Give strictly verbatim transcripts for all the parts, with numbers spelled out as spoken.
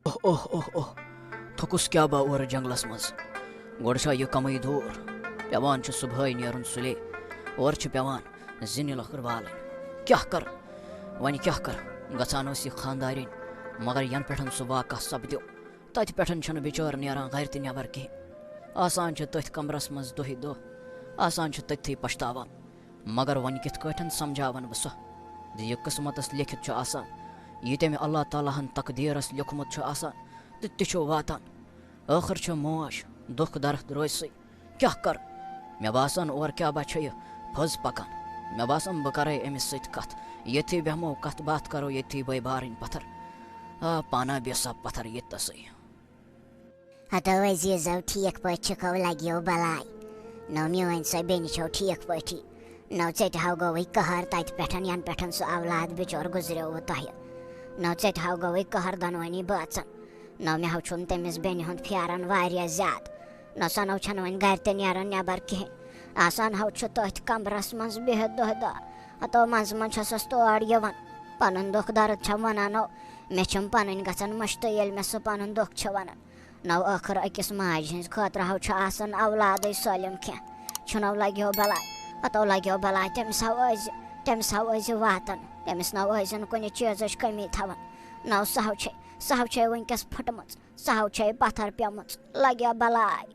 اوہ اوہ اوہ اوہ، تھوٚکُس کیٛاہ با اورٕ جنگلس منٛز۔ گۄڈٕ چھا یہِ کمٕے دوٗر، پٮ۪وان چھُ صُبحٲے نیرُن سُلے۔ اورٕ چھِ پٮ۪وان زِنہِ لٔکٕر والٕنۍ۔ کیٛاہ کَرٕ؟ وۄنۍ کیٛاہ کَرٕ؟ گژھان ٲس یہِ خانٛدارِنۍ، مگر ینہٕ پٮ۪ٹھ سُہ واقعہ سپدیو، تتہِ پٮ۪ٹھ چھَنہٕ بِچٲر نیران گرِ تہِ نٮ۪بر کِہیٖنۍ۔ آسان چھِ تٔتھۍ کمرس منٛز دۄہے دۄہ، آسان چھِ تٔتھی پشتاوان۔ مگر وۄنۍ کِتھ کٲٹھۍ سمجھاون بہٕ سۄ زِ یہِ قٕسمتس لیکھِتھ چھُ آسان، یہِ تٔمۍ اللہ تعالیٰ ہن تقدیٖرس لیوٚکھمُت چھُ آسان، تہٕ تہِ چھُ واتان۔ ٲخٕر چھِ موج دُکھ درد روزسٕے۔ کیٛاہ کَرٕ؟ مےٚ باسان، اورٕ کیٛاہ با چھےٚ یہِ پھٔز پَکان۔ مےٚ باسان، بہٕ کَرَے أمِس سۭتۍ کَتھ۔ ییٚتھی بیٚہمو، کَتھ باتھ کَرو، ییٚتھی بٲے بارٕنۍ پَتھر۔ آ، پانہ بیٚہہ سا پَتھر ییٚتہِ تَسٕے۔ ہتو عزیزو، ٹھیک پٲٹھۍ چھِکھو، لگیو بلاے؟ نو میٲنۍ سۄ بیٚنہِ چھو ٹھیک پٲٹھی؟ نو ژےٚ تہِ ہاو گوٚوٕے قہر تتہِ پٮ۪ٹھ، ینہٕ پٮ۪ٹھ سُہ اولاد بچور گُزریووٕ تۄہہِ۔ نو ژےٚ تہِ ہاو گوٚوٕے قہر دۄنوٕنی بٲژن۔ نو مےٚ ہاو چھُم تٔمِس بیٚنہِ ہُنٛد پھیران واریاہ زیادٕ۔ نو سۄ نو چھنہٕ وۄنۍ گرِ تہِ نیران نٮ۪بر کِہیٖنۍ۔ آسان ہاو چھُ تٔتھۍ کمرس منٛز بِہِتھ دۄہ دۄہ۔ ہتو منٛزٕ منٛزٕ چھسس تور یِوان۔ پنُن دُکھ درد چھم ونان نو۔ مےٚ چھم پنٕنۍ گژھان مٔشتٕے ییٚلہِ مےٚ سُہ پنُن دُکھ چھِ ونان۔ نو ٲخٕر أکِس ماجہِ ہٕنٛز خٲطرٕ ہو چھُ آسان اولادٕے سٲلِم کینٛہہ۔ چھُنو لگیو بلاے، پتو لگیو بلاے، تٔمِس ہو ٲسۍ، تٔمِس ہو ٲسۍ واتان، تٔمِس نو ٲسۍ زن کُنہِ چیٖزٕچ کٔمی تھاوان۔ نو سۄ ہو چھے، سۄ ہو چھے وٕنکیٚس پھٕٹمٕژ، سۄ ہو چھے پتھر پیمٕژ، لگیو بلاے۔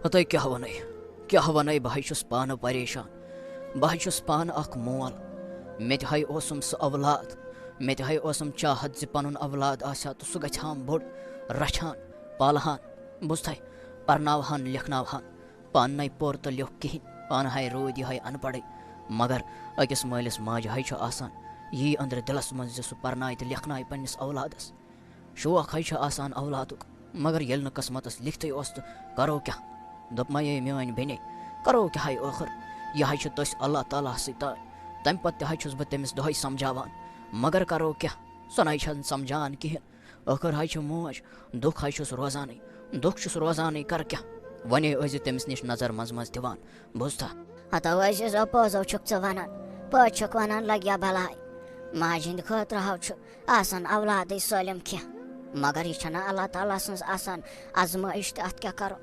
ہتَے کیٛاہ وَنَے، کیٛاہ وَنَے، بہٕ ہَے چھُس پانہٕ پریشان۔ بہٕ ہَے چھُس پانہٕ اکھ مول۔ مےٚ تہِ ہَے اوسُم سُہ اولاد۔ مےٚ تہِ ہَے اوسُم چاہت زِ پَنُن اولاد آسہِ ہا تہٕ سُہ گژھِ ہام بوٚڑ، رَچھِ ہان، پالہٕ ہان، بوٗزتھَے، پرناوہان، لیکھناوہان۔ پانہٕ نَے پوٚر تہٕ لیوٚکھ کِہیٖنۍ، پانہٕ ہَے روٗدۍ یِہوٚے اَن پَڑھٕے۔ مگر أکِس مٲلِس ماجہِ ہَے چھُ آسان یی أنٛدرٕ دِلَس منٛز زِ سُہ پرنایہِ تہٕ لیکھنایہِ پنٛنِس اولادَس۔ شوق ہے چھُ آسان اولادُک، مگر ییٚلہِ نہٕ قٕسمتس لیکھتٕے اوس تہٕ کرو کیٛاہ؟ دوٚپمَے، "اے میٲنۍ بیٚنے، کرو کیٛاہ ہے ٲخٕر؟ یہِ ہے چھُ تٔسۍ اللہ تعالیٰ سٕے تام۔ تَمہِ پتہٕ تہِ ہے چھُس بہٕ تٔمِس دۄہے سمجھاوان، مگر کرو کیٛاہ؟ سۄ نَے چھَنہٕ سمجھان کِہیٖنۍ۔ ٲخٕر ہے چھِ موج، دُکھ ہے چھُس روزانٕے، دُکھ چھُس روزانٕے، کرٕ کیٛاہ؟ وۄنۍ ٲسۍ زِ تٔمِس نِش نظر منٛزٕ منٛزٕ دِوان، بوٗزتھا؟" ہتو عزیزو، پوٚز ہو چھُکھ ژٕ ونان، پٲٹھۍ چھُکھ ونان لگیا بلاے۔ ماجہِ ہٕنٛدِ خٲطرٕ ہو چھُ آسان اولادٕے سٲلِم کینٛہہ، مگر یہِ چھَنہٕ اللہ تعالیٰ سٕنٛز آسان آزمٲیِش تہٕ اَتھ کیٛاہ کَرو؟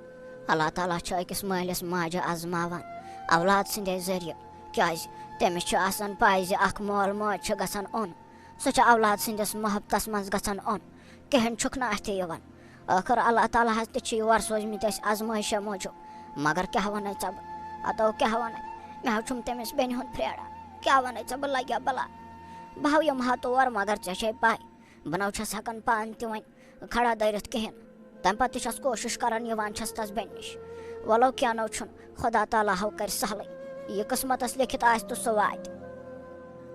اللہ تعالیٰ چھُ أکِس مٲلِس ماجہِ آزماوان اولاد سٕنٛدے ذٔریعہٕ، کیٛازِ تٔمِس چھُ آسان پَے زِ اَکھ مول موج چھُ گژھان اوٚن، سُہ چھُ اولاد سٕنٛدِس محبتَس منٛز گژھان اوٚن، کِہیٖنۍ چھُکھ نہٕ اَتھِ یِوان۔ ٲخٕر اللہ تعالیٰ ہَس تہِ چھِ یور سوٗزمٕتۍ أسۍ آزمٲیشہِ موٗجوٗب، مگر کیٛاہ وَنَے ژےٚ بہٕ؟ ہتو کیٛاہ وَنَے؟ مےٚ حظ چھُم تٔمِس بیٚنہِ ہُنٛد پھرٛیران۔ کیٛاہ وَنَے ژےٚ بہٕ؟ لَگیا بَلاے۔ بہٕ ہاو یِمہٕ ہا تور، مگر ژےٚ چھے پَے، بہٕ نہ حظ چھَس ہٮ۪کان پانہٕ تہِ وۄنۍ کھڑا دٲرِتھ کِہیٖنۍ۔ تَمہِ پَتہٕ تہِ چھَس کوٗشِش کَران، یِوان چھَس تَس بیٚنہِ نِش۔ وَلو کینٛہہ نہ حظ چھُنہٕ، خۄدا تعالیٰ ہو کَرِ سہلٕے۔ یہِ قٕسمَتَس لیکھِتھ آسہِ تہٕ سُہ واتہِ۔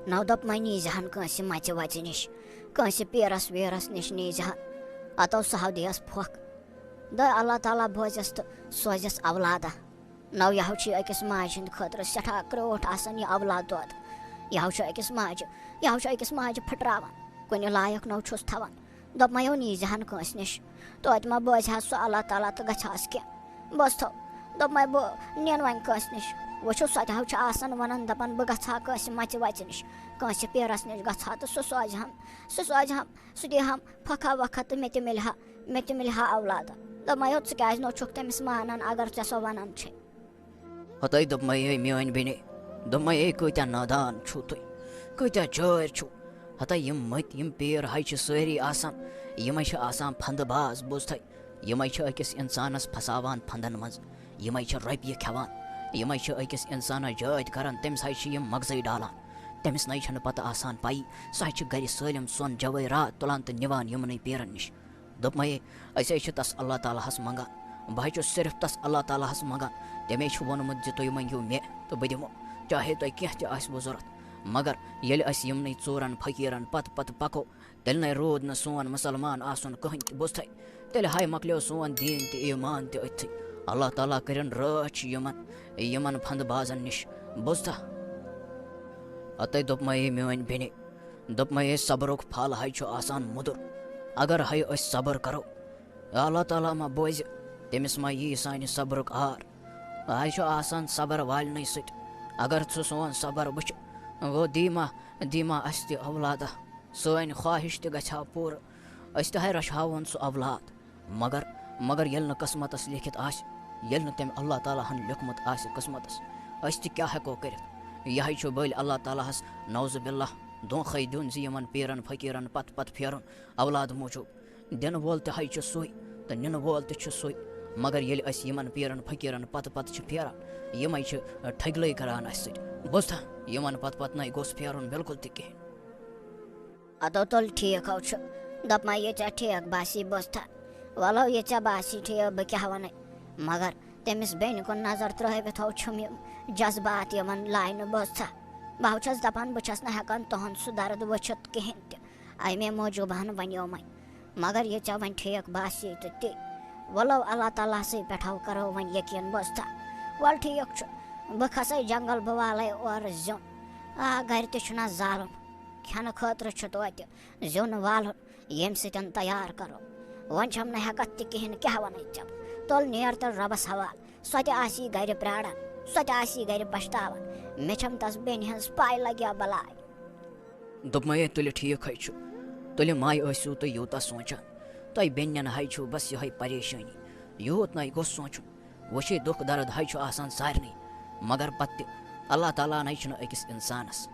نو دوٚپمَے، نیٖزِ ہَن کٲنٛسہِ مَژِ وَژِ نِش، کٲنٛسہِ پیٖرَس ویٖرَس نِش نیٖزِ ہَن۔ ہتو سُہ ہاو دِیَس پھۄکھ۔ دَے اللہ تعالیٰ بوزٮ۪س تہٕ سوزٮ۪س اولادہ۔ نو یہِ ہو چھُ أکِس ماجہِ ہٕنٛدِ خٲطرٕ سٮ۪ٹھاہ کرٛوٗٹھ آسان یہِ اولاد دۄد۔ یہِ ہو چھُ أکِس ماجہِ، یہِ ہو چھُ أکِس ماجہِ پھٕٹراوان۔ کُنہِ لایق نو چھُس تھاوان۔ دوٚپمَے، یو نیٖزِ ہَن کٲنٛسہِ نِش۔ توتہِ ما بوزِ ہا سُہ اللہ تعالیٰ تہٕ گژھِ ہَس کینٛہہ۔ بوزتھو، دوٚپمَے، بہٕ نِنہٕ وۄنۍ کٲنٛسہِ نِش۔ وٕچھِو، سۄ تہِ ہو چھِ آسان وَنان، دَپان، بہٕ گژھٕ ہا کٲنٛسہِ مَژِ وَژِ نِش، کٲنٛسہِ پیٖرَس نِش گژھٕ ہا تہٕ سُہ سوزِ ہَم، سُہ سوزِ ہَم، سُہ دِیہِ ہَم پھۄکھا وۄکھا تہٕ مےٚ تہِ مِلہِ ہا، مےٚ تہِ مِلہِ ہا اولاد۔ دوٚپمَے، یو ژٕ کیٛازِ نو چھُکھ تٔمِس مانان، اگر ژےٚ سۄ وَنان چھے؟ ہتَے دوٚپمَے، اے میٲنۍ بیٚنے، دوٚپمَے، اے کۭتیٛاہ نادان چھُو تُہۍ، کۭتیٛاہ چٲرۍ چھُو۔ ہتَے یِم مٔتۍ، یِم پیٖر ہَے چھِ سٲری آسان، یِمَے چھِ آسان پھنٛدٕ باز، بوٗزتھَے؟ یِمَے چھِ أکِس اِنسانَس پھساوان پھنٛدَن منٛز، یِمَے چھِ رۄپیہِ کھٮ۪وان، یِمَے چھِ أکِس اِنسانَس جٲدۍ کَران، تٔمِس ہَے چھِ یِم مغزٕے ڈالان۔ تٔمِس نَے چھَنہٕ پَتہٕ آسان پَیی، سُہ ہَے چھِ گَرِ سٲلِم سۄن جوٲہرات تُلان تہٕ نِوان یِمنٕے پیٖرَن نِش۔ دوٚپمَے، أسۍ ہے چھِ تَس اللہ تعالیٰ ہَس منٛگان۔ بہٕ ہے چھُس صرف تَس اللہ تعالیٰ ہَس منٛگان۔ تٔمۍ چھُ ووٚنمُت زِ تُہۍ مٔنٛگِو مےٚ تہٕ بہٕ دِمو، چاہے تۄہہِ کینٛہہ تہِ آسِوٕ ضوٚرَتھ۔ مگر ییٚلہِ أسۍ یِمنٕے ژوٗرَن فقیٖرَن پَتہٕ پَتہٕ پَکو، تیٚلہِ نَے روٗد نہٕ سون مُسلمان آسُن کٕہٕنۍ تہِ، بوٗزتھَے؟ تیٚلہِ ہاے مۄکلیو سون دیٖن تہِ ایٖمان تہِ أتھٕے۔ اللہ تعالیٰ کٔرِن رٲچھ یِمَن، یِمَن پھنٛدٕ بازَن نِش، بوٗزتھا؟ اَتَے دوٚپمَے میٛٲنۍ بیٚنہِ، دوٚپمَے، صبرُک پھل ہَے چھُ آسان مُدُر۔ اگر ہَے أسۍ صبر کَرو، اللہ تعالیٰ ما بوزِ، تٔمِس ما یی سانہِ صبرُک عار؟ ہَے چھُ آسان صبر والنٕے سۭتۍ۔ اگر سُہ سون صبر وٕچھِ، گوٚو دی ما، دی ما اَسہِ تہِ اولادہ۔ سٲنۍ خواہِش تہِ گژھِ ہا پوٗرٕ، أسۍ تہِ ہاے رچھہاوون سُہ اولاد، مگر، مگر ییٚلہِ نہٕ قٕسمتس لیکھِتھ آسہِ، ییٚلہِ نہٕ تٔمۍ اللہ تعالیٰ ہن لیوٚکھمُت آسہِ قٕسمتس، أسۍ تہِ کیٛاہ ہٮ۪کو کٔرِتھ؟ یہِ ہاے چھُ بٔلۍ اللہ تعالیٰ ہس نعوذ باللہ دھونٛکھے دیُن زِ یِمن پیٖرن فقیٖرن پتہٕ پتہٕ پھیرُن اولاد موٗجوٗب۔ دِنہٕ وول تہِ ہاے چھُ سُے تہٕ نِنہٕ وول تہِ چھُ سُے، مگر ییٚلہِ أسۍ یِمن پیٖرن فقیٖرن پتہٕ پتہٕ چھِ پھیران، یِمے چھِ ٹھٔگلے کران اَسہِ سۭتۍ۔ بوزتھا، یِمن پتہٕ پتہٕ نَے گوٚژھ پھیرُن بِلکُل تہِ کِہیٖنۍ۔ ادو تُل ٹھیٖک ہو چھُ، دپمے یہِ ژےٚ ٹھیٖک باسی بوزتھا۔ ولو یہِ ژےٚ باسی ٹھیٖک بہٕ کیٛاہ ونَے، مگر تٔمِس بیٚنہِ کُن نظر ترٲوِتھ ہو چھُم یِم جذبات یِوان لاینہٕ بوزتھا۔ بہٕ ہو چھَس دپان بہٕ چھَس نہٕ ہٮ۪کان تُہُنٛد سُہ درد وٕچھِتھ کِہیٖنۍ تہِ، اَمے موٗجوٗب ہن ونیومے۔ مگر یہِ ژےٚ وۄنۍ ٹھیٖک باسی تہٕ تہِ، ولو اللہ تعالیٰ سٕے پٮ۪ٹھ ہو کرو وۄنۍ یقیٖن بوزتھا۔ ول ٹھیٖک چھُ، بہٕ کھسے جنگل بہٕ والے اورٕ زیُن۔ آ، گرِ تہِ چھُنہ زالُن، کھٮ۪نہٕ خٲطرٕ چھُ توتہِ زیُن والُن، ییٚمہِ سۭتۍ تیار کرو۔ وۄنۍ چھَم نہٕ ہٮ۪کتھ تہِ کِہیٖنۍ، کیٛاہ وَنَے ژےٚ بہٕ؟ تُل نیر تہٕ رۄبَس حوال، سۄ تہِ آسی گرِ پرٛاران، سۄ تہِ آسی گرِ پَشتاوان۔ مےٚ چھَم تَس بیٚنہِ ہٕنٛز پَے لَگیا بَلاے۔ دوٚپمَے، ہے تُلہِ ٹھیٖک ہے چھُ، تُلہِ مَے ٲسِو تُہۍ یوٗتاہ سونٛچان، تۄہہِ بیٚنٮ۪ن ہے چھُو بَس یِہوٚے پریشٲنی، یوٗت نَے گوٚژھ سونٛچُن۔ وٕچھِو، دُکھ درد ہے چھُ آسان سارنٕے، مگر پَتہٕ تہِ اللہ تعالیٰ ہَن ہے چھُنہٕ أکِس اِنسانَس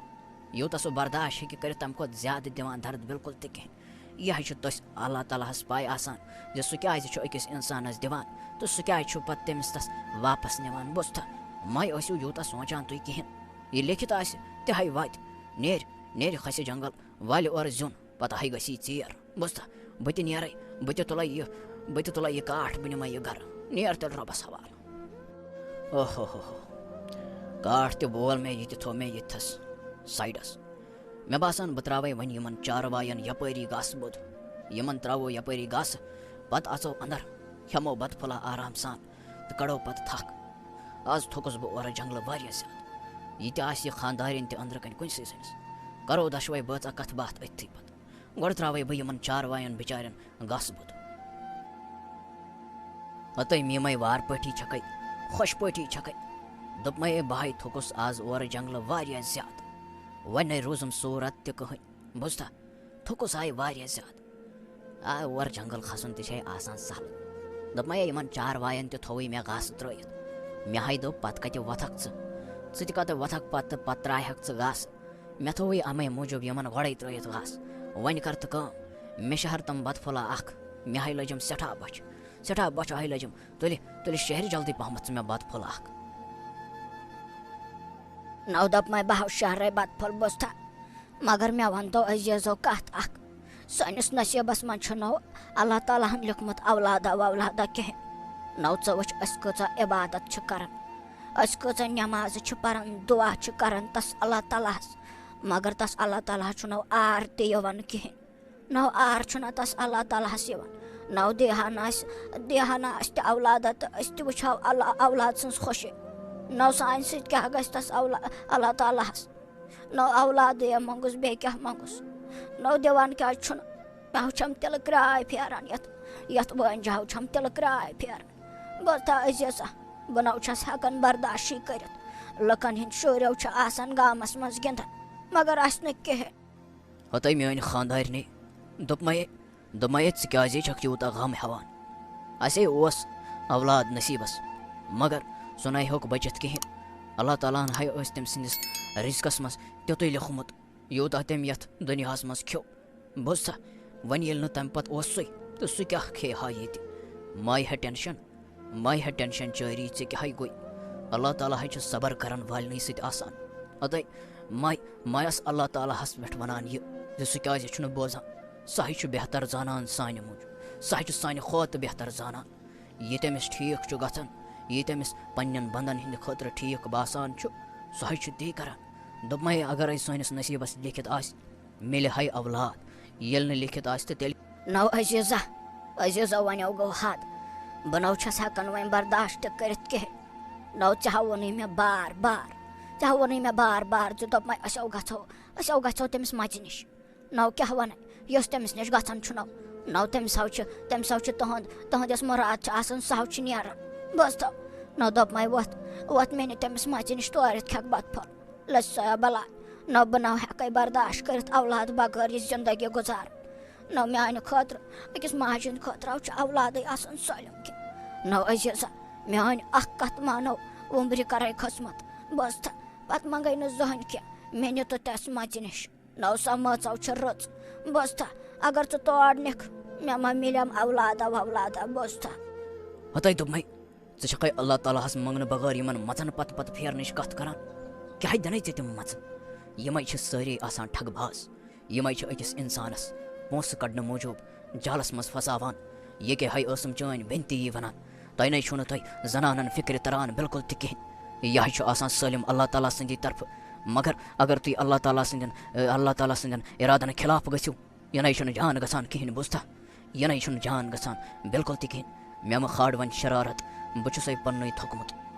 یوٗتاہ سُہ برداش ہیٚکہِ کٔرِتھ، تَمہِ کھۄتہٕ زیادٕ دِوان درد بِلکُل تہِ کِہیٖنۍ۔ یہِ ہے چھُ تۄہہِ اللہ تعالیٰ ہَس پَے آسان زِ سُہ کیٛازِ چھُ أکِس اِنسانَس دِوان تہٕ سُہ کیٛازِ چھُ پَتہٕ تٔمِس تَس واپَس نِوان۔ بوزتھا، مَے ٲسِو یوٗتاہ سونٛچان تُہۍ کِہیٖنۍ۔ یہِ لیکھِتھ آسہِ تہِ ہے واتہِ، نیرِ، نیرِ کھسہِ جنگل، والہِ اورٕ زیُن، پَتہٕ ہے گژھی ژیر۔ بوزتھا، بہٕ تہِ نیرَے، بہٕ تہِ تُلَے یہِ، بہٕ تہِ تُلَے یہِ کاٹھ، بہٕ نِمَے یہِ گَرٕ۔ نیر تیٚلہِ رۄبَس حوالہٕ۔ اوہ ہو ہو ہو۔ کاٹھ تہِ وول مےٚ، یہِ تہِ تھوٚو مےٚ ییٚتھَس سایڈَس۔ مےٚ باسان، بہٕ ترٛاوَے وۄنۍ یِمَن چاروایَن یَپٲری گاسہٕ بوٚد۔ یِمَن ترٛاوو یَپٲری گاسہٕ، پَتہٕ اَژو اَندَر، کھٮ۪مو بَتہٕ پھوٚلہ آرام سان تہٕ کَڑو پَتہٕ تھَکھ۔ آز تھوٚکُس بہٕ اورٕ جنٛگلہٕ واریاہ زیادٕ۔ یہِ تہِ آسہِ یہِ خانٛدارِنۍ تہِ أنٛدرٕ کَنہِ کُنسٕے زٔنِس۔ کَرو دۄشوَے بٲژ اَکھ کَتھ باتھ أتھی پَتہٕ۔ گۄڈٕ ترٛاوَے بہٕ یِمَن چاروایَن بِچارٮ۪ن گاسہٕ بوٚد۔ ہتٲے میٖمَے وار پٲٹھی چھَکَے، خۄش پٲٹھی چھَکَے۔ دوٚپمَے، ہے بہٕ ہاے تھوٚکُس آز اورٕ جنٛگلہٕ واریاہ زیادٕ۔ وۄنۍ نَے روٗزُم صوٗرت تہِ کٕہٕنۍ۔ بوٗزتھا؟ تھوٚکُس ہاے واریاہ زیادٕ۔ آ، اورٕ جنٛگل کھسُن تہِ چھے آسان سہل۔ دوٚپمَے، ہے یِمَن چاروایَن تہِ تھووُے مےٚ گاسہٕ ترٛٲیِتھ۔ مےٚ ہاے دوٚپ، پَتہٕ کَتہِ وۄتھَکھ ژٕ؟ ژٕ تہِ کَتہِ وۄتھَکھ پَتہٕ تہٕ پَتہٕ ترٛایہَکھ ژٕ گاسہٕ؟ مےٚ تھووُے اَمے موٗجوٗب یِمَن گۄڈَے ترٛٲیِتھ گاسہٕ۔ وۄنۍ کَر تہٕ کٲم، مےٚ شہر تِم بَتہٕ پھوٚلہ اَکھ، مےٚ ہاے لٔجِم سٮ۪ٹھاہ بۄچھِ، سٮ۪ٹھاہ بۄچھِ ہاے لٔجِم۔ تُلہِ، تُلہِ شہرِ جلدی پَہمَتھ ژٕ مےٚ بَتہٕ پھوٚلہ اَکھ۔ نَو دوٚپمَے، بہٕ ہاو شہرَے بَتہٕ پھوٚل بوٗزتھا، مگر مےٚ وَن تو عزیٖزو کَتھ اَکھ، سٲنِس نصیٖبَس منٛز چھُنہٕ اللہ تعالیٰ ہَن لیوٚکھمُت اولادہ وولادہ کِہیٖنۍ۔ نَو ژٕ وٕچھ، أسۍ کۭژاہ عبادت چھِ کَران، أسۍ کۭژاہ نٮ۪مازٕ چھِ پَران، دُعا چھِ کَران تَس اللہ تعالیٰ ہَس، مگر تَس اللہ تعالیٰ ہَس چھُنہٕ آر تہِ یِوان کِہیٖنۍ۔ نَو آر چھُنہٕ تَس اللہ تعالیٰ ہَس یِوان۔ نَو دیٖہا نہٕ اَسہِ، دیٖہا نہٕ اَسہِ تہِ اولادہ تہٕ أسۍ تہِ وٕچھہو اللہ، اولاد سٕنٛز خوشی۔ نَو سانہِ سۭتۍ کیٛاہ گژھِ تَس اولا-، اللہ تعالیٰ ہَس؟ نَو اولادٕے منٛگُس، بیٚیہِ کیٛاہ منٛگُس؟ نَو دِوان کیٛازِ چھُنہٕ؟ مےٚ ہو چھَم تِلہٕ کرٛاے پھیران یَتھ، یَتھ وٲنٛجہِ ہو چھَم تِلہٕ کرٛاے پھیران۔ بہٕ تہٕ عزیزہ، بہٕ نَو چھَس ہٮ۪کان برداشٕے کٔرِتھ۔ لُکَن ہِنٛدۍ شُرۍ ہو چھِ آسان گامَس منٛز گِنٛدان، مگر اَسہِ نہٕ کِہیٖنۍ۔ ہتٲے میٲنۍ خانٛدارنہِ دوٚپمَے، دوٚپمَے، ژٕ کیٛازِ چھَکھ یوٗتاہ غم ہٮ۪وان؟ اَسے اوس اولاد نصیٖبَس، مگر سُہ نَے ہیوٚک بٔچِتھ کِہیٖنۍ۔ اللہ تعالیٰ ہَن ہَے ٲسۍ تٔمۍ سٕنٛدِس رِزقَس منٛز تیُتُے لیوٚکھمُت، یوٗتاہ تٔمۍ یَتھ دُنیاہَس منٛز کھیوٚو۔ بوٗزتھا، وۄنۍ ییٚلہِ نہٕ تَمہِ پَتہٕ اوسُے، تہٕ سُہ کیٛاہ کھیٚیہِ ہا ییٚتہِ؟ مَے ہا ٹٮ۪نشَن، مَے ہا ٹٮ۪نشَن چٲری، ژےٚ کیٛاہ ہَے گوٚے؟ اللہ تعالیٰ ہَے چھُ صبر کَرَن والنٕے سۭتۍ آسان۔ ہتٲے، مَے، مَے ٲس اللہ تعالیٰ ہَس پٮ۪ٹھ وَنان یہِ زِ سُہ کیٛازِ چھُنہٕ بوزان؟ سُہ ہَے چھُ بہتر زانان سانہِ موٗجوٗب، سُہ ہَے چھُ سانہِ کھۄتہٕ بہتر زانان۔ یہِ تٔمِس ٹھیٖک چھُ گژھان، یہِ تٔمِس پنٛنٮ۪ن بنٛدَن ہِنٛدِ خٲطرٕ ٹھیٖک باسان چھُ، سُہ ہَے چھُ تی کَران۔ دوٚپمَے، اگرَے سٲنِس نصیٖبَس لیکھِتھ آسہِ، مِلہِ ہَے اولاد، ییٚلہِ نہٕ لیکھِتھ آسہِ تہٕ تیٚلہِ؟ نو عزیزہ، عزیزہ، وۄنۍ گوٚو حد۔ بہٕ نو چھَس ہٮ۪کان وۄنۍ برداشت تہِ کٔرِتھ کِہیٖنۍ۔ نو ژےٚ ہا ووٚنُے مےٚ بار بار، ژےٚ ہا ووٚنُے مےٚ بار بار زِ دوٚپمَے أسۍ ہو گژھو، أسۍ ہو گژھو تٔمِس مَژِ نِش۔ نو کیٛاہ وَنَے، یۄس تٔمِس نِش گژھان چھُ نو، نو تٔمِس ہو چھِ، تٔمِس ہو چھِ تُہُنٛد، تُہٕنٛدِس مُراد چھِ آسان، سُہ ہو چھُ نیران۔ بوز تو، نو دوٚپمَے وۄتھ، وۄتھ مےٚ نہِ تٔمِس مَژِ نِش تورِتھ کھٮ۪کھ بَتہٕ پھوٚل۔ لٔج سۄیا بلاے۔ نہ بہٕ نہ ہٮ۪کَے برداشت کٔرِتھ اولاد بغٲر یہِ زندگی گُزارٕنۍ۔ نو میانہِ خٲطرٕ، أکِس ماجہِ ہٕنٛدِ خٲطرٕ چھُ اولادٕے آسان سٲلِم کینٛہہ۔ نو عزیزا، میٲنۍ اکھ کتھ مانو، وُمبرِ کرے خدمت۔ بوزتھا، پتہٕ منگے نہٕ زٕہٕنۍ کینٛہہ، مےٚ نہِ تہٕ تس مژِ نِش۔ نو سۄ مٲژو چھِ رٕژ۔ بوزتھا، اگر ژٕ تور نِکھ، مےٚ ما مِلٮ۪م اولادا وولادا۔ بوزتھا۔ ہتاے دوٚپمَے، ژٕ چھکھے اللہ تعالیٰ ہس منگنہٕ بغٲر یِمن مژن پتہٕ پتہٕ پھیرنٕچ کتھ کران؟ کیٛاہ دِنے ژےٚ تِم مژٕ؟ یِمے چھِ سٲری آسان ٹھگہٕ باز۔ یِمے چھِ أکِس اِنسانس پونٛسہٕ کڑنہٕ موٗجوٗب جالس منٛز پھساوان۔ یہِ کیٛاہ ہے ٲسٕم چٲنۍ بیٚنہِ تہِ یی ونان، تۄہہِ نے چھُو نہٕ تۄہہِ زنانن فِکرِ تران بِلکُل تہِ کِہیٖنۍ۔ یہِ ہے چھُ آسان سٲلِم اللہ تعالیٰ سٕنٛدی طرفہٕ۔ مگر اگر تُہۍ اللہ تعالیٰ سٕنٛدٮ۪ن، اللہ تعالیٰ سٕنٛدٮ۪ن اِرادن خلاف گٔژھِو، یہِ نے چھُنہٕ جان گژھان کِہیٖنۍ، بوٗزتھا؟ یہِ نے چھُنہٕ جان گژھان بِلکُل تہِ کِہیٖنۍ۔ مےٚ مہٕ کھال وۄنۍ شرارت، بہٕ چھُسے پننُے تھوٚکمُت۔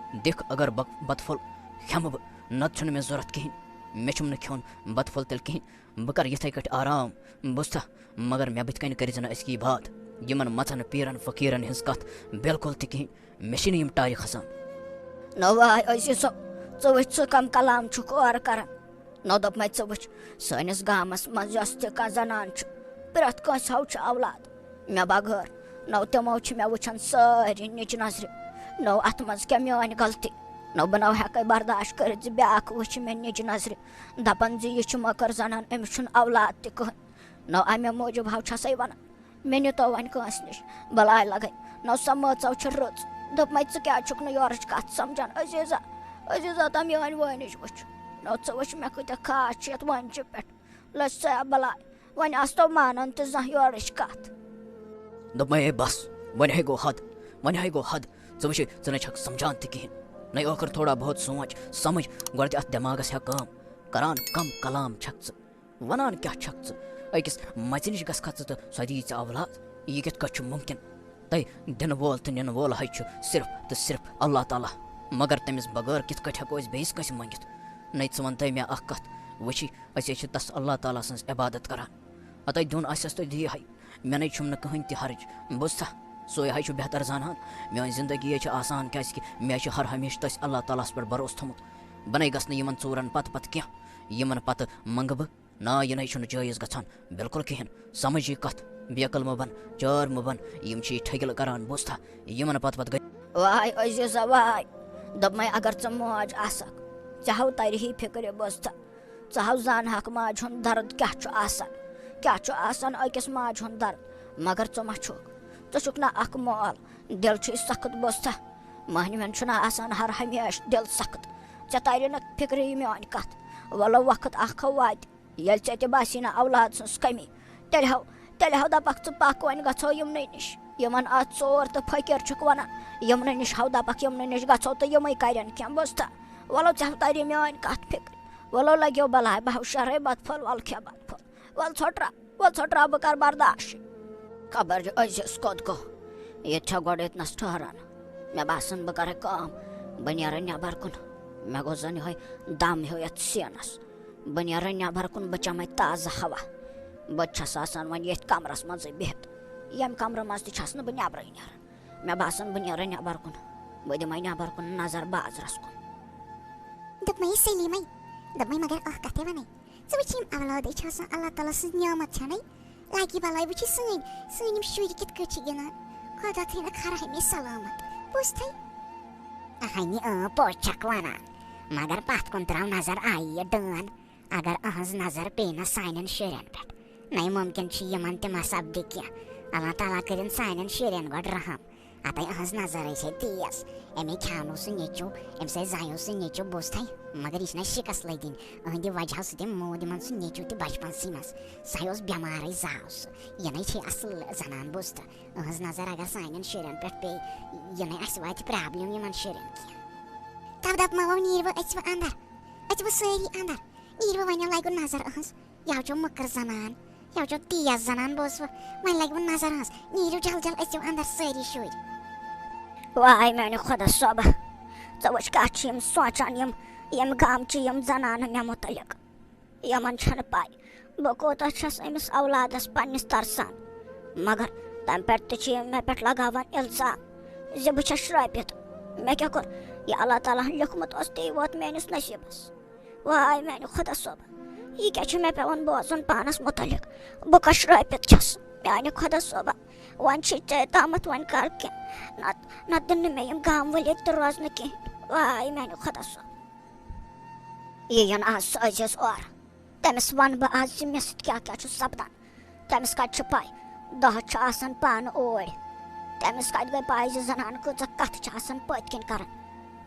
دِکھ اگر بہ-، بتہٕ پھوٚل کھٮ۪مہٕ بہٕ، نتہٕ چھُنہٕ مےٚ ضوٚرتھ کِہیٖنۍ۔ مےٚ چھُم نہٕ کھیوٚن بتہٕ پھوٚل تیٚلہِ کِہیٖنۍ۔ بہٕ کرٕ یِتھے کٲٹھۍ آرام، بوٗزتھا؟ مگر مےٚ بٕتھِ کنہِ کٔرۍ زِ نہٕ أزکی بات یِمن مژن پیرن فقیرن ہٕنٛز کتھ بِلکُل تہِ کِہیٖنۍ۔ مےٚ چھِنہٕ یِم ٹارِ کھسان۔ نو واے عزیزو، ژٕ وٕچھ ژٕ کم کلام چھُکھ اورٕ کران۔ نو دوٚپمَے، ژٕ وٕچھ، سٲنِس گامس منٛز یۄس تہِ کانٛہہ زنان چھِ، پرٛٮ۪تھ کٲنٛسہِ ہاو چھُ اولاد۔ مےٚ بغٲر نو تِمو چھِ مےٚ وٕچھان سٲری نِچ نظرِ۔ نو اتھ منٛز کیٛاہ میٲنۍ غلطی؟ نو بہٕ نو ہٮ۪کے برداشت کٔرِتھ زِ بیٛاکھ وٕچھِ مےٚ نِچ نظرِ، دپان زِ یہِ چھِ مٔکٕر زنان، أمِس چھُنہٕ اولاد تہِ کٕہٕنۍ۔ نو امہِ موٗجوٗب ہاو چھسے ونان، مےٚ نِتو وۄنۍ کٲنٛسہِ نِش، بلاے لگے۔ نو سۄ مٲژو چھِ رٕژ۔ دوٚپمَے، ژٕ کیٛازِ چھُکھ نہٕ یورٕچ کتھ سمجھان؟ عزیزا، عزیزا، تم میٲنۍ وٲنِج وٕچھ۔ نو ژٕ وٕچھ مےٚ کۭتیٛاہ خاص چھِ یتھ وٲنجہِ پٮ۪ٹھ۔ لٔج سۄ بلاے، وۄنۍ آستو مانان تہِ زانٛہہ یورٕچ کتھ۔ دوٚپمَے، ہے بس، وۄنۍ ہے گوٚو حد، وۄنۍ ہے گوٚو حد۔ ژٕ وٕچھے، ژٕ نَے چھَکھ سمجھان تہِ کِہیٖنۍ۔ نَے ٲخٕر تھوڑا بہت سونٛچ، سمجھ، گۄڈٕ دِ اَتھ دٮ۪ماغَس ہا کٲم۔ کران کم کلام چھَکھ ژٕ؟ وَنان کیٛاہ چھَکھ ژٕ؟ أکِس مَژِ نِش گژھکھا ژٕ تہٕ سۄ دِیی ژےٚ اولاد؟ یہِ کِتھ کٲٹھۍ چھُ مُمکِن؟ تَے دِنہٕ وول تہٕ نِنہٕ وول ہے چھُ صرف تہٕ صرف اللہ تعالیٰ۔ مگر تٔمِس بغٲر کِتھ کٲٹھۍ ہٮ۪کو أسۍ بیٚیِس کٲنٛسہِ مٔنٛگِتھ؟ نَے ژٕ وَن تَے مےٚ اَکھ کَتھ، وٕچھی، أسۍ حظ چھِ تَس اللہ تعالیٰ سٕنٛز عبادت کران۔ اَتَے دیُن آسٮ۪س تہٕ دِیہِ ہے، مےٚ نَے چھُم نہٕ کٕہٕنۍ تہِ حرج۔ بوٗزتھا؟ سُے ہے چھُ بہتر زانان۔ میٛٲنۍ زندگی ہے چھِ آسان، کیٛازِکہِ مےٚ چھُ ہر ہمیشہٕ تٔسۍ اللہ تعالیٰ ہَس پٮ۪ٹھ بھروسہٕ تھوٚمُت۔ بہٕ نَے گژھٕ نہٕ یِمَن ژوٗرَن پَتہٕ پَتہٕ کینٛہہ۔ یِمَن پَتہٕ منٛگہٕ بہٕ؟ نا، یہِ نَے چھُنہٕ جٲیِز گژھان، بِلکُل کِہیٖنۍ۔ سمجھ یہِ کَتھ، بے عقل مہٕ بَن، چٲر مہٕ بَن، یِم چھِ یہِ ٹھٔگِل کران، بوٗزتھا؟ یِمَن پَتہٕ پَتہٕ گٔے۔ واے عزیزا واے، دوٚپمَے، اگر ژٕ موج آسَکھ، ژےٚ ہاو تَرِ ہی فِکرِ، بوٗزتھا؟ ژٕ ہاو زانہَکھ ماجہِ ہُنٛد درد کیٛاہ چھُ آسان، کیٛاہ چھُ آسان أکِس ماجہِ ہُنٛد درد۔ مگر ژٕ ما چھُکھ، ژٕ چھُکھ نا اَکھ مول، دِل چھُے سخت، بوٗزتھا؟ مٔہنِوٮ۪ن چھُنہ آسان ہر ہمیشہٕ دِل سخت۔ ژےٚ تَرِ نہٕ فِکرِ یہِ میٛٲنۍ کَتھ۔ وَلہٕ وقت اَکھ ہاو واتہِ، ییٚلہِ ژےٚ تہِ باسی نہ اولاد سٕنٛز کٔمی، تیٚلہِ ہاو، تیٚلہِ ہاو دَپَکھ، ژٕ پَکھ وۄنۍ گژھو یِمنٕے نِش۔ یِمَن آز ژور تہٕ فقیٖر چھُکھ وَنان، یِمنٕے نِش ہاو دَپَکھ، یِمنٕے نِش گژھو تہٕ یِمَے کَرن کینٛہہ، بوٗزتھا؟ وَلو ژےٚ ہاو تَرِ میٛٲنۍ کَتھ فِکرِ۔ وَلو لَگیو بَلاے، بہٕ ہاو شَرے بَتہٕ پھوٚل، وَلہٕ کھےٚ بَتہٕ پھوٚل۔ وَلہٕ ژھۄٹرا، وَلہٕ ژھۄٹرا، بہٕ کَرٕ برداش۔ خبر یہِ عزیز کوٚت گوٚو؟ ییٚتہِ چھا گۄڈٕ ییٚتنَس ٹھہران؟ مےٚ باسان، بہٕ کَرٕ کٲم، بہٕ نیرٕ نٮ۪بر کُن۔ مےٚ گوٚو زَن یِہوٚے دم ہیوٗ یَتھ سیٖنَس۔ بہٕ نیرٕ نٮ۪بر کُن، بہٕ چَمَے تازٕ ہوا۔ بہٕ چھَس آسان وۄنۍ ییٚتھۍ کَمرَس منٛزٕے بِہِتھ۔ ییٚمہِ کَمرٕ منٛز تہِ چھَس نہٕ بہٕ نٮ۪برٕے نیران۔ مےٚ باسان، بہٕ نیرٕ نٮ۪بر کُن۔ بہٕ دِمَے نٮ۪بر کُن نظر بازرَس کُن۔ دوٚپمَے، سلیٖمَے، دوٚپمَے، مگر اَکھ کَتھے وَنَے۔ ژٕ وٕچھ، یِم اولادٕے چھِ آسان، اللہ تعالیٰ سٕنٛز نعمت چھَنَے؟ لاگی بَلاے وٕچھی سٲنۍ، سٲنۍ یِم شُرۍ کِتھ کٲٹھۍ چھِ گِنٛدان۔ خۄدا تھٲینَکھ ہر ہمیشہٕ سلامت۔ بوٗزتھٕے؟ اَہَنہِ، اۭں، پوٚز چھَکھ وَنان۔ مگر پَتھ کُن ترٛاو نظر، آیی یہِ ڈٲن۔ اگر أہٕنٛز نظر پیٚیہِ نہ سانٮ۪ن شُرٮ۪ن پٮ۪ٹھ، نَے مُمکِن چھُ یِمَن تہِ مَس سَپدِ کینٛہہ۔ اللہ تعالیٰ کٔرِن سانٮ۪ن شُرٮ۪ن گۄڈٕ رحم۔ اَتَے أہٕنٛز نظر ٲسۍ ہے تیز۔ أمۍ کھیٛانو سُہ نیٚچوٗ، أمۍ سۭتۍ زایو سُہ نیٚچوٗ، بوٗزتھَے؟ مگر یہِ چھِنہ شِکَس لٔگۍ دِنۍ۔ أہٕنٛدِ وجہ سۭتۍ أمۍ موٗد یِمَن سُہ نیٚچوٗ تہِ بَچپَنسٕے منٛز۔ سُہ ہے اوس بٮ۪مارٕے، زاو سُہ۔ یہِ نَے چھے اَصٕل زَنان، بوٗزتھٕ؟ أہٕنٛز نظر اگر سانٮ۪ن شُرٮ۪ن پٮ۪ٹھ پیٚیہِ، یہِ نَے اَسہِ واتہِ پرٛابلِم یِمَن شُرٮ۪ن کینٛہہ۔ تَو دَپ ما وَو نیٖرِو أژِوٕ اَندَر، أژِوٕ سٲری اَندَر۔ نیٖرِو وۄنۍ لَگوٕ نظر أہٕنٛز۔ یَو چھو مٔکٕر زَنان، یَو چھو تیز زَنان، بوزوٕ؟ وۄنۍ لَگہِ وۄنۍ نظر ہٕنٛز۔ نیٖرِو جل جل، أژِو اَندَر سٲری شُرۍ۔ واے میٛانہِ خۄدا صٲبہ، ژٕ وٕچھ کَتھ چھِ یِم سونٛچان، یِم، یِم گامچہِ یِم زَنانہٕ مےٚ مُتعلِق۔ یِمَن چھَنہٕ پَے بہٕ کوٗتاہ چھَس أمِس اولادَس پنٛنِس ترسان، مگر تَمہِ پٮ۪ٹھ تہِ چھِ یِم مےٚ پٮ۪ٹھ لگاوان الزام زِ بہٕ چھَس شرٲپِتھ۔ مےٚ کیٛاہ کوٚر؟ یہِ اللہ تعالیٰ ہَن لیوٚکھمُت اوس، تی ووت میٛٲنِس نصیٖبَس۔ واے میٛانہِ خۄدا صٲبہ، یہِ کیٛاہ چھُ مےٚ پٮ۪وان بوزُن پانَس مُتعلِق؟ بہٕ کۄس شرٲپِتھ چھَس؟ میٛانہِ خۄدا صٲبا، وۄنۍ چھُے ژےٚ تامَتھ، وۄنۍ کَر کینٛہہ، نَتہٕ، نَتہٕ دِن نہٕ مےٚ یِم گامہٕ وٲلۍ ییٚتہِ تہِ روزنہٕ کِہیٖنۍ۔ واے میٛانہِ خۄدا صٲب، یہِ یِن آز سُہ عزیز اورٕ، تٔمِس وَنہٕ بہٕ آز زِ مےٚ سۭتۍ کیٛاہ کیٛاہ چھُ سَپدان۔ تٔمِس کَتہِ چھِ پَے؟ دۄہَس چھُ آسان پانہٕ اوٗرۍ۔ تٔمِس کَتہِ گٔے پَے زِ زَنان کۭژاہ کَتھٕ چھِ آسان پٔتۍ کِنۍ کَران؟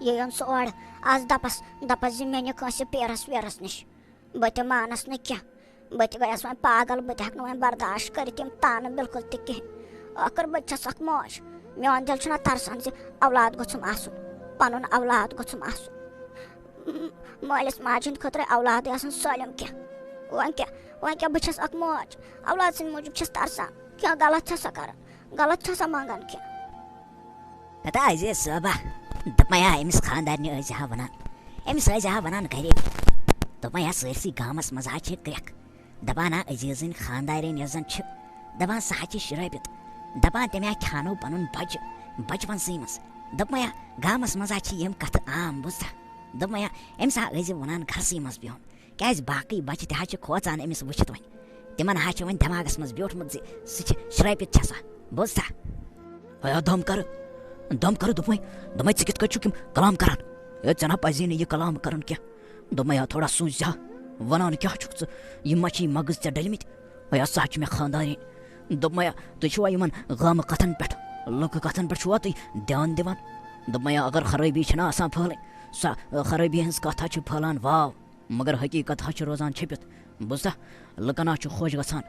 یہِ یِن سُہ اورٕ، آز دَپَس، دَپَس زِ مےٚ نہِ کٲنٛسہِ پیٖرَس ویٖرَس نِش۔ بہٕ تہِ مانَس نہٕ کینٛہہ۔ بہٕ تہِ گٔیَس وۄنۍ پاگل، بہٕ تہِ ہٮ۪کہٕ نہٕ وۄنۍ برداشت کٔرِتھ یِم تانہٕ بِلکُل تہِ کِہیٖنۍ۔ ٲخٕر بہٕ تہِ چھَس اَکھ موج۔ میون دِل چھُنہ ترسان زِ اولاد گوٚژھُم آسُن، پَنُن اولاد گوٚژھُم آسُن۔ م-، مٲلِس ماجہِ ہِنٛدِ خٲطرٕ اولادٕے آسُن سٲلِم کینٛہہ۔ وۄنۍ کیٛاہ، وۄنۍ کیٛاہ، بہٕ چھَس اَکھ موج، اولاد سٕنٛدِ موٗجوٗب چھَس ترسان۔ کینٛہہ غلط چھَسا کران؟ غلط چھَسا منٛگان کینٛہہ؟ ہتا عزیز صٲبہ، دوٚپمَے ہا أمِس خانٛدارنہِ ٲسۍ زِ ہا وَنان، أمِس ٲسۍ زِ ہا وَنان گَرے۔ دوٚپمَے ہا سٲرسٕے گامَس منٛز ہا چھِ کرٛٮ۪کھ۔ دَپان ہا عزیزٕنۍ خانٛدارِنۍ یۄس زَن چھِ، دَپان سۄ ہا چھِ شرٲپِتھ۔ دَپان تٔمۍ ہا کھیٛانو پَنُن بَچہِ بَچپَنسٕے منٛز۔ دوٚپمَے ہا گامَس منٛز ہا چھِ یِم کَتھٕ عام، بوٗزتھا؟ دوٚپمَے ہا أمِس ہا ٲسۍ زِ وَنان گَرسٕے منٛز بِہُن۔ کیٛازِ باقٕے بَچہٕ تہِ حظ چھِ کھوژان أمِس وٕچھِتھ وۄنۍ۔ تِمَن حظ چھِ وۄنۍ دٮ۪ماغَس منٛز بیوٗٹھمُت زِ سُہ چھِ شرٲپِتھ چھےٚ سۄ۔ بوٗزتھا؟ ہے دم کر، دم کر، دوٚپمَے، دوٚپمَے، ژٕ کِتھ کٔنۍ چھُکھ یِم کلام کران؟ ہے، ژےٚ نہ پَزی نہٕ یہِ کلام کرُن کینٛہہ۔ دوٚپمَے، آ، تھوڑا سوٗنٛچ زِ ہا، وَنان کیٛاہ چھُکھ ژٕ؟ یِم ما چھِ یِم مغٕز ژےٚ ڈٔلمٕتۍ؟ ہے، سۄ ہا چھِ مےٚ خانٛدارِنۍ۔ دوٚپمَے، آ، تُہۍ چھِوا یِمَن گامہٕ کَتھَن پٮ۪ٹھ، لُکہٕ کَتھَن پٮ۪ٹھ چھُوا تُہۍ دھیان دِوان؟ دوٚپمَے، آ، اگر خرٲبی چھِنہ آسان پھٲلٕنۍ، سۄ، آ، خرٲبی ہٕنٛز کَتھ ہا چھِ پھٲلان، واو۔ مگر حقیٖقت ہا چھِ روزان چھٔپِتھ۔ بوٗزتھا، لُکن ہا چھُ خۄش گژھان،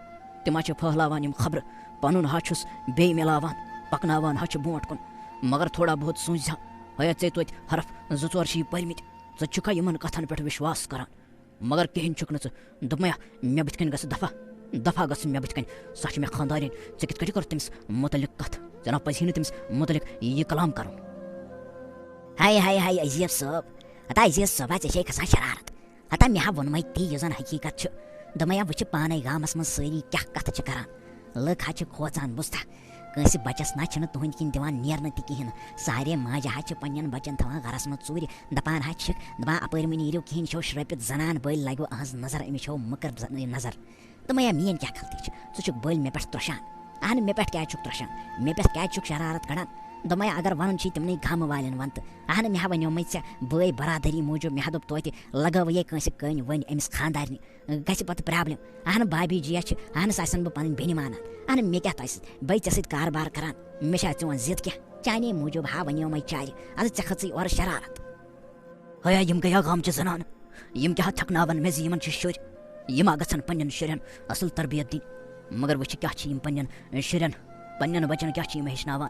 تِم ہا چھِ پھٔہلاوان یِم خبرٕ، پنُن ہا چھُس بیٚیہِ مِلاوان، پکناوان ہا چھِ برونٛٹھ کُن۔ مگر تھوڑا بہت سوٗنٛچ زِ ہا، ہیا ژےٚ توتہِ حرف زٕ ژور چھِ پٔرمٕتۍ، ژٕ چھُکھا یِمن کتھن پٮ۪ٹھ وِشواس کران؟ مگر کِہیٖنۍ چھُکھ نہٕ ژٕ۔ دوٚپمَے، مےٚ بٕتھِ کَنۍ گژھِ دفع، دفع گژھ مےٚ بٕتھِ کَنۍ۔ سۄ چھِ مےٚ خانٛدارِنۍ، ژےٚ کِتھ کٔنۍ کٔرٕتھ تٔمِس مُتعلِق کَتھ؟ ژےٚ نا پَزِہی نہٕ تٔمِس مُتعلِق یہِ کلام کَرُن۔ ہاے، ہاے، ہاے، عزیز صٲب۔ ہتا عزیز صٲبا، ژےٚ چھے کھسان شرارت۔ ہتا مےٚ ہا ووٚنمَے تی یُس زَن حقیٖقت چھُ۔ دوٚپمَے ہا، وٕچھِ پانَے گامَس منٛز سٲری کیٛاہ کَتھٕ چھِ کَران۔ لُکھ ہا چھِ کھوژان، بوٗزتھا؟ کٲنٛسہِ بَچَس نا چھِنہٕ تُہٕنٛدۍ کِنۍ دِوان نیرنہٕ تہِ کِہیٖنۍ۔ سارے ماجہِ ہا چھِ پنٛنٮ۪ن بَچَن تھاوان گَرَس منٛز ژوٗرِ۔ دَپان ہا چھِکھ، دَپان، اَپٲرۍ مہٕ نیٖرِو کِہیٖنۍ، یہِ چھو شرٛپِتھ زَنان، بٔلۍ لَگوٕ أہٕنٛز نظر، أمِس چھو مٔکٕر ز-، نظر۔ دوٚپمَے، یا میٛٲنۍ کیٛاہ غلطی چھِ؟ ژٕ چھُکھ بٔلۍ مےٚ پٮ۪ٹھ ترٛوشان۔ اہنہٕ، مےٚ پٮ۪ٹھ کیٛازِ چھُکھ ترٛوشان؟ مےٚ پٮ۪ٹھ کیٛازِ چھُکھ شرارت کڑان؟ دوٚپمَے، اگر وَنُن چھُے تِمنٕے گامہٕ والٮ۪ن وَن تہٕ۔ اہنہٕ، مےٚ ہا وَنیومَے ژےٚ بٲے برادٔری موٗجوٗب، مےٚ ہا دوٚپ توتہِ لَگٲوٕ یے کٲنٛسہِ کٔنۍ ؤنۍ أمِس خانٛدارنہِ۔ گژھِ پَتہٕ problem۔ اہنہٕ، بابی جِیا چھِ، اہنہٕ، سُہ آسَن بہٕ پَنٕنۍ بیٚنہِ مانان۔ اہنہٕ، مےٚ کیٛاہ تۄہہِ سۭتۍ؟ بہٕ ژےٚ سۭتۍ کاربار کران۔ مےٚ چھا ژٕ وَن ضد کیٛاہ؟ چانے موٗجوٗب ہا وَنیومَے چارِ۔ اَدٕ ژےٚ کھٔژٕے اورٕ شرارت۔ ہیا، یِم گٔیا گامچہِ زنانہٕ۔ یِم کیٛاہ تھٮ۪کناون مےٚ زِ یِمن چھِ شُرۍ؟ یِم ہا گژھن پننٮ۪ن شُرٮ۪ن اصل تربیت دِنۍ۔ مگر وٕچھِ کیٛاہ چھِ یِم پننٮ۪ن شُرٮ۪ن، پننٮ۪ن بچن کیٛاہ چھِ یِم ہیٚچھناوان؟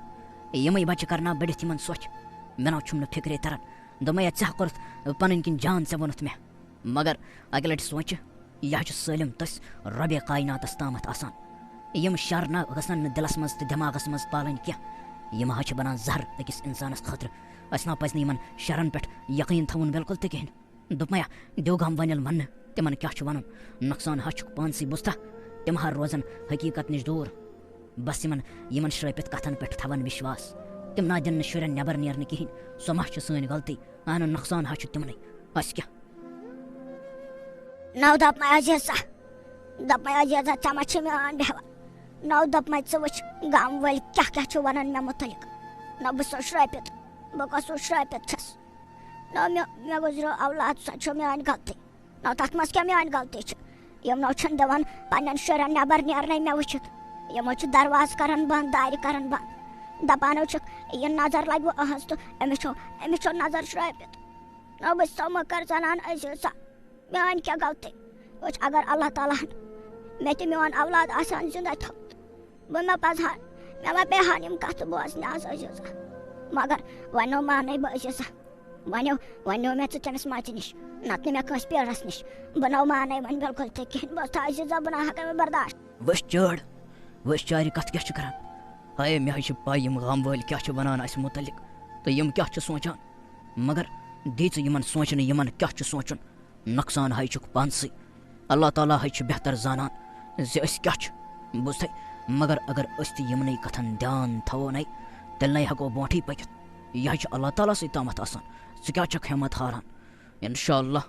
یِمے بچہِ کرناو بٔڑِتھ یِمن سۄچھ۔ مےٚ نہ چھُم نہٕ فکرے تران۔ دوٚپمَے، یا ژےٚ ہا کوٚرُتھ پنٕنۍ کِنۍ جان، ژےٚ ووٚنُتھ مےٚ۔ مگر اکہِ لٹہِ سونٛچہِ، یہِ ہا چھُ سٲلِم تٔسۍ رۄبِ کایناتس تامتھ آسان۔ یِم شر نہ گژھن نہٕ دِلس منٛز تہٕ دٮ۪ماغس منٛز پالٕنۍ کینٛہہ۔ یِم ہا چھِ بنان زہر أکِس انسانس خٲطرٕ۔ اسہِ نہ پزِ نہٕ یِمن شرن پٮ۪ٹھ یقین تھاوُن بالکل تہِ کِہینۍ۔ دوٚپمَے، دیو گام وَنٮ۪ل وَننہٕ، تِمن کیٛاہ چھُ وَنُن؟ نۄقصان ہا چھُکھ پانسٕے، بوٗزتھا؟ تِم ہا روزن حقیٖقت نِش دوٗر۔ بس یِمن، یِمن شرٲپِتھ کتھن پٮ۪ٹھ تھاوَن وِشواس۔ تِم نہ دِن نہٕ شُرٮ۪ن نٮ۪بر نیرنہٕ کِہیٖنۍ۔ سۄ ما چھِ سٲنۍ غلطی؟ اہنہٕ، نۄقصان ہا چھُ تِمنٕے۔ اَسہِ کیٛاہ؟ نو دوٚپمَے عزیزا، دوٚپمَے عزیزا، ژےٚ ما چھِ میٛٲنۍ بیٚہوان؟ نو دوٚپمَے، ژٕ وٕچھ، گام وٲلۍ کیٛاہ کیٛاہ چھِ وَنان مےٚ مُتعلِق۔ نہ بہٕ چھُسو شرٲپِتھ، بہٕ کۄس ہیوٗ شرٲپِتھ چھَس؟ نہ مےٚ، مےٚ گُزریو اولاد، سۄ چھو میٛٲنۍ غلطی۔ نہ تَتھ منٛز کیٛاہ میٛٲنۍ غلطی چھِ؟ یِم نہ چھِنہٕ دِوان پنٛنٮ۪ن شُرٮ۪ن نٮ۪بر نیرنَے مےٚ وٕچھِتھ۔ یِمو چھِ دروازٕ کران بنٛد، دارِ کران بنٛد۔ دَپان حظ چھِکھ، یہِ نظر لگہِ وۄنۍ أہنٛز تہٕ أمِس چھو، أمِس چھو نظر شرٲپِتھ۔ نہ بہٕ چھسو مٔکٕر زنان عزیزا، میٛٲنۍ کیٛاہ غلطی؟ وٕچھ، اگر اللہ تعالیٰ ہن مےٚ تہِ میون اولاد آسہِ ہن زِندَے تھوٚمُت، بہٕ مہ پزٕ ہا، مےٚ مہ پیٚیہِ ہن یِم کتھٕ بوزنہِ آز عزیزا۔ مگر وۄنۍ نو مانے بہٕ عزیزا، وۄنۍ نو، وۄنۍ نو مےٚ ژٕ تٔمِس ماجہِ نِش، نتہٕ نہٕ مےٚ کٲنٛسہِ پیرس نِش۔ بہٕ نو مانے وۄنۍ بالکل تہِ کِہیٖنۍ، بہٕ اوسُس عزیزا، بہٕ نہ ہٮ۪کے وۄنۍ برداشت۔ وٕچھ چٲڑ، وٕچھ چارِ کتھ کیٛاہ چھِ کران۔ ہاے، مےٚ حظ چھِ پَے یِم غم وٲلۍ کیٛاہ چھِ وَنان اَسہِ مُتعلِق تہٕ یِم کیٛاہ چھِ سونٛچان۔ مگر دی ژٕ یِمَن سونٛچنہٕ، یِمَن کیٛاہ چھُ سونٛچُن۔ نۄقصان ہاے چھُکھ پانسٕے۔ اللہ تعالیٰ ہاے چھُ بہتر زانان زِ أسۍ کیٛاہ چھِ۔ بوٗزتھٕے، مگر اگر أسۍ تہِ یِمنٕے کَتھَن دھیان تھاوو نَے، تیٚلہِ نَے ہٮ۪کو برونٛٹھٕے پٔکِتھ۔ یہِ حظ چھُ اللہ تعالیٰ سٕے تامَتھ آسان۔ ژٕ کیٛاہ چھَکھ ہٮ۪مَتھ ہاران؟ اِنشاء اللہ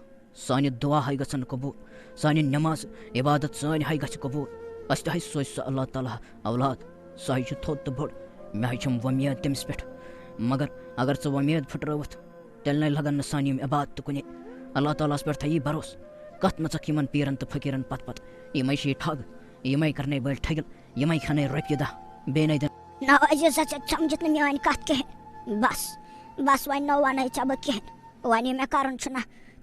سانہِ دُعا ہاے گژھن قبوٗل، سانہِ نٮ۪ماز عبادت سٲنۍ ہاے گژھِ قبوٗل۔ اَسہِ تہِ ہاے سوزِ سُہ اللہ تعالیٰ اولاد، سُہ ہاے چھُ تھوٚد تہٕ بوٚڑ۔ مےٚ ہاے چھَم وۄمید تٔمِس پٮ۪ٹھ، مگر اگر ژٕ وۄمید پھٕٹرٲوٕتھ، تیٚلہِ نَے لَگَن نہٕ سانہِ یِم عبادتہٕ کُنے۔ اللہ تعالیٰ ہَس پٮ۪ٹھ تھٲیی بھروسہٕ، کَتھ مَہ ژَکھ یِمَن پیٖرَن تہٕ فقیٖرَن پَتہٕ پَتہٕ۔ یِمَے چھِ یہِ ٹھَگ، یِمَے کَرنَے بٔلۍ ٹھَگِل، یِمَے کھٮ۪نَے رۄپیہِ دَہ، بیٚیہِ نَے دِن۔ نہ عزیزا، ژےٚ سَمجِتھ نہٕ میٛٲنۍ کَتھ کِہیٖنۍ۔ بَس، بَس، وۄنۍ نہٕ وَنَے ژےٚ بہٕ کِہیٖنۍ۔ وۄنۍ یہِ مےٚ کَرُن چھُنہ،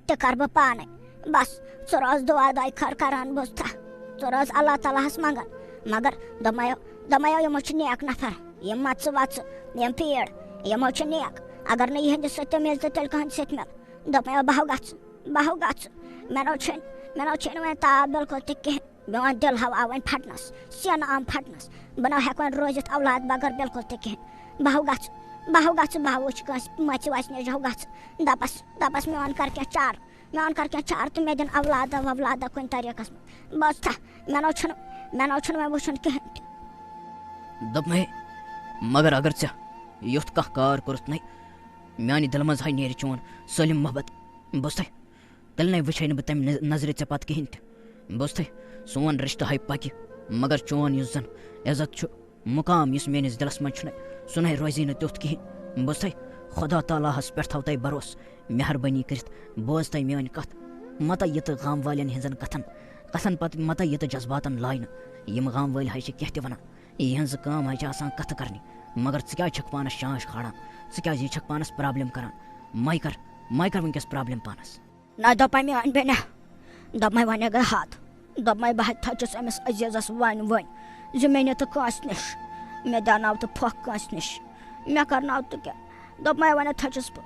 تہِ کَرٕ بہٕ پانَے۔ بَس، ژٕ روز دُعا دۄیہِ خٲر کَران، بوٗزتھا؟ ژٕ روز اللہ تعالیٰ ہَس منٛگان۔ مگر دوٚپمَیو، دوٚپمَیو، یِمو چھِ نیک نفر، یِم مَژٕ وَژٕ، یِم پیٖر، یِمو چھِ نیک۔ اگر نہٕ یِہِنٛدِ سۭتۍ تہِ مِلہِ تہٕ تیٚلہِ کٕہٕنٛدِ سۭتۍ مِلہٕ۔ دوٚپمَیو، بہٕ ہا گژھٕ، بہٕ ہا گژھٕ۔ مےٚ نہ چھُنہٕ، مےٚ نہ چھُنہٕ وۄنۍ تاب بِلکُل تہِ کِہیٖنۍ۔ میون دِل ہوا وۄنۍ پھٹنس، سینہٕ آم پھٹنس۔ بہٕ نہ ہٮ۪کہٕ وۄنۍ روٗزِتھ اولاد بغٲر بِلکُل تہِ کِہیٖنۍ۔ بہٕ ہا گژھٕ، بہٕ ہا گژھٕ، بہٕ ہا وٕچھِ کٲنٛسہِ مَژِ وَژِ نِش ہا گژھٕ۔ دَپَس، دَپَس، میون کر کینٛہہ چارٕ، میون کر کینٛہہ چارٕ تہٕ مےٚ دِن اولادہ وولادہ کُنہِ طریٖقَس منٛز۔ بہٕ ٲسٕس تھا-، مےٚ نہ چھُنہٕ، مےٚ نہ چھُنہٕ وۄنۍ وٕچھُن کِہیٖنۍ تہِ۔ دوٚپمَے، مگر اگر ژےٚ یُتھ کانٛہہ کار کوٚرُتھ نَے، میانہِ دِلہٕ منٛز ہاے نیرِ چون سٲلِم محبت۔ بوٗزتھَے؟ تیٚلہِ نَے وٕچھے نہٕ بہٕ تَمہِ نظ-، نظرِ ژےٚ پَتہٕ کِہیٖنۍ تہِ۔ بوٗزتھٕے؟ سون رِشتہٕ ہاے پَکہِ، مگر چون یُس زَن عزت چھُ، مُقام یُس میٲنِس دِلَس منٛز چھُنَے، سُہ نَے روزی نہٕ تیُتھ کِہیٖنۍ۔ بوٗزتھٕے؟ خۄدا تعالیٰ ہَس پٮ۪ٹھ تھاو تۄہہِ بھروسہٕ، مہربٲنی کٔرِتھ بوز تۄہہِ میٲنۍ کَتھ۔ مَتہ یہِ تہٕ غم والٮ۪ن ہِنٛزَن کَتھَن، کَتھَن پَتہٕ مَتہ یہِ تہٕ جذباتَن لاینہٕ۔ یِم غم وٲلۍ ہاے چھِ کینٛہہ تہِ وَنان، یِہٕنٛز کٲم ہاے چھِ آسان کَتھٕ کَرنہِ۔ مگر ژٕ کیٛازِ چھَکھ پانَس شانٛش کھالان؟ ژٕ کیٛازِ یہِ چھَکھ پانَس problem کَران؟ مَے کَر، مَے کَر وٕنکیٚس problem پانَس۔ نہ دوٚپمَے میٛانہِ بیٚنہِ، دوٚپمَے وۄنۍ گٔے حد۔ دوٚپمَے بہٕ ہَتہِ تھَچِس أمِس عزیزَس وۄنۍ وۄنۍ زِ مےٚ نہِ تہٕ کٲنٛسہِ نِش، مےٚ دیٛاناو تہٕ پھۄکھ کٲنٛسہِ نِش، مےٚ کَرناو تہٕ کیٛاہ۔ دوٚپمَے وۄنۍ تھَچِس بہٕ،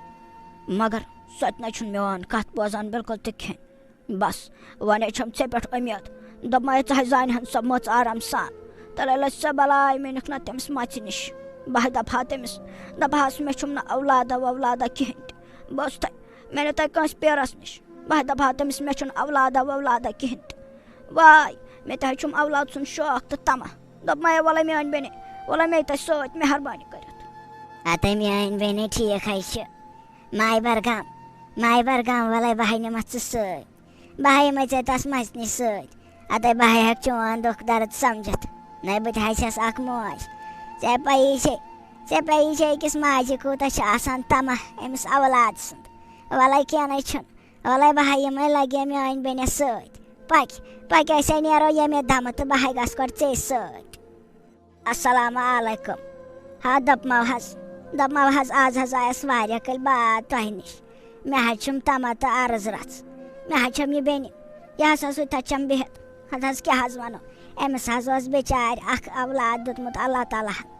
مگر سۄ تہِ نَے چھُنہٕ میون کَتھ بوزان بِلکُل تہِ کِہیٖنۍ۔ بَس، وۄنۍ چھَم ژےٚ پٮ۪ٹھ اُمید۔ دوٚپمَے ژٕ ہَے زانہِ ہَن سۄ مٔژ آرام سان، تیٚلہِ لٔج سۄ بَلاے مےٚ نِکھ نہ تٔمِس مَژِ نِش۔ بہٕ ہَے دَپہٕ ہا تٔمِس، دَپہٕ ہَس مےٚ چھُم نہٕ اولادہ وولادہ کِہیٖنۍ تہِ۔ بہٕ ٲسٕس تۄہہِ مےٚ نہٕ تۄہہِ کٲنٛسہِ پیرَس نِش۔ بہٕ دَپہٕ ہا تٔمِس، مےٚ چھُنہٕ اولادہ وولادہ کِہیٖنۍ تہِ۔ واے، مےٚ تہِ حظ چھُم اولاد سُنٛد شوق تہٕ طمع۔ دوٚپمَے، وَلَے میٛانہِ بیٚنہِ، وَلَے مےٚ تۄہہِ سۭتۍ مہربٲنی کٔرِتھ۔ ہَتَے میٛانہِ بیٚنہِ، ٹھیٖک حظ چھِ۔ ماے برگام، ماے برگام، وَلَے بہٕ ہَے نِمَتھ ژٕ سۭتۍ۔ بہٕ ہَے یِمَے ژےٚ تَس مَژِ نِش سۭتۍ۔ اَدَے بہٕ ہَے ہٮ۪کہٕ چون دُکھ درد سَمجِتھ۔ نَے بہٕ تہِ ہَے چھَس اَکھ موج۔ ژےٚ پَیی چھے، ژےٚ پَیی چھے أکِس ماجہِ کوٗتاہ چھِ آسان طمع أمِس اولاد سُنٛد۔ وَلَے کینٛہہ نَے چھُنہٕ۔ وَلَے بہٕ ہا یِمَے لَگے میٛانہِ بیٚنہِ سۭتۍ۔ پَکہِ، پَکہِ أسۍ ہے نیرو ییٚمے دَمہٕ تہٕ بہٕ ہا گژھٕ گۄڈٕ ژےٚ سۭتۍ۔ السلام علیکم۔ ہا، دوٚپمو حظ، دوٚپمو حظ، آز حظ آیَس واریاہ کٲلۍ بعد تۄہہِ نِش۔ مےٚ حظ چھُم طمع تہٕ عرض رَژھ۔ مےٚ حظ چھَم یہِ بیٚنہِ۔ یہِ حظ ٲس تَتہِ چھَم بِہِتھ۔ ہَتہٕ حظ کیٛاہ حظ وَنو؟ أمِس حظ اوس بِچارِ اَکھ اولاد دیُتمُت اللہ تعالیٰ ہَن۔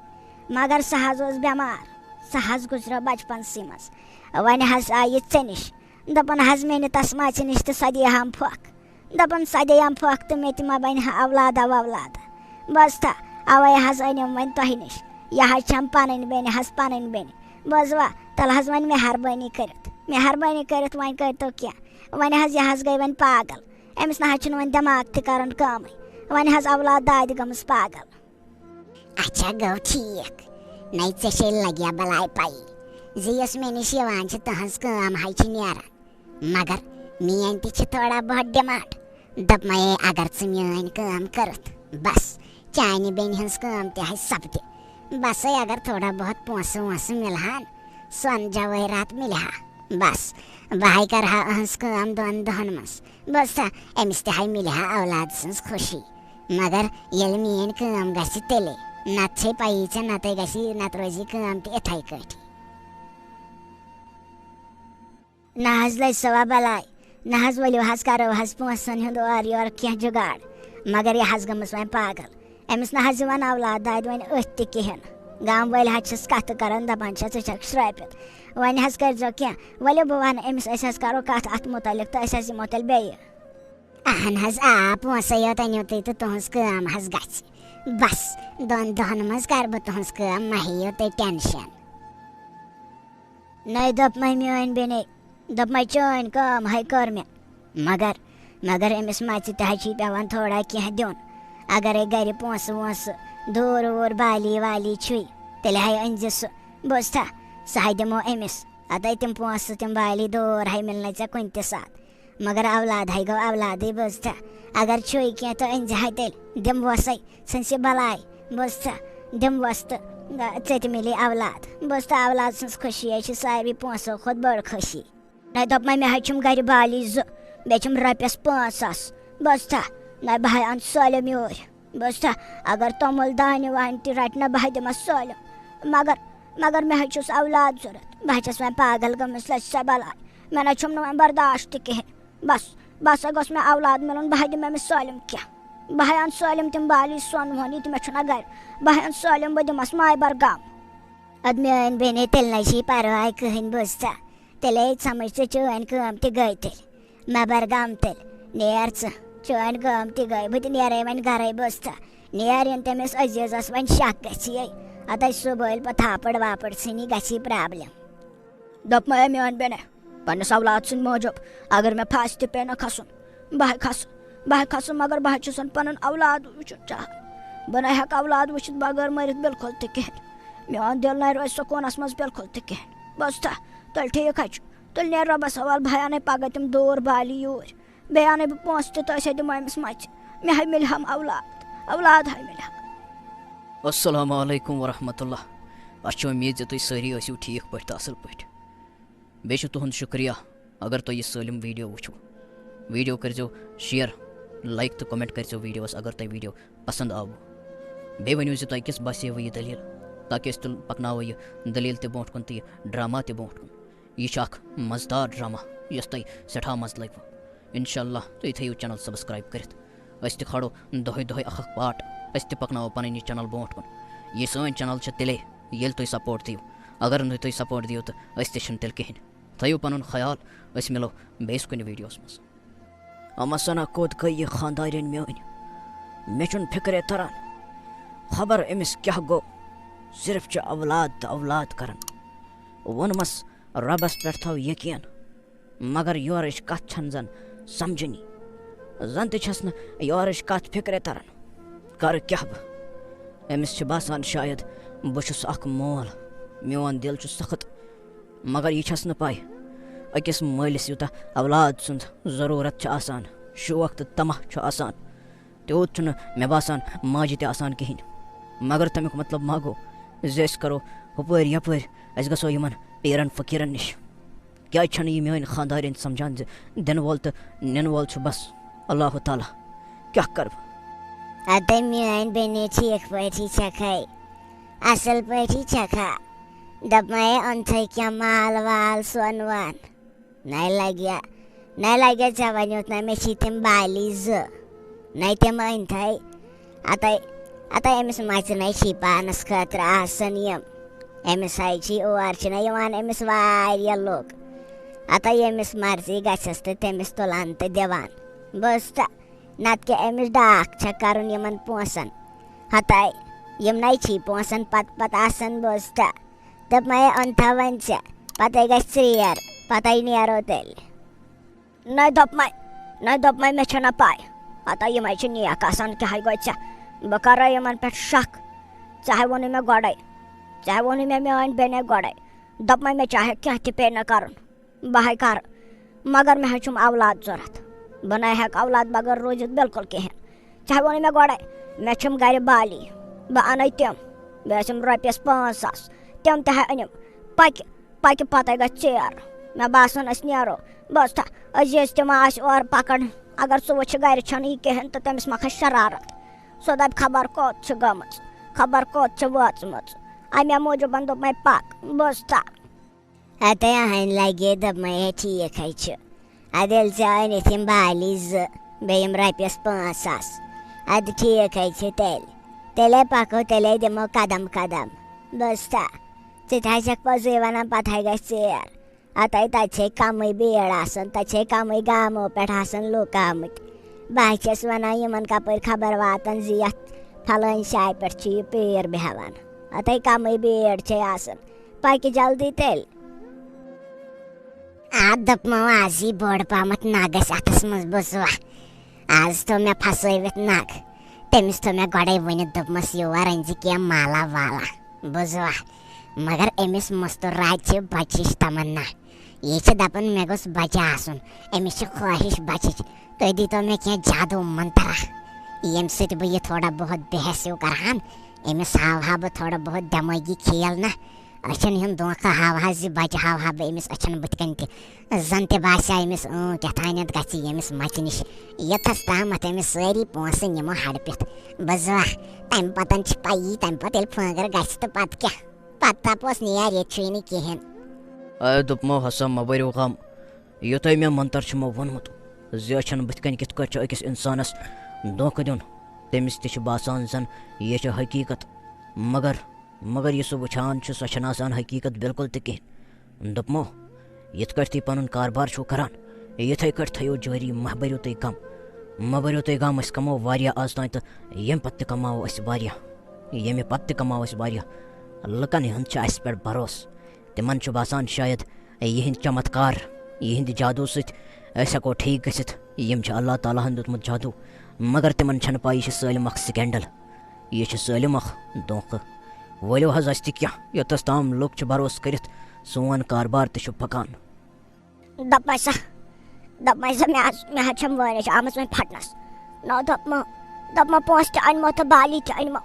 مگر سُہ حظ اوس بٮ۪مار۔ سُہ حظ گُزریو بَچپَنسٕے منٛز۔ وۄنۍ حظ آیہِ یہِ ژےٚ نِش۔ دَپان حظ مےٚ نہِ تَس ماژِ نِش تہٕ سۄ دِیہِ ہم پھۄکھ۔ دَپان سۄ دِیہِ ہم پھۄکھ تہٕ مےٚ تہِ ما بَنہِ ہا اولادہ وولادہ۔ بوزتھا، اَوَے حظ أنِم وۄنۍ تۄہہِ نِش۔ یہِ حظ چھَم پَنٕنۍ بیٚنہِ حظ، پَنٕنۍ بیٚنہِ۔ بوزوا، تَلہٕ حظ وۄنۍ مہربٲنی کٔرِتھ۔ مہربٲنی کٔرِتھ وۄنۍ کٔرۍتو کینٛہہ۔ وۄنۍ حظ، یہِ حظ گٔے وۄنۍ پاگل۔ أمِس نہ حظ چھُنہٕ وۄنۍ دٮ۪ماغ تہِ کَران کٲمٕے۔ وۄنۍ حظ اولاد دادِ گٔمٕژ پاگل۔ اچھا گوٚو ٹھیٖک۔ نَے ژےٚ چھے لَگیا بَلاے پَیی زِ یۄس مےٚ نِش یِوان چھِ، تٕہٕنٛز کٲم ہَے چھِ نیران۔ مگر میٛٲنۍ تہِ چھِ تھوڑا بہت demand۔ دوٚپمَے، اگر ژٕ میٛٲنۍ کٲم کٔرٕتھ، بَس، چانہِ بیٚنہِ ہٕنٛز کٲم تہِ ہَے سَپدِ۔ بَسَے اگر تھوڑا بہت پونٛسہٕ وونٛسہٕ مِلہَن، سۄن جوٲہرات مِلہِ ہا، بَس، بہٕ ہَے کَرٕ ہا أہٕنٛز کٲم دۄن دۄہَن منٛز۔ بوزتھا، أمِس تہِ ہَے مِلہِ ہا اولاد سٕنٛز خوشی۔ مگر ییٚلہِ میٛٲنۍ کٲم گژھِ تیٚلے، نَتہٕ چھے پَیی ژےٚ، نَتہٕ گژھِ، نَتہٕ روزِ یہِ کٲم تہِ یِتھَے کٲٹھۍ۔ نہ حظ لٔج سۄ بَلاے، نہ حظ، ؤلِو حظ کَرو حظ پونٛسَن ہُنٛد اورٕ یورٕ کینٛہہ جُگاڑ۔ مگر یہِ حظ گٔمٕژ وۄنۍ پاگل۔ أمِس نہ حظ یِوان اولاد دادِ وۄنۍ أتھۍ تہِ کِہیٖنۍ۔ گام وٲلۍ حظ چھِس کَتھٕ کَران، دَپان چھِس، ژٕ چھَکھ شرٛٲپِتھ۔ وۄنۍ حظ کٔرۍزیو کینٛہہ، ؤلِو بہٕ وَنہٕ أمِس، أسۍ حظ کَرو کَتھ اَتھ مُتعلِق تہٕ أسۍ حظ یِمو تیٚلہِ بیٚیہِ۔ اہن حظ، آ، پونٛسَے یوت أنِو تُہۍ تہٕ تُہٕنٛز کٲم حظ گژھِ۔ بَس، دۄن دۄہَن منٛز کَرٕ بہٕ تُہٕنٛز کٲم، مہ ہیٚیِو تُہۍ tension۔ نَے دوٚپمَے میٛٲنۍ بیٚنے، دوٚپمَے چٲنۍ کٲم ہَے کٔر مےٚ۔ مگر، مگر أمِس مَژِ تہِ حظ چھِی پٮ۪وان تھوڑا کینٛہہ دیُن۔ اگرے گَرِ پونٛسہٕ وونٛسہٕ، دوٗر ووٗر بالی والی چھُے، تیٚلہِ ہَے أنۍزِ سُہ۔ بوٗزتھا، سُہ ہَے دِمو أمِس۔ اَدَے تِم پونٛسہٕ تِم بالی دوٗر ہَے مِلنَے ژےٚ کُنہِ تہِ ساتہٕ۔ مگر اولاد ہے گوٚو اولادٕے، بوٗزتھا؟ اگر چھُے کینٛہہ تہٕ أنۍ زِ ہا تیٚلہِ، دِمہوسَے، ژھٕنسہِ بلاے، بوٗزتھا؟ دِمہوس تہٕ ژےٚ تہِ مِلی اولاد، بوٗزتھا؟ اولاد سٕنٛز خوشی ہے چھِ ساروی پونٛسو کھۄتہٕ بٔڑ خوشی۔ نَے دوٚپمَے، مےٚ حظ چھِم گَرِ بالی زٕ، بیٚیہِ چھِم رۄپیَس پانٛژھ ساس، بوٗزتھا؟ نَے بہٕ ہاے اَنہٕ سٲلِم یوٗرۍ، بوٗزتھا؟ اگر توٚمُل دانہِ وانہِ تہِ رَٹہِ نہ، بہٕ ہاے دِمَس سٲلِم۔ مگر، مگر مےٚ حظ چھُس اولاد ضوٚرَتھ، بہٕ حظ چھَس وۄنۍ پاگل گٔمٕژ، لَژھِ سا بلاے۔ مےٚ نہ چھُم نہٕ وۄنۍ برداشت تہِ کِہیٖنۍ۔ بس، بس گوٚژھ مےٚ اولاد مِلُن، بہٕ ہاے دِمہٕ أمِس سٲلِم کینٛہہ۔ بہٕ ہاے اَنہٕ سٲلِم تِم بالی سۄن وۄن، یہِ تہِ مےٚ چھُنہ گَرِ۔ بہٕ ہاے اَنہٕ سٲلِم، بہٕ دِمَس ماے برگام۔ اَدٕ میٛٲنۍ بیٚنے، تیٚلہِ نَے چھِی پَرواے کٕہٕنۍ، بوٗزتھا؟ تیٚلے ژھمٕج ژٕ، چٲنۍ کٲم تہِ گٔے تیٚلہِ۔ مےٚ برگام تیٚلہِ۔ نیر ژٕ، چٲنۍ کٲم تہِ گٔے، بہٕ تہِ نیرے وۄنۍ گَرَے، بوٗزتھا؟ نیر، یِن تٔمِس عزیزس وۄنۍ شک گژھِ یے۔ اَدٕ سُہ بٔلۍ پتہٕ تھاپڑ واپڑ ژھٕنی، گژھی problem۔ دوٚپمَے میٛٲنۍ بیٚنہِ، پننِس اولاد سٕنٛدِ موٗجوٗب اگر مےٚ پھاسہِ تہِ پیٚیہِ نہ کھسُن، بہٕ ہا کھسہٕ، بہٕ ہا کھسہٕ، مگر بہٕ ہا چھُسن پنُن اولاد وٕچھُن چاہان۔ بہٕ نہ ہٮ۪کہٕ اولاد وٕچھِتھ بغٲر مٔرِتھ بِلکُل تہِ کِہیٖنۍ۔ میون دِل نہ روزِ سکوٗنس منٛز بِلکُل تہِ کِہیٖنۍ۔ بوٗزتھا؟ تیٚلہِ ٹھیٖک حظ چھُ، تیٚلہِ نیر رۄبس حوالہٕ، بہٕ ہا اَنَے پگاہ تِم دوٗر بالی یوٗرۍ۔ بیٚیہِ اَنَے بہٕ پونٛسہٕ تہِ، تہٕ أسۍ ہے دِمو أمِس مَژِ۔ مےٚ ہے مِلہِ ہم اولاد، اولاد ہے مِلہِ ہم۔ السلام علیکم ورحمۃ اللہ۔ اَسہِ چھِ اُمید زِ تُہۍ سٲری ٲسِو ٹھیٖک پٲٹھۍ تہٕ اَصٕل پٲٹھۍ۔ بیٚیہِ چھُ تُہُنٛد شُکریہ اگر تُہۍ یہِ سٲلِم video وٕچھِو۔ Video کٔرۍزیو share، like تہٕ comment کٔرۍزیو videoس اگر تۄہہِ video پسنٛد آوٕ۔ بیٚیہِ ؤنِو زِ تۄہہِ کِژھ باسیوٕ یہِ دٔلیٖل، تاکہِ أسۍ تُل-، پَکناوو یہِ دٔلیٖل تہِ برونٛٹھ کُن تہٕ یہِ drama تہِ برونٛٹھ کُن۔ یہِ چھُ اکھ مزٕدار drama یۄس تۄہہِ سٮ۪ٹھاہ مزٕ لگوٕ۔ انشاءاللہ تُہۍ تھٲیِو channel subscribe کٔرِتھ۔ أسۍ تہِ کھالو دۄہے دۄہے اکھ اکھ part۔ أسۍ تہِ پکناوو پنٕنۍ یہِ channel برونٛٹھ کُن۔ یہِ سٲنۍ channel چھِ تیٚلے ییٚلہِ تُہۍ support دِیِو۔ اگر نہٕ تُہۍ support دِیِو تہٕ أسۍ تہِ چھِنہٕ تیٚلہِ کِہیٖنۍ۔ تھٲیِو پنُن خیال، أسۍ مِلو بیٚیِس کُنہِ videoس منٛز۔ اما سنا کوٚت گٔے یہِ خاندارٮ۪ن میٲنۍ؟ مےٚ چھُنہٕ فِکرے تران، خبر أمِس کیٛاہ گوٚو۔ صرف چھِ اولاد تہٕ اولاد کران۔ ووٚنمَس، رۄبَس پٮ۪ٹھ تھاو یقیٖن۔ مگر یورٕچ کَتھ چھَنہٕ زَن سَمجھنی۔ زَن تہِ چھَس نہٕ یورٕچ کَتھ فِکرِ تَران۔ کَرٕ کیٛاہ بہٕ؟ أمِس چھِ باسان شاید بہٕ چھُس اَکھ مول۔ میون دِل چھُ سَخت۔ مگر یہِ چھَس نہٕ پَے، أکِس مٲلِس یوٗتاہ اولاد سُنٛد ضروٗرت چھُ آسان، شوق تہٕ طمع چھُ آسان، تیوٗت چھُنہٕ مےٚ باسان ماجہِ تہِ آسان کِہیٖنۍ۔ مگر تَمیُک مطلب ما گوٚو زِ أسۍ کَرو ہُپٲرۍ یَپٲرۍ، أسۍ گژھو یِمَن پیٖرَن فقیٖرَن نِش؟ کیٛازِ چھَنہٕ یہِ میٛٲنۍ خانٛدارِنۍ سَمجھان زِ دِنہٕ وول تہٕ نِنہٕ وول چھُ بَس اللہ تعالیٰ؟ کیٛاہ کَرٕ بہٕ؟ اَدٕ میٛٲنۍ بیٚنہِ ٹھیٖک پٲٹھی چھَکھَے؟ اَصٕل پٲٹھی چھَکھا؟ دوٚپمَے، اوٚنتھَے کینٛہہ مال وال، سۄن وۄن؟ نَے لَگہِ، نَے لَگہِ ژےٚ وۄنۍ یوت نہ، مےٚ چھی تِم بالی زٕ، نَے تِم أنۍ تھَے۔ اَتَے، اَتَے أمِس مَژِ نَے چھی پانَس خٲطرٕ آسان یِم۔ أمِس ہَے چھی اور چھِنہ یِوان أمِس واریاہ لُکھ۔ اَتَے ییٚمِس مرضی گژھٮ۪س تہٕ تٔمِس تُلان تہٕ دِوان۔ بوٗزتھا؟ نَتہٕ کیٛاہ أمِس ڈاکھ چھےٚ کَرُن یِمَن پونٛسَن؟ ہَتَے، یِم نَے چھی پونٛسَن پَتہٕ پَتہٕ آسان، بوٗزتھا؟ دوٚپمَے، اوٚن تھاو وۄنۍ ژےٚ، پَتَے گژھِ ژیر، پَتَے نیرو تیٚلہِ۔ نَے دوٚپمَے، نَے دوٚپمَے، مےٚ چھَنہ پَے۔ پَتہ یِمَے چھِ نیک آسان، کیٛاہ ہَے گوٚو ژےٚ؟ بہٕ کَرٕ یِمَن پٮ۪ٹھ شک۔ ژےٚ ہَے ووٚنُے مےٚ گۄڈَے، ژےٚ ہَے ووٚنُے مےٚ میٛٲنۍ بیٚنے گۄڈَے۔ دوٚپمَے، مےٚ چاہے کینٛہہ تہِ پیٚیہِ نہ کَرُن، بہٕ ہَے کَرٕ، مگر مےٚ حظ چھُم اولاد ضوٚرَتھ۔ بہٕ نَے ہٮ۪کہٕ اولاد بغٲر روٗزِتھ بِلکُل کِہیٖنۍ۔ ژےٚ ووٚنُے مےٚ گۄڈَے، مےٚ چھِم گَرِ بالی، بہٕ اَنَے تِم۔ بیٚیہِ ٲسِم رۄپیَس پانٛژھ ساس، تِم تہِ ہا أنِم۔ پَکہِ، پَکہِ پَتَے گژھِ ژیر۔ مےٚ باسان، أسۍ نیرو۔ بہٕ ٲسٕس تھا-، عزیٖز تہِ ما آسہِ اورٕ پَکان۔ اگر سُہ وٕچھِ گَرِ چھَنہٕ یہِ کِہیٖنۍ تہٕ تٔمِس ما کھَسہِ شرارت۔ سُہ دَپہِ، خبر کوٚت چھِ گٔمٕژ، خبر کوٚت چھِ وٲژمٕژ۔ اَمے موٗجوٗبَن دوٚپمَے، پَک۔ بہٕ ٲسٕس تھا-، ہتے اہن لگے، دوٚپمَے، ہے، ٹھیٖک ہے چھُ۔ اَدٕ ییٚلہِ ژےٚ أنِتھ یِم بالی زٕ، بیٚیہِ یِم رۄپیَس پانٛژھ ساس، اَدٕ ٹھیٖک ہے چھُ تیٚلہِ۔ تیٚلے پَکو، تیٚلے دِمو قدم قدم۔ بوٗزتھا؟ ژٕ تہِ حظ چھَکھ پوٚزُے وَنان، پَتہٕ ہے گژھِ ژیر۔ اَتَے تَتہِ چھے کَمٕے بیٖڑ آسان، تَتہِ چھے کَمٕے گامو پٮ۪ٹھ آسان لُکھ آمٕتۍ۔ بہٕ حظ چھَس وَنان، یِمَن کَپٲرۍ خبر واتان زِ یَتھ پھلٲنۍ جایہِ پٮ۪ٹھ چھُ یہِ پیٖر بیٚہوان۔ اَتَے کَمٕے بیٖڑ چھے آسان۔ پَکہِ جلدی تیٚلہِ۔ آ، دوٚپمو، آز یی بٔڑ پہمتھ نگ اَسہِ اَتھَس منٛز، بوٗزوا؟ آز تھوٚو مےٚ پھسٲوِتھ نگ۔ تٔمِس تھوٚو مےٚ گۄڈَے ؤنِتھ، دوٚپمَس، یور أنۍ زِ کینٛہہ مالا والا، بوٗزوا؟ مگر أمِس مستوٗر راجہِ چھِ بچِچ تمنا۔ یہِ چھِ دَپان، مےٚ گوٚژھ بَچہِ آسُن، أمِس چھِ خواہِش بَچِچ، تُہۍ دیٖتو مےٚ کینٛہہ جادوٗ منترا، ییٚمہِ سۭتۍ بہٕ یہِ تھوڑا بہت بحث ہیوٗ کَرٕ ہن، أمِس ہاوہا بہٕ تھوڑا بہت دٮ۪مٲغی کھیل نہ، أچھن ہُنٛد دھوکہٕ ہاوہا زِ بَچہِ ہاوہا بہٕ أمِس أچھن بٕتھِ کَنۍ تہِ، زَن تہِ باسہِ ہا أمِس، اۭں، کیٛاہ تانٮ۪تھ گژھِ ییٚمِس مَچہِ نِش، یوٚتَس تامَتھ أمِس سٲری پونٛسہٕ نِمو ہَڑپِتھ۔ بہٕ زٕ وَ، تَمہِ پَتَن چھِ پَیی، تَمہِ پَتہٕ ییٚلہِ فٲنٛگر گژھِ تہٕ پَتہٕ کیٛاہ؟ پَتہٕ تَپوس نیر ییٚتہِ چھُے نہٕ کِہیٖنۍ۔ اے دوٚپمو ہسا، مہ بٔرِو غم، یہِ تۄہہِ مےٚ منتر چھُمو ووٚنمُت زِ أچھن بٕتھِ کنہِ کِتھ کٲٹھۍ چھُ أکِس اِنسانس دھوکہٕ دیُن، تٔمِس تہِ چھُ باسان زن یہِ چھِ حقیٖقت، مگر، مگر یہِ سُہ وٕچھان چھُ، سۄ چھَنہٕ آسان حقیٖقت بِلکُل تہِ کِہیٖنۍ۔ دوٚپمو، یِتھ کٲٹھۍ تُہۍ پنُن کاربار چھُو کران، یِتھَے کٲٹھۍ تھٲیِو جٲری، مہ بٔرِو تُہۍ غم، مہ بٔرِو تُہۍ غم، أسۍ کماوو واریاہ آز تام تہٕ ییٚمہِ پتہٕ تہِ کماوو أسۍ واریاہ، ییٚمہِ پتہٕ تہِ کماوو أسۍ واریاہ۔ لُکن ہُنٛد چھُ اَسہِ پٮ۪ٹھ بھروسہٕ، تِمن چھُ باسان شاید یِہِنٛدۍ چمتکار، یِہِنٛدِ جادوٗ سۭتۍ أسۍ ہٮ۪کو ٹھیٖک گٔژھِتھ۔ یِم چھِ اللہ تعالیٰ ہن دیُتمُت جادوٗ، مگر تِمن چھَنہٕ پَے یہِ چھِ سٲلِم اکھ scandal، یہِ چھِ سٲلِم اکھ دھوکہٕ۔ ؤلِو حظ اَسہِ تہِ کیٛاہ، یوٚتَس تام لُکھ چھِ بھروسہٕ کٔرِتھ سون کاربار تہِ چھُ پکان۔ دَپمَے سا، دَپمَے سا، مےٚ حظ، مےٚ حظ چھَم وٲرِش آمٕژ وۄنۍ پھٹنَس۔ نہ دَپمو، دَپمو پونٛسہٕ تہِ اَنمو تہٕ بالی تہِ اَنمو،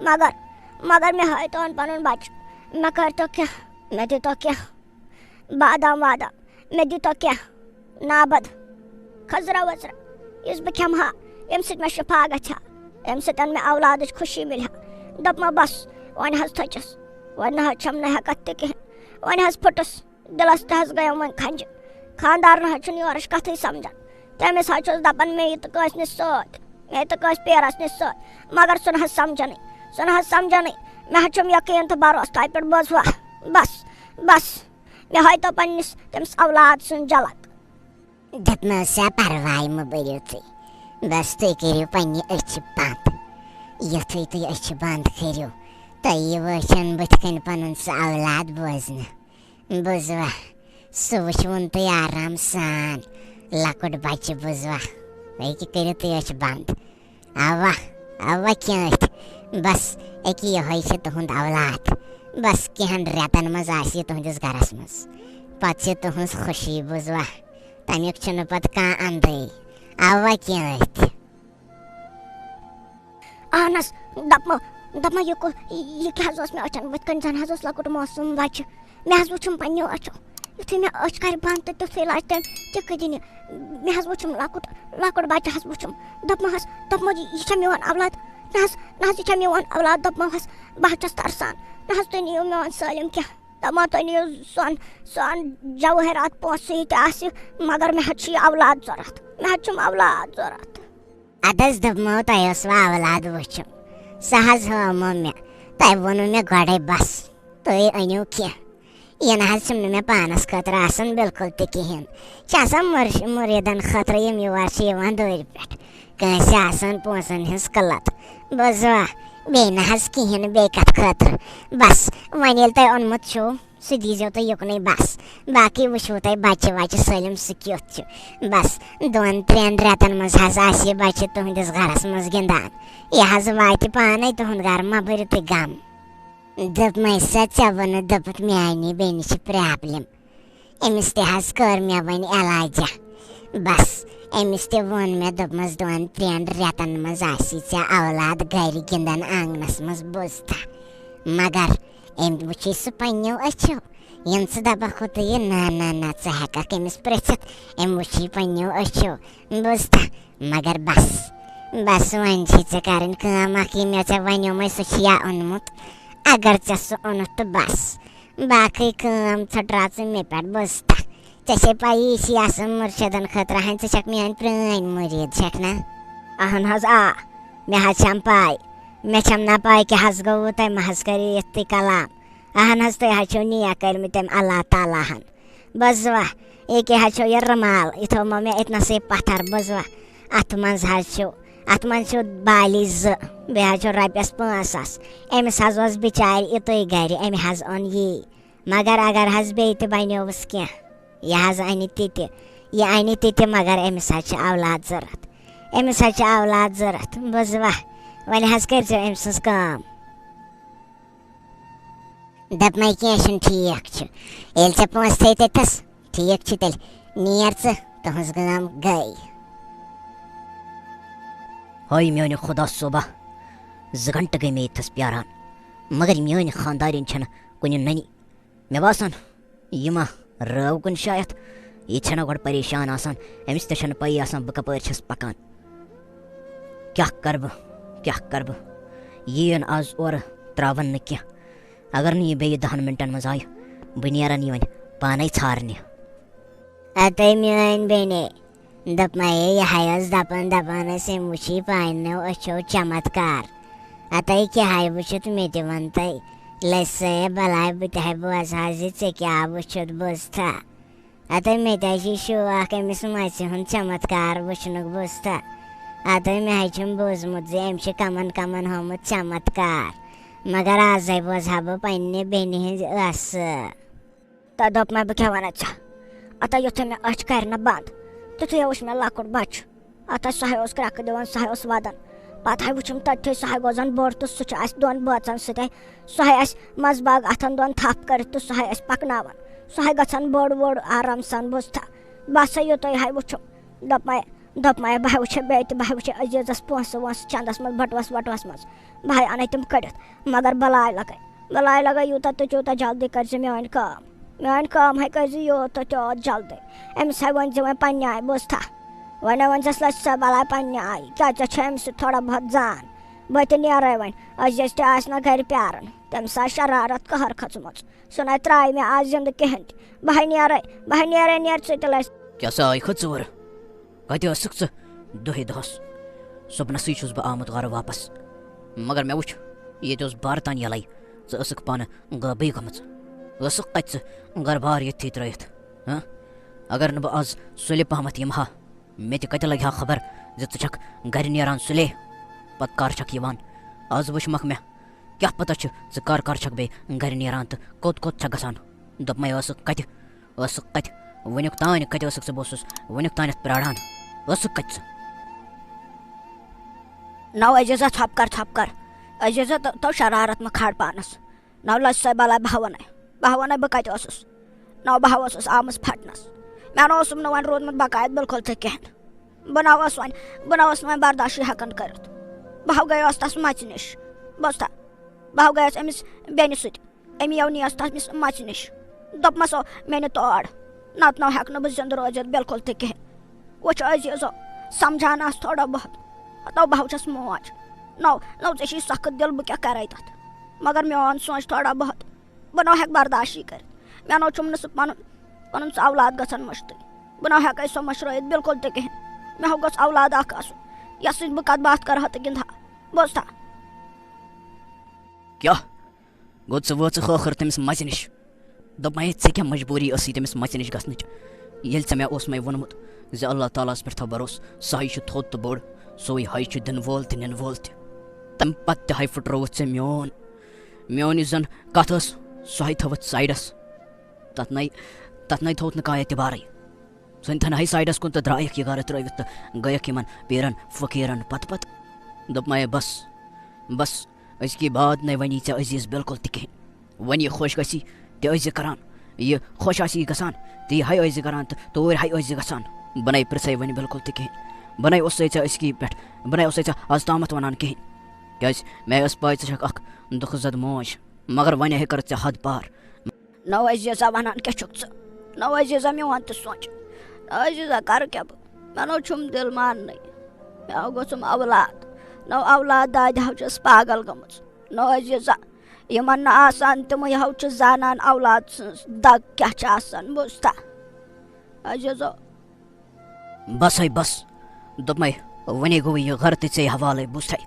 مگر، مگر مےٚ ہٲیتو پَنُن بَچہٕ، مےٚ کٔرۍتو کینٛہہ، مےٚ دیٖتو کینٛہہ بادام وادام، مےٚ دیٖتو کینٛہہ نابد کھٔزرا ؤزرا، یُس بہٕ کھٮ۪مہٕ ہا، ییٚمہِ سۭتۍ مےٚ شفا گژھِ ہا، ییٚمہِ سۭتۍ مےٚ اولادٕچ خوشی مِلہِ ہا۔ دوٚپمو، بَس، وۄنۍ حظ تھٔچِس، وۄنۍ نہ حظ چھَم نہٕ ہٮ۪کَتھ تہِ کِہیٖنۍ، وۄنۍ حظ پھُٹُس۔ دِلَس تہِ حظ گٔیَم وۄنۍ کھَنجہِ۔ خانٛدار نہ حظ چھُنہٕ یورٕچ کَتھٕے سَمجھان۔ تٔمِس حظ چھُس دَپان، مےٚ یہِ تہٕ کٲنٛسہِ نِش سۭتۍ، مےٚ یہِ تہٕ کٲنٛسہِ پیرَس نِش سۭتۍ، مگر سُہ نہ حظ سَمجھانٕے، سُہ نہ حظ سَمجھانٕے۔ مےٚ حظ چھُم یقیٖن تہٕ بھروسہٕ تۄہہِ پٮ۪ٹھ، بوزوا؟ بَس، بَس، مےٚ ہٲیتو پنٛنِس تٔمِس اولاد سُنٛد جلک۔ دوٚپمو سا، پرواے مہٕ بٔرِو تُہۍ، بَس تُہۍ کٔرِو پنٛنہِ أچھِ بنٛد۔ یُتھُے تُہۍ أچھِ بنٛد کٔرِو، تۄہہِ یِیہِ وٕچھُن بٕتھِ کَنۍ پَنُن سُہ اولاد بوزنہٕ۔ بوٗزوا؟ سُہ وٕچھوُن تُہۍ آرام سان، لۄکُٹ بَچہِ، بوٗزوا؟ أکہِ کٔرِو تُہۍ أچھ بنٛد۔ اوا، اوا کینٛہہ أتھۍ۔ بس، أکہِ یِہوٚے چھِ تُہُنٛد اولاد۔ بس، کینٛہَن رٮ۪تَن منٛز آسہِ یہِ تُہٕنٛدِس گَرَس منٛز۔ پَتہٕ چھِ تُہٕنٛز خوشی، بوٗزوا؟ تَمیُک چھُنہٕ پَتہٕ کانٛہہ اَندٕے۔ اوا کینٛہہ أتھۍ۔ اہن حظ، دَپمو، دَپمو، یہِ کو-، یہِ کیٛاہ حظ اوس مےٚ أچھَن بٕتھِ کَنۍ؟ زَن حظ اوس لۄکُٹ معصوٗم بَچہٕ۔ مےٚ حظ وٕچھُم پنٛنیو أچھو۔ یُتھُے مےٚ أچھ کَرِ بنٛد تہٕ تیُتھُے لاجہِ تٔمۍ تہِ کٔدِنہِ۔ مےٚ حظ وٕچھُم لۄکُٹ، لۄکُٹ بَچہٕ حظ وٕچھُم۔ دوٚپمَس، دوٚپمَس، یہِ چھا میون اولاد؟ نہ حظ، نہ حظ، یہِ چھا میون اولاد؟ دوٚپمَس، بہٕ حظ چھَس ترسان۔ نہ حظ، تُہۍ نِیِو میون سٲلِم کینٛہہ۔ دوٚپمَس، تُہۍ نِیِو سۄن، سۄن جوٲہرات پونٛسہٕ یہِ تہِ آسہِ، مگر مےٚ حظ چھُ یہِ اولاد ضوٚرَتھ۔ مےٚ حظ چھُم اولاد ضوٚرَتھ۔ اَدٕ حظ دوٚپمو، تۄہہِ اوسوٕ اولاد وٕچھُم، سُہ حظ ہٲومو مےٚ۔ تۄہہِ ووٚنوُ مےٚ گۄڈَے، بَس، تُہۍ أنِو کینٛہہ۔ یہِ نہ حظ چھُم نہٕ مےٚ پانَس خٲطرٕ آسان بِلکُل تہِ کِہیٖنۍ۔ چھِ آسان مُرش-، مُریٖدَن خٲطرٕ، یِم یور چھِ یِوان دوٗرِ پٮ۪ٹھ۔ کٲنٛسہِ آسان پونٛسَن ہِنٛز قٕلت۔ بوٗزوا؟ بیٚیہِ نہ حظ کِہیٖنۍ نہٕ، بیٚیہِ کَتھ خٲطرٕ۔ بَس، وۄنۍ ییٚلہِ تۄہہِ اوٚنمُت چھُو، سُہ دیٖزیو تُہۍ یُکنُے بَس۔ باقٕے وٕچھِو تۄہہِ بَچہِ وَچہِ سٲلِم سُہ کیُتھ چھُ۔ بَس، دۄن ترٛٮ۪ن رٮ۪تَن منٛز حظ آسہِ یہِ بَچہِ تُہٕنٛدِس گَرَس منٛز گِنٛدان۔ یہِ حظ واتہِ پانَے تُہُنٛد گَرٕ، مہ بٔرِو تُہۍ غم۔ دوٚپمَے سا، ژےٚ ووٚنُتھ، دوٚپُتھ، میٛانہِ بیٚنہِ چھِ problem۔ أمِس تہِ حظ کٔر مےٚ وۄنۍ علاجہ۔ بَس، أمِس تہِ ووٚن مےٚ، دوٚپمَس، دۄن ترٛٮ۪ن رٮ۪تَن منٛز آسی ژےٚ اولاد گَرِ گِنٛدان آنٛگنَس منٛز، بوٗزتھا؟ مگر أمۍ وٕچھے سُہ پنٛنیو أچھو۔ یِم ژٕ دَپَکھ ہُہ تہٕ یہِ، نہ، نہ، نہ، ژٕ ہٮ۪کَکھ أمِس پِرٛژھِتھ۔ أمۍ وٕچھے پنٛنیو أچھو، بوٗزتھا؟ مگر بَس، بَس، وۄنۍ چھے ژےٚ کَرٕنۍ کٲم اَکھ، یہِ مےٚ ژےٚ وَنیومَے، سُہ چھُ یا اوٚنمُت۔ اگر ژےٚ سُہ اوٚنُتھ تہٕ بَس، باقٕے کٲم ژھٕٹراو ژٕ مےٚ پٮ۪ٹھ، بوٗزتھا؟ ژےٚ چھے پَیی، یہِ چھِ آسان مُرشِدَن خٲطرٕ ہَن، ژٕ چھَکھ میٛٲنۍ پرٛٲنۍ مُریٖد، چھَکھ نا؟ اہن حظ، آ، مےٚ حظ چھَم پَے۔ مےٚ چھَم نا پَے کیٛاہ حظ گوٚوُ تۄہہِ، مہ حظ کٔرِو یِتھ تُہۍ کلام۔ اہن حظ، تُہۍ حظ چھِو نیک کٔرمٕتۍ تٔمۍ اللہ تعالیٰ ہَن۔ بوٗزوا، ییٚکیٛاہ حظ چھو یہِ رُمال، یہِ تھوٚومو مےٚ أتنَسٕے پَتھر، بوٗزوا؟ اَتھ منٛز حظ چھُ، اَتھ منٛز چھُ بالی زٕ، بیٚیہِ حظ چھُ رۄپیَس پانٛژھ ساس۔ أمِس حظ اوس بِچارِ یِتُے گَرِ، أمۍ حظ اوٚن یی۔ مگر اگر حظ بیٚیہِ تہِ بَنیووُس کینٛہہ، یہِ حظ اَنہِ تہِ تہِ، یہِ اَنہِ تہِ تہِ، مگر أمِس حظ چھِ اولاد ضوٚرَتھ۔ أمِس حظ چھِ اولاد ضوٚرَتھ۔ بوٗزوا، وۄنۍ حظ کٔرۍزیو أمۍ سٕنٛز کٲم۔ دوٚپمَے، کینٛہہ چھُنہٕ، ٹھیٖک چھُ۔ ییٚلہِ ژےٚ پونٛسہٕ تھٲے تٔتھَس، ٹھیک چھُ تیٚلہِ، نیر ژٕ، تُہنٛز کٲم گٔے۔ ہاے میانہِ خدا صٲبا، زٕ گھنٹہٕ گٔے مےٚ ییٚتھس پیاران، مگر میٲنۍ خانٛدارِنۍ چھنہٕ کُنہِ ننہِ۔ مےٚ باسان، یہِ ما رٲو کُن شاید۔ یہِ چھنہ گۄڈٕ پریشان آسان، أمِس تہِ چھنہٕ پَیی آسان بہٕ کپٲرۍ چھَس پکان۔ کیٛاہ کرٕ بہٕ، کیٛاہ کرٕ بہٕ؟ یہِ یِن آز اورٕ، ترٛاوَن نہٕ کینٛہہ۔ اگر نہٕ یہِ بیٚیہِ دَہَن مِنٹَن منٛز آیہِ، بہٕ نیرَن یہِ وۄنۍ پانَے ژھارنہِ۔ اَتے میٲنۍ بیٚنے، دوٚپمَے، یہِ ہاے ٲس دَپان، دَپان ٲس، أمۍ وٕچھی پنٛنیو أچھو چمتکار۔ اَتے کیٛاہ ہاے وٕچھُتھ مےٚ تہِ وَن تَے؟ لٔج سا بَلاے، بہٕ تہِ ہاے بوزٕ ہا زِ ژےٚ کیٛاہ وٕچھُتھ، بوزتھا؟ اَتے مےٚ تہِ حظ چھِ شوق أمِس مَژِ ہُنٛد چمتکار وٕچھنُک، بوزتھا؟ اَتے مےٚ حظ چھُم بوٗزمُت زِ أمۍ چھِ کَمَن کَمَن ہومُت چمتکار، مگر آزَے بوزٕ ہا بہٕ پنٛنہِ بیٚنہِ ہِنٛزِ ٲسہٕ۔ تہٕ دوٚپمَے، بہٕ کیٛاہ وَنَے ژےٚ؟ اَتَے یُتھُے مےٚ أچھ کَرِ نہ بنٛد، تیُتھُے وٕچھ مےٚ لۄکُٹ بَچہٕ۔ اَتَے سُہ ہَے اوس کرٛٮ۪کہٕ دِوان، سُہ ہَے اوس وَدان۔ پَتہٕ ہَے وٕچھُم تٔتھی، سُہ ہَے گوٚو زَن بوٚڑ تہٕ سُہ چھُ اَسہِ دۄن بٲژَن سۭتۍ۔ سُہ ہَے اَسہِ منٛزٕ باگ اَتھَن دۄن تھَپھ کٔرِتھ تہٕ سُہ ہَے اَسہِ پَکناوان۔ سُہ ہَے گژھان بوٚڑ ووٚڑ آرام سان، بوٗزتھا؟ بَس ہَے یُتُے ہَے وٕچھُم۔ دوٚپمَے، دوٚپمَے، بہٕ ہَے وٕچھے بیٚیہِ تہِ، بہٕ ہَے وٕچھے عزیٖزَس پونٛسہٕ وونٛسہٕ چَندَس منٛز، بَٹوَس وَٹوَس منٛز۔ بہٕ ہَے اَنَے تِم کٔڑِتھ۔ مگر بَلاے لَگَے، بَلاے لَگَے یوٗتاہ تہٕ تیوٗتاہ جلدی کٔرۍ زِ میٛٲنۍ کٲم۔ میٛٲنۍ کٲم ہے کٔرۍ زِ یوٗت تہٕ تیوٗت جلدی۔ أمِس ہے ؤنۍ زِ وۄنۍ پنٛنہِ آیہِ، بوٗزتھا؟ وۄنۍ ہے ؤنۍ زٮ۪س لَژھِ سا بَلاے پنٛنہِ آیہِ، کیٛازِ ژےٚ چھےٚ أمِس سۭتۍ تھوڑا بہت زان۔ بہٕ تہِ نیرَے وۄنۍ، عزیٖز تہِ آسہِ نہ گَرِ پیاران۔ تٔمِس آسہِ شرارت قہر کھٔژمٕژ۔ سُہ نَے ترٛایہِ مےٚ آز زِندٕ کِہیٖنۍ تہِ۔ بہٕ ہے نیرَے، بہٕ ہے نیرَے، نیر ژٕ تہِ لَژھ۔ کیٛاہ سا آیہِ کھٔژ ژٕ اورٕ؟ کَتہِ ٲسٕکھ ژٕ دۄہے دۄہَس؟ صُبنَسٕے چھُس بہٕ آمُت گَرٕ واپَس، مگر مےٚ وُچھ، ییٚتہِ اوس بار تام یَلَے۔ ژٕ ٲسٕکھ پانہٕ غٲبٕے گٔمٕژ۔ ٲسٕکھ کَتہِ ژٕ گَرٕ بار ییٚتھی ترٛٲیِتھ؟ ہہ؟ اگر نہٕ بہٕ آز سُلہِ پَہمَتھ یِمہٕ ہا، مےٚ تہِ کَتہِ لَگہِ ہا خبر زِ ژٕ چھَکھ گَرِ نیران سُلے، پَتہٕ کَر چھَکھ یِوان؟ آز وٕچھمَکھ مےٚ، کیٛاہ پَتہ چھُ ژٕ کَر کَر چھَکھ بیٚیہِ گَرِ نیران تہٕ کوٚت کوٚت چھَکھ گژھان؟ دوٚپمَے، ٲسٕکھ کَتہِ؟ ٲسٕکھ کَتہِ؟ وٕنیُک تانۍ کَتہِ ٲسٕکھ ژٕ؟ بہٕ اوسُس وٕنیُک تانٮ۪تھ پیاران۔ ٲسٕکھ کَتہِ ژٕ؟ نو عزیزہ، ژھۄپہٕ کر، ژھۄپہٕ کر۔ عزیزہ، تو، تو شرارت مہ کھال پانس۔ نو لج سا بلاے، بہٕ ہا وَنَے، بہٕ ہا وَنَے بہٕ کَتہِ اوسُس۔ نو بہٕ ہا اوسُس آمٕژ پھٹنس۔ مےٚ نہ اوسُم نہٕ وۄنۍ روٗدمُت بقایت بالکل تہِ کِہیٖنۍ۔ بہٕ نہ اوس وۄنۍ، بہٕ نہ اوس نہٕ وۄنۍ برداشٕے ہٮ۪کان کٔرِتھ۔ بہٕ ہا گٔیوس تَس مَژِ نِش۔ بوزتھا؟ بہٕ ہا گٔیَس أمِس بیٚنہِ سۭتۍ۔ أمی یو نِیَس تٔمِس مَژِ نِش۔ دوٚپمَس، "او، مےٚ نہِ تور۔ نَتہٕ نو ہٮ۪کہٕ نہٕ بہٕ زِندٕ روٗزِتھ بِلکُل تہِ کِہیٖنۍ۔" وٕچھ عزیزو، سمجھان آس تھوڑا بہت۔ ہتو بہٕ ہا چھَس موج۔ نو، نو ژےٚ چھُے سخت دِل، بہٕ کیٛاہ کَرَے تَتھ؟ مگر میون سونٛچ تھوڑا بہت۔ بہٕ نو ہٮ۪کہٕ برداشٕے کٔرِتھ۔ مےٚ نو چھُم نہٕ سُہ پَنُن، پَنُن سُہ اولاد گژھان مٔشتٕے۔ بہٕ نو ہٮ۪کَے سۄ مٔشرٲیِتھ بِلکُل تہِ کِہیٖنۍ۔ مےٚ ہا گوٚژھ اولاد اکھ آسُن، یَس سۭتۍ بہٕ کَتھ باتھ کَرٕ ہا تہٕ گِنٛدٕ ہا۔ بوزتھا؟ کیٛاہ؟ گوٚو ژٕ وٲژٕکھ ٲخٕر تٔمِس مَژِ نِش؟ دوٚپمَے، ژےٚ کیٛاہ مجبوٗری ٲسٕے تٔمِس مَژِ نِش گژھنٕچ؟ ییٚلہِ ژےٚ مےٚ اوسمَے ووٚنمُت زِ اللہ تعالیٰ ہَس پٮ۪ٹھ تھاو بھروسہٕ، سُہ ہَے چھُ تھوٚد تہٕ بوٚڑ، سُے ہَے چھُ دِنہٕ وول تہِ نِنہٕ وول تہِ۔ تَمہِ پَتہٕ تہِ ہَے پھٕٹرٲوٕتھ ژےٚ میون، میون یُس زَن کَتھ ٲس، سُہ ہَے تھٲوٕتھ سایڈَس۔ تَتھ نَے، تَتھ نَے تھوٚوُتھ نہٕ کانٛہہ اعتبارٕے۔ ژھٕنۍ تھَن ہَے سایڈَس کُن تہٕ درٛایَکھ یہِ گَرٕ ترٛٲوِتھ تہٕ گٔیَکھ یِمَن پیٖرَن فقیٖرَن پَتہٕ پَتہٕ۔ دوٚپمَے، بَس، بَس، أزکی بعد نَے وَنی ژےٚ عزیٖز بِلکُل تہِ کِہیٖنۍ۔ وۄنۍ یہِ خۄش گژھی تہِ ٲسۍ زِ کَران، یہِ خۄش آسی گژھان تہِ یہِ ہَے ٲسۍ زِ کَران تہٕ توٗرۍ ہَے ٲسۍ زِ گژھان۔ بہٕ نَے پِرٛژھَے وۄنۍ بِلکُل تہِ کِہیٖنۍ۔ بہٕ نَے اوسَے ژےٚ أزکی پٮ۪ٹھ، بہٕ نَے اوسَے ژےٚ آز تامَتھ وَنان کِہیٖنۍ۔ کیٛازِ مےٚ ٲس پَے ژٕ چھَکھ اَکھ دُکھٕ زَد موج، مگر وۄنۍ ہے کٔر ژےٚ حد پار۔ نو عزیزہ، ونان کیٛاہ چھُکھ ژٕ؟ نو عزیزہ، میون تہِ سونٛچ۔ نو عزیزہ، کرٕ کیٛاہ بہٕ؟ مےٚ نو چھُم دِل ماننٕے۔ مےٚ ہا گوٚژھُم اولاد۔ نو اولاد دادِ ہا چھَس پاگل گٔمٕژ۔ نو عزیزہ، یِمن نہٕ آسان، تِمٕے ہا چھِ زانان اولاد سٕنٛز دگ کیٛاہ چھِ آسان، بوٗزتھا؟ عزیزو۔ بس ہے بس، دوٚپمَے، وۄنۍ گوٚو یہِ گرٕ تہِ ژےٚ حوالَے، بوٗزتھَے؟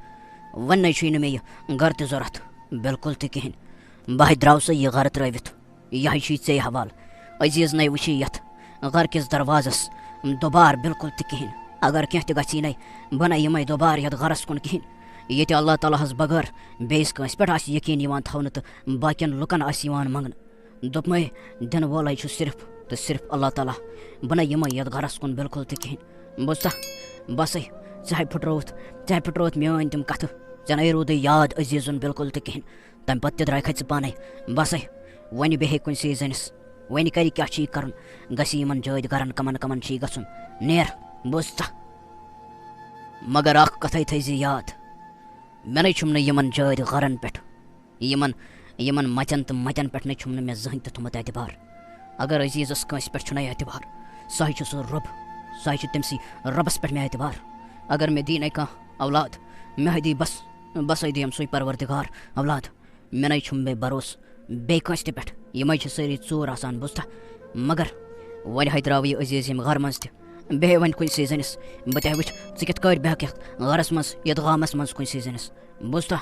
وۄنۍ نَے چھُے نہٕ مےٚ یہِ گرٕ تہِ ضوٚرَتھ، بِلکُل تہِ کِہیٖنۍ۔ بہٕ ہے درٛاوسَے یہِ گرٕ ترٛٲوِتھ، یہِ ہے چھُے ژےٚ حوالہٕ۔ عزیٖز نَے وٕچھی یَتھ گرٕ کِس دروازَس دُبار بِلکُل تہِ کِہیٖنۍ۔ اگر کینٛہہ تہِ گژھی نَے، بہٕ نَے یِمَے دُبار یَتھ گرَس کُن کِہیٖنۍ۔ ییٚتہِ اللہ تعالیٰ ہَس بغٲر بیٚیِس کٲنٛسہِ پٮ۪ٹھ آسہِ یقیٖن یِوان تھاونہٕ تہٕ باقیَن لُکَن آسہِ یِوان منٛگنہٕ۔ دوٚپمَے، دِنہٕ وولَے چھُ صرف تہٕ صرف اللہ تعالیٰ۔ بہٕ نَے یِمَے یَتھ گَرَس کُن بِلکُل تہِ کِہیٖنۍ۔ بوٗزتھا؟ بَسَے، ژےٚ ہے پھٕٹرٲوٕتھ، ژےٚ ہے پھٕٹرٲوٕتھ میٛٲنۍ تِم کَتھٕ۔ ژےٚ نَے روٗدُے یاد عزیٖزُن بِلکُل تہِ کِہیٖنۍ۔ تَمہِ پَتہٕ تہِ درٛاے کھَژِ پانَے۔ بَسَے، وۄنۍ بیٚہے کُنسٕے زٔنِس۔ وۄنۍ کَرِ کیٛاہ چھُ یہِ کَرُن؟ گژھِ یِمَن جٲدۍ گَرَن، کَمَن کَمَن چھُ یہِ گژھُن؟ نیر، بوز ژٕ۔ مگر اَکھ کَتھَے تھٲیزِ یاد، مےٚ نَے چھُم نہٕ یِمَن جٲدۍ گَرَن پٮ۪ٹھ، یِمَن، یِمَن مَتٮ۪ن تہٕ مَتٮ۪ن پٮ۪ٹھ نَے چھُم نہٕ مےٚ زٕہٕنۍ تہِ تھوٚمُت اعتبار۔ اگر عزیزَس کٲنٛسہِ پٮ۪ٹھ چھُنَے اعتبار، سُہ ہَے چھُ سُہ رۄب، سُہ ہَے چھُ تٔمسٕے رۄبَس پٮ۪ٹھ مےٚ اعتبار۔ اگر مےٚ دی نَے کانٛہہ اولاد، مےٚ ہَے دی بَس، بَس ہَے دِیَم سُے پروردگار اولاد۔ مےٚ نَے چھُم بیٚیہِ بروسہٕ بیٚیہِ کٲنٛسہِ تہِ پٮ۪ٹھ۔ یِمَے چھِ سٲری ژوٗر آسان، بوٗزتھا؟ مگر وۄنۍ ہَے درٛاو یہِ عزیز ییٚمہِ گَرٕ منٛز تہِ۔ بیٚہے وۄنۍ کُنسٕے زٔنِس، بہٕ تہِ ہا وٕچھِ، ژٕ کِتھ کٲٹھۍ بیٚہکھ یَتھ گَرَس منٛز، یَتھ گامَس منٛز کُنسٕے زٔنِس، بوٗزتھا؟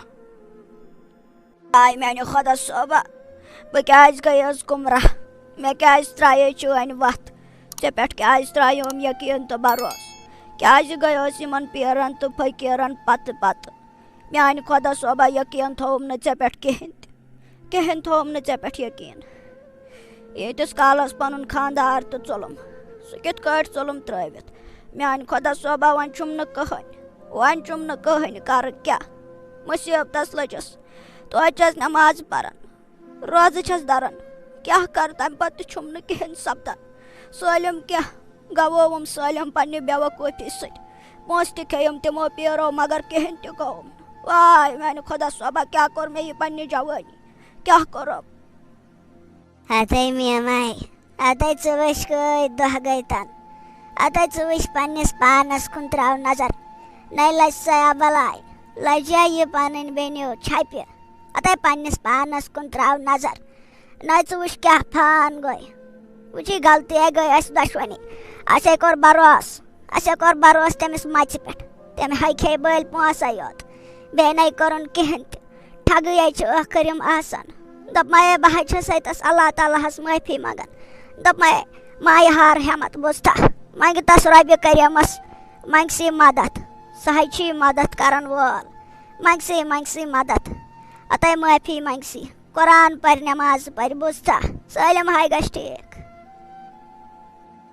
آے میٛانہِ خۄدا صٲبا، بہٕ کیٛازِ گٔیَس گُمراہ؟ مےٚ کیٛازِ ترٛایے چٲنۍ وَتھ؟ ژےٚ پٮ۪ٹھ کیٛازِ ترٛایوم یقیٖن تہٕ بروسہٕ؟ کیٛازِ گٔیَس یِمَن پیٖرَن تہٕ فقیٖرَن پَتہٕ پَتہٕ؟ میٛانہِ خۄدا صٲبا، یقیٖن تھووُم نہٕ ژےٚ پٮ۪ٹھ کِہیٖنۍ تہِ۔ کِہیٖنۍ تھووُم نہٕ ژےٚ پٮ۪ٹھ یقیٖن۔ ییٖتِس کالَس پَنُن خانٛدار تہٕ ژوٚلُم، سُہ کِتھ کٲٹھۍ ژوٚلُم ترٛٲوِتھ؟ میٛانہِ خۄدا صٲبا، وۄنۍ چھُم نہٕ کٕہٕنۍ، وۄنۍ چھُم نہٕ کٕہٕنۍ، کَرٕ کیٛاہ؟ مُصیٖبتَس لٔجِس، توتہِ چھَس نٮ۪ماز پَران، روزٕ چھَس دَران، کیٛاہ کَرٕ؟ تَمہِ پَتہٕ تہِ چھُم نہٕ کِہیٖنۍ سَپدان۔ سٲلِم کینٛہہ گووُم سٲلِم پننہِ بے وقوٗفی سۭتۍ۔ پونٛسہٕ تہِ کھیٚیِم تِمو پیٖرو، مگر کِہیٖنۍ تہِ گوٚوُم نہٕ۔ واے میانہِ خۄدا صٲبا، کیٛاہ کوٚر مےٚ یہِ پننہِ جوٲنی؟ کیٛاہ کوٚرُم؟ ہتے میماے، ہتے ژٕ وٕچھ کٔہۍ دۄہ گٔے تن۔ ہتے ژٕ وٕچھ پننِس پانس کُن، تراو نظر۔ نَے لجہِ سیا بلاے، لجیا یہِ پنٕنۍ بیٚنیو چھپہِ۔ ہتے پننِس پانس کُن تراو نظر۔ نَے ژٕ وٕچھ کیٛاہ فان گوٚے۔ وٕچھی غلطی ہے گٔے اَسہِ دۄشوٕنی۔ اَسے کوٚر بروس۔ اَسے کوٚر بروس تٔمِس مَژِ پٮ۪ٹھ۔ تٔمۍ ہے کھے بٔلۍ پونٛسَے یوت۔ بیٚیہِ نَے کوٚرُن کِہیٖنۍ تہِ۔ ٹھگٕے ہے چھِ ٲخٕر یِم آسان۔ دوٚپمَے ہے بہٕ ہے چھَسَے تَس اللہ تعالیٰ ہَس معٲفی منٛگان۔ دوٚپمَے مایہِ ہار ہٮ۪مَتھ بوٗزتھا۔ منٛگہِ تَس رۄبہِ کریٖمَس۔ منٛگسٕے مَدَتھ۔ سُہ ہے چھُے مَدَتھ کَرَن وول۔ منٛگسٕے، منٛگسٕے مَدَتھ۔ اَتَے معٲفی منٛگسٕے۔ قرآن پَرِ، نٮ۪ماز پَرِ، بوٗزتھا؟ سٲلِم ہاے گژھِ ٹھیٖک۔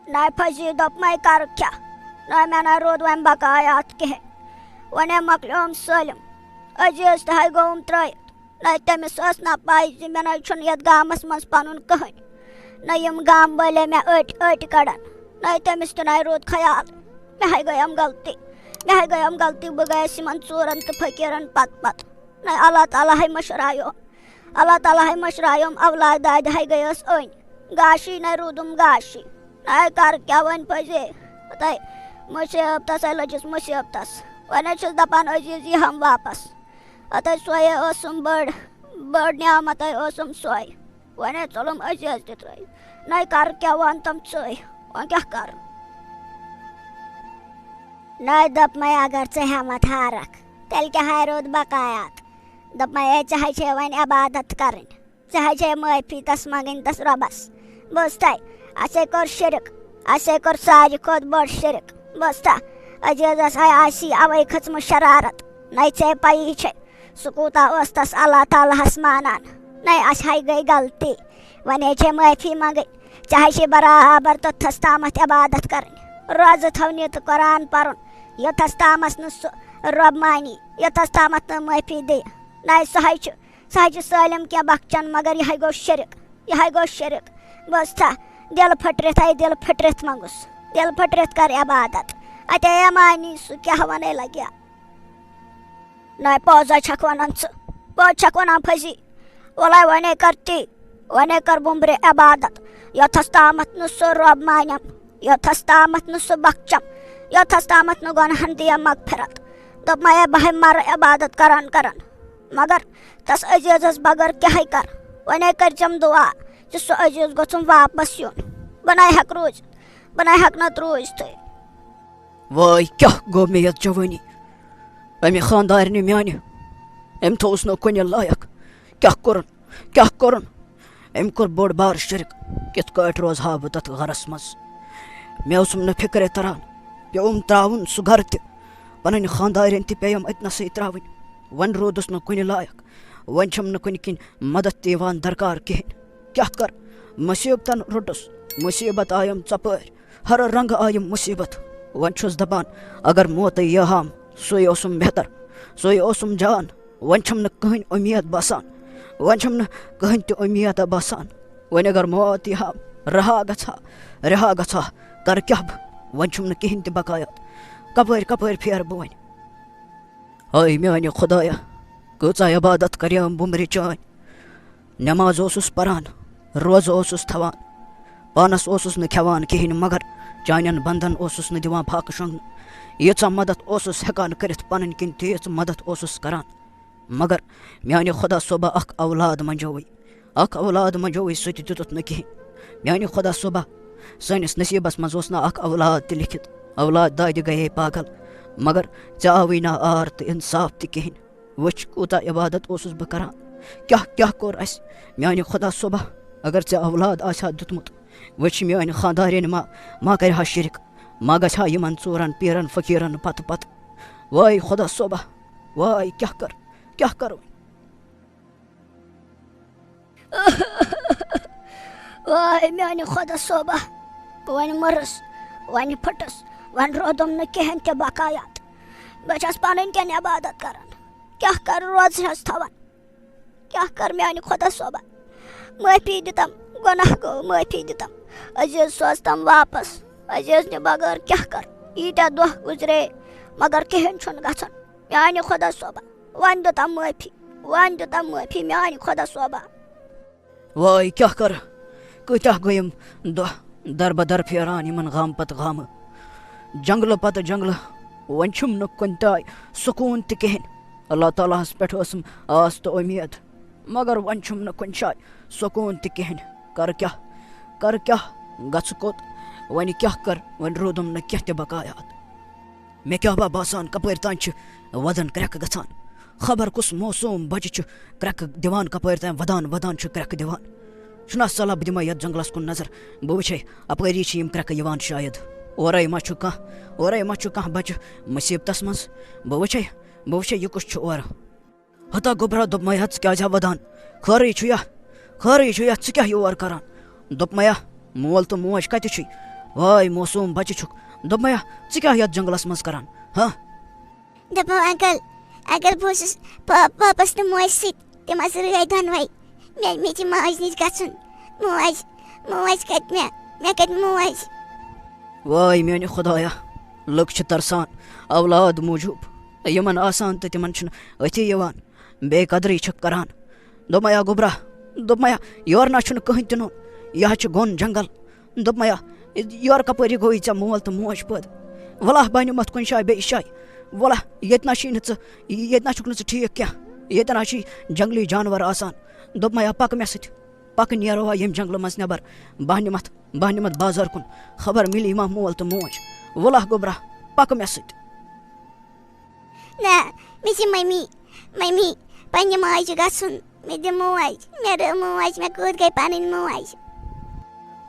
ناے فضی دوٚپمَے کَرٕ کیٛاہ؟ ناے مےٚ ناے روٗد وۄنۍ بقایات کِہیٖنۍ۔ وۄنۍ ہے مۄکلیوم سٲلِم۔ عزیز تہِ ہاے گوٚوُم ترٛٲیِتھ۔ ناے تٔمِس ٲس نہ پَے زِ مےٚ ناے چھُنہٕ یَتھ گامَس منٛز پَنُن کٕہٕنۍ۔ نہ یِم گام وٲلۍ مےٚ أٹۍ أٹۍ کَڑان۔ ناے تٔمِس تہِ ناے روٗد خیال۔ مےٚ ہاے گٔیَم غلطی۔ مےٚ ہاے گٔیَم غلطی، بہٕ گٔیَس یِمَن ژوٗرَن تہٕ فقیٖرَن پَتہٕ پَتہٕ۔ ناے اللہ تعالیٰ ہاے مٔشرایو۔ اللہ تعالیٰ ہاے مٔشرایوم اولاد دادِ ہاے گٔیَس أنۍ۔ گاشی نَے روٗدُم گاشی۔ نَے کَر کیٛاہ وۄنۍ پَزے؟ تَے مُصیٖبتَس ہَے لٔجِس مُصیٖبتَس۔ وۄنۍ حظ چھَس دَپان عزیٖز یی ہَم واپَس۔ اَتَے سۄے ٲسٕم بٔڑ، بٔڑ نعمت ہَے ٲسٕم سۄے۔ وۄنۍ حظ ژوٚلُم عزیٖز تہِ ترٛٲیِتھ۔ نَے کَر کیٛاہ وَن تِم ژٕے؟ وۄنۍ کیٛاہ کَرٕ؟ نَے دوٚپمَے اگر ژٕ ہٮ۪مَتھ ہارَکھ، تیٚلہِ کیٛاہ ہاے روٗد بقایات؟ دوٚپمَے ہے ژےٚ ہَے چھے وۄنۍ عبادت کَرٕنۍ۔ ژےٚ حظ چھے معٲفی تَس منٛگٕنۍ تَس رۄبَس۔ بوٗزتھا؟ اَسے کوٚر شِرک۔ اَسے کوٚر ساروی کھۄتہٕ بوٚڑ شِرک۔ بوٗزتھا؟ عزیٖزَس ہاے آسی اَوَے کھٔژمٕژ شرارت۔ نَے ژےٚ پَیی چھے، سُہ کوٗتاہ اوس تَس اللہ تعالیٰ ہَس مانان۔ نَے اَسہِ ہاے گٔے غلطی۔ وۄنۍ حظ چھے معٲفی منٛگٕنۍ۔ ژےٚ حظ چھے برابر توٚتتھَس تامَتھ عبادت کَرٕنۍ۔ روزٕ تھاونہِ تہٕ قرآن پَرُن۔ یوٚتتھَس تامَتھ نہٕ سُہ رۄب مانی، یوٚتتھَس تامَتھ نہٕ معٲفی دِیہِ۔ نَے سُہ حظ چھُ سُہ حظ چھُ سٲلِم کینٛہہ بخچان، مگر یہِ ہَے گوٚو شِرک، یہِ ہَے گوٚو شِرک۔ بوٗزتھا؟ دِل پھٕٹرِتھ ہَے، دِل پھٕٹرِتھ منٛگُس، دِل پھٕٹرِتھ کَر عبادت۔ اَتے مانی سُہ کیٛاہ وَنَے لَگہِ۔ نَے پوٚز ہَے چھَکھ وَنان ژٕ، پوٚز چھَکھ وَنان فضی۔ وَلَے وَنے کَر تی، وَنے کَر بُمبرِ عبادت، یوٚتھَس تامَتھ نہٕ سُہ رۄب مانٮ۪م، یوٚتھَس تامَتھ نہٕ سُہ بخچَم، یوٚتھَس تامَتھ نہٕ گۄنہَن دِیَم مغفرت۔ دوٚپمَے ہے بہٕ ہَے مَرٕ عبادت کَران کَران۔ مگر تس عزیزس بغٲر کیٛاہے کر؟ ونے کٔرۍزٮ۪م دُعا زِ سُہ عزیز گوٚژھُم واپس یُن۔ بہٕ نَے ہٮ۪کہٕ روٗزِتھ، بہٕ نَے ہٮ۪کہٕ نہٕ روٗزتھٕے۔ وٲے، کیٛاہ گوٚو مےٚ یتھ جوٲنی؟ أمہِ خانٛدارنہِ میٛانہِ، أمۍ تھوٚوُس نہٕ کُنہِ لایق۔ کیٛاہ کوٚرُن؟ کیٛاہ کوٚرُن؟ أمۍ کوٚر بوٚڑ بار شرک۔ کِتھ کٲٹھۍ روزٕ ہا بہٕ تتھ گرس منٛز؟ مےٚ اوسُم نہٕ فکرے تران۔ پیوٚوُم ترٛاوُن سُہ گرٕ تہِ۔ پنٕنۍ خانٛدارِنۍ تہِ پیٚیَم أتنَسٕے ترٛاوٕنۍ۔ وۄنۍ روٗدُس نہٕ کُنہِ لایق۔ وۄنۍ چھَم نہٕ کُنہِ کِنۍ مدد تہِ یِوان درکار کِہیٖنۍ۔ کیٛاہ کَرٕ؟ مُصیٖبتَن روٚٹُس۔ مُصیٖبت آیَم ژۄپٲرۍ۔ ہر رنگہٕ آیہِ مُصیٖبت۔ وۄنۍ چھُس دپان، اگر موتٕے ییٖہام، سُے اوسُم بہتر، سُے اوسُم جان۔ وۄنۍ چھَم نہٕ کٕہٕنۍ اُمید باسان۔ وۄنۍ چھَم نہٕ کٕہٕنۍ تہِ اُمید باسان۔ وۄنۍ اگر موت یی ہا، رہا گژھا، رہا گژھا، کر کیٛاہ بہٕ؟ وۄنۍ چھُم نہٕ کِہیٖنۍ تہِ بقایات۔ کپٲرۍ کپٲرۍ پھیرٕ بہٕ وۄنۍ؟ ہاے میانہِ خدایا، کۭژاہ عبادت کریٲم بُمرِ چٲنۍ۔ نماز اوسُس پران، روزٕ اوسُس تھاوان، پانس اوسُس نہٕ کھٮ۪وان کِہیٖنۍ، مگر چانٮ۪ن بندن اوسُس نہٕ دِوان فاقہٕ شۄنٛگنہٕ۔ ییٖژاہ مدد اوسُس ہٮ۪کان کٔرِتھ، پنٕنۍ کِنۍ تیٖژ مدد اوسُس کران۔ مگر میانہِ خۄدا صٲبہ، اکھ اولاد منجووٕے، اکھ اولاد منجووٕے، سُہ تہِ دِتُتھ نہٕ کِہیٖنۍ۔ میانہِ خۄدا صٲبہ، سٲنِس نصیٖبس منٛز اوس نہٕ اکھ اولاد تہِ لیکھِتھ، اولاد دادِ گٔیے پاگل، مگر ژےٚ آوٕے نہ آر تہٕ انصاف تہِ کِہیٖنۍ۔ وٕچھ، کوٗتاہ عبادت اوسُس بہٕ کران، کیٛاہ کیٛاہ کوٚر اَسہِ۔ میانہِ خۄدا صٲبہ، اگر ژےٚ اولاد آسہِ ہا دیُتمُت، وٕچھ، میٲنۍ خانٛدارِنۍ ما، ما کرِ ہا شِرک، ما گژھِ ہا یِمن ژوٗرن پیٖرن فقیٖرن پتہٕ پتہٕ۔ واے خۄدا صٲبہ، واے کیٛاہ کر، کیٛاہ کر وۄنۍ؟ واے میانہِ خۄدا صٲبہ، وۄنۍ مٔرٕس، وۄنۍ پھٕٹٕس، وۄنۍ روٗدُم نہٕ کِہیٖنۍ تہِ بقایات۔ بہٕ چھَس پنٕنۍ کِنۍ عبادت کران، کیٛاہ کر روزٕ چھَس تھاوان؟ کیٛاہ کر میانہِ خۄدا صٲبہ؟ معٲفی دِتم، گۄناہ گوٚو، معٲفی دِتم۔ عزیز سوزتم واپس، عزیز نہِ بغٲر کیٛاہ کر؟ ییٖتیٛاہ دۄہ گُزرے، مگر کِہیٖنۍ چھُنہٕ گژھان۔ میانہِ خۄدا صٲبہ، وۄنۍ دِتم معٲفی، وۄنۍ دِتم معٲفی میانہِ خۄدا صٲبہ۔ واے کیٛاہ کر، کۭتیٛاہ گٔیِم دۄہ دربدر پھیران یِمن غم پتہٕ غمہٕ، جنگلہٕ پتہٕ جنگلہٕ۔ وۄنۍ چھُم نہٕ کُنہِ تہِ آیہِ سکوٗن تہِ کِہیٖنۍ۔ اللہ تعالیٰ ہس پٮ۪ٹھ ٲسٕم آس تہٕ اُمید، مگر وۄنۍ چھُم نہٕ کُنہِ جایہِ سکوٗن تہِ کِہیٖنۍ۔ کر کیٛاہ، کر کیٛاہ، گژھٕ کوٚت؟ وۄنۍ کیٛاہ کر؟ وۄنۍ روٗدُم نہٕ کینٛہہ تہِ بقایات۔ مےٚ کیٛاہ با باسان، کپٲرۍ تام چھِ ودن کرٛٮ۪کہٕ گژھان؟ خبر کُس معصوٗم بچہٕ چھُ کرٛٮ۪کہٕ دِوان، کپٲرۍ تام ودان ودان چھُ کرٛٮ۪کہٕ دِوان۔ چھُنا صلاح بہٕ دِمے یتھ جنگلس کُن نظر، بہٕ وٕچھے اپٲری چھِ یِم کرٛٮ۪کہٕ یِوان شاید۔ اورے ما چھُ کانٛہہ، اورے ما چھُ کانٛہہ بچہٕ مُصیبتس منٛز؟ بہٕ وٕچھے، بہٕ وٕچھے یہِ کُس چھُ اورٕ۔ ہتا گوٚبرا، دوٚپمَے ہا، ژٕ کیٛازِ ہا وَدان؟ خٲرٕے چھُ یا؟ خٲرٕے چھُ یا؟ ژٕ کیٛاہ یور کران؟ دوٚپمَے ہا، مول تہٕ موج کَتہِ چھُے؟ واے معصوٗم بَچہٕ چھُکھ۔ دوٚپمَے ہا، ژٕ کیٛاہ یَتھ جنٛگلَس منٛز کران؟ ہا؟ دوٚپمو، انکل، انکل، بہٕ اوسُس پا-، پاپَس تہٕ موجہِ سۭتۍ۔ تِم حظ رٲوۍ دۄنوَے۔ مےٚ، مےٚ چھِ ماجہِ نِش گژھُن۔ موج، موج کَتہِ مےٚ؟ مےٚ کَتہِ موج؟ واے میانہِ خدایا، لُکھ چھِ ترسان اولاد موٗجوٗب، یِمن آسان تہٕ تِمن چھُنہٕ أتھی یِوان، بے قدری چھِکھ کران۔ دوٚپمَے ہا گوٚبرا، دوٚپمَے ہا، یورٕ نہ چھُنہٕ کٕہٕنۍ تہِ نوٚن، یہِ حظ چھُ گوٚن جنگل۔ دوٚپمَے ہا، یورٕ کپٲرۍ گوٚوٕے ژےٚ مول تہٕ موج پٲدٕ؟ وَلہ بہٕ نِمَتھ کُنہِ جایہِ بیٚیِس جایہِ۔ وَلہ ییٚتہِ نہ چھُے نہٕ ژٕ، ییٚتہِ نہ چھُکھ نہٕ ژٕ ٹھیٖک کینٛہہ، ییٚتہِ نہ چھُے جنگلی جانور آسان۔ دوٚپمَے ہا، پَکھ مےٚ سۭتۍ۔ پَکہٕ نیرو ہا ییٚمہِ جنٛگلہٕ منٛز نٮ۪بر۔ بہٕ نِمَتھ، بہٕ نِمَتھ بازار کُن۔ خبر مِلہِ یِما مول تہٕ موج۔ وَلہ گوٚبرا، پَکہٕ مےٚ سۭتۍ۔ نہ، مےٚ چھِ مٔمی، مٔمی، پنٛنہِ ماجہِ گژھُن۔ مےٚ دِ موج، مےٚ رٲو موج، مےٚ کوٚت گٔے پنٕنۍ موج؟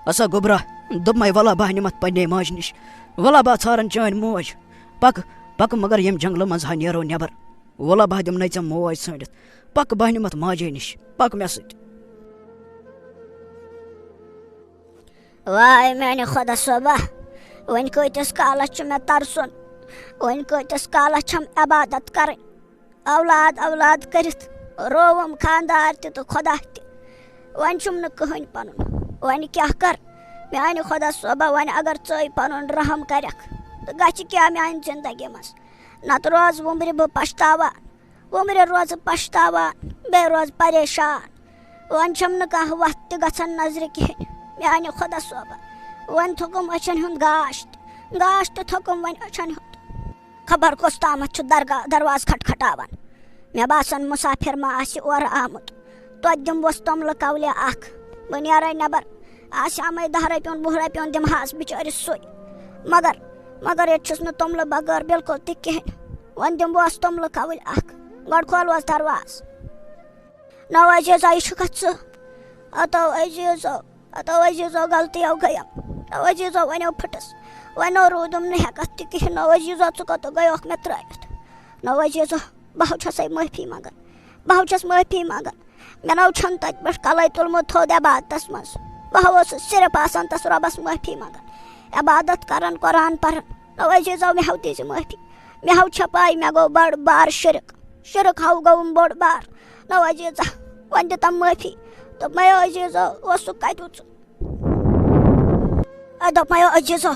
ہسا گوٚبرا، دوٚپمَے وَلہ بہٕ نِمَتھ پنٛنے ماجہِ نِش۔ وَلہ بہٕ ژھارَن چٲنۍ موج۔ پَکہٕ، پَکہٕ مگر ییٚمہِ جنٛگلہٕ منٛز ہا نیرو نٮ۪بر۔ وَلہ بہٕ دِمنَے ژےٚ موج ژھٲنٛڈِتھ۔ پَکہٕ بہٕ نِمَتھ ماجے نِش، پَکہٕ مےٚ سۭتۍ۔ واے میانہِ خۄدا صٲبہ، وۄنۍ کۭتِس کالس چھُ مےٚ ترسُن؟ وۄنۍ کۭتِس کالس چھَم عبادت کرٕنۍ؟ اولاد اولاد کٔرِتھ رووُم خاندار تہِ تہٕ خۄدا تہِ۔ وۄنۍ چھُم نہٕ کٕہٕنۍ پنُن۔ وۄنۍ کیٛاہ کر؟ میانہِ خۄدا صٲبہ، وۄنۍ اگر ژٕے پنُن رحم کرکھ، تہٕ گژھِ کیٛاہ میانہِ زندگی منٛز؟ نتہٕ روزٕ وُمرِ بہٕ پشتاوان۔ وُمرِ روزٕ پشتاوان، بیٚیہِ روزٕ پریشان۔ وۄنۍ چھَم نہٕ کانٛہہ وَتھ تہِ گژھان نظرِ کِہیٖنۍ۔ میٛانہِ خۄدا صٲبہ، وۄنۍ تھوٚکُم أچھَن ہُنٛد گاش تہِ، گاش تہِ تھوٚکُم وۄنۍ أچھَن ہُنٛد۔ خبر کۄس تامَتھ چھُ درگاہ دروازٕ کھٹکھٹاوان۔ مےٚ باسان، مُسافِر ما آسہِ اورٕ آمُت۔ توتہِ دِمہوس توٚملہٕ کَولہِ اَکھ۔ بہٕ نیرَے نٮ۪بر، آسہِ ہَمَے دَہ رۄپیُن، وُہ رۄپیُن دِمہٕ ہاس بِچٲرِس سُے۔ مگر، مگر ییٚتہِ چھُس نہٕ توٚملہٕ بغٲر بِلکُل تہِ کِہیٖنۍ۔ وۄنۍ دِمہوس توٚملہٕ کَولہِ اَکھ۔ گۄڈٕ کھولوس دروازٕ۔ نو عزیزا، یہِ چھُکھا ژٕ؟ ہتو عزیزو، ہتو عزیزو، غلطیو گٔیم۔ نو عزیزو، وۄنیو پھٕٹٕس۔ وۄنۍ نو روٗدُم نہٕ ہٮ۪کتھ تہِ کِہیٖنۍ۔ نو عزیزو، ژٕ کوٚت گٔیوکھ مےٚ ترٛٲوِتھ؟ نو عزیزو، بہٕ ہاو چھسے معٲفی منٛگان۔ بہٕ ہاو چھس معٲفی منٛگان۔ مےٚ نو چھُنہٕ تتہِ پٮ۪ٹھ کلے تُلمُت تھوٚد عبادتس منٛز۔ بہٕ ہاو اوسُس صرف آسان تس رۄبس معٲفی منٛگان۔ عبادت کران، قرآن پران۔ نو عزیزو، مےٚ ہاو تہِ زِ معٲفی۔ مےٚ ہاو چھےٚ پاے، مےٚ گوٚو بڑ بار شرک۔ شرک ہاو گوٚوُم بوٚڑ بار۔ نو عزیزا، وۄنۍ دِتم معٲفی۔ دوٚپمَے، "عزیزو، اوسُکھ کَتہِ وُژھ؟" اے، دوٚپمَے، "عزیزو،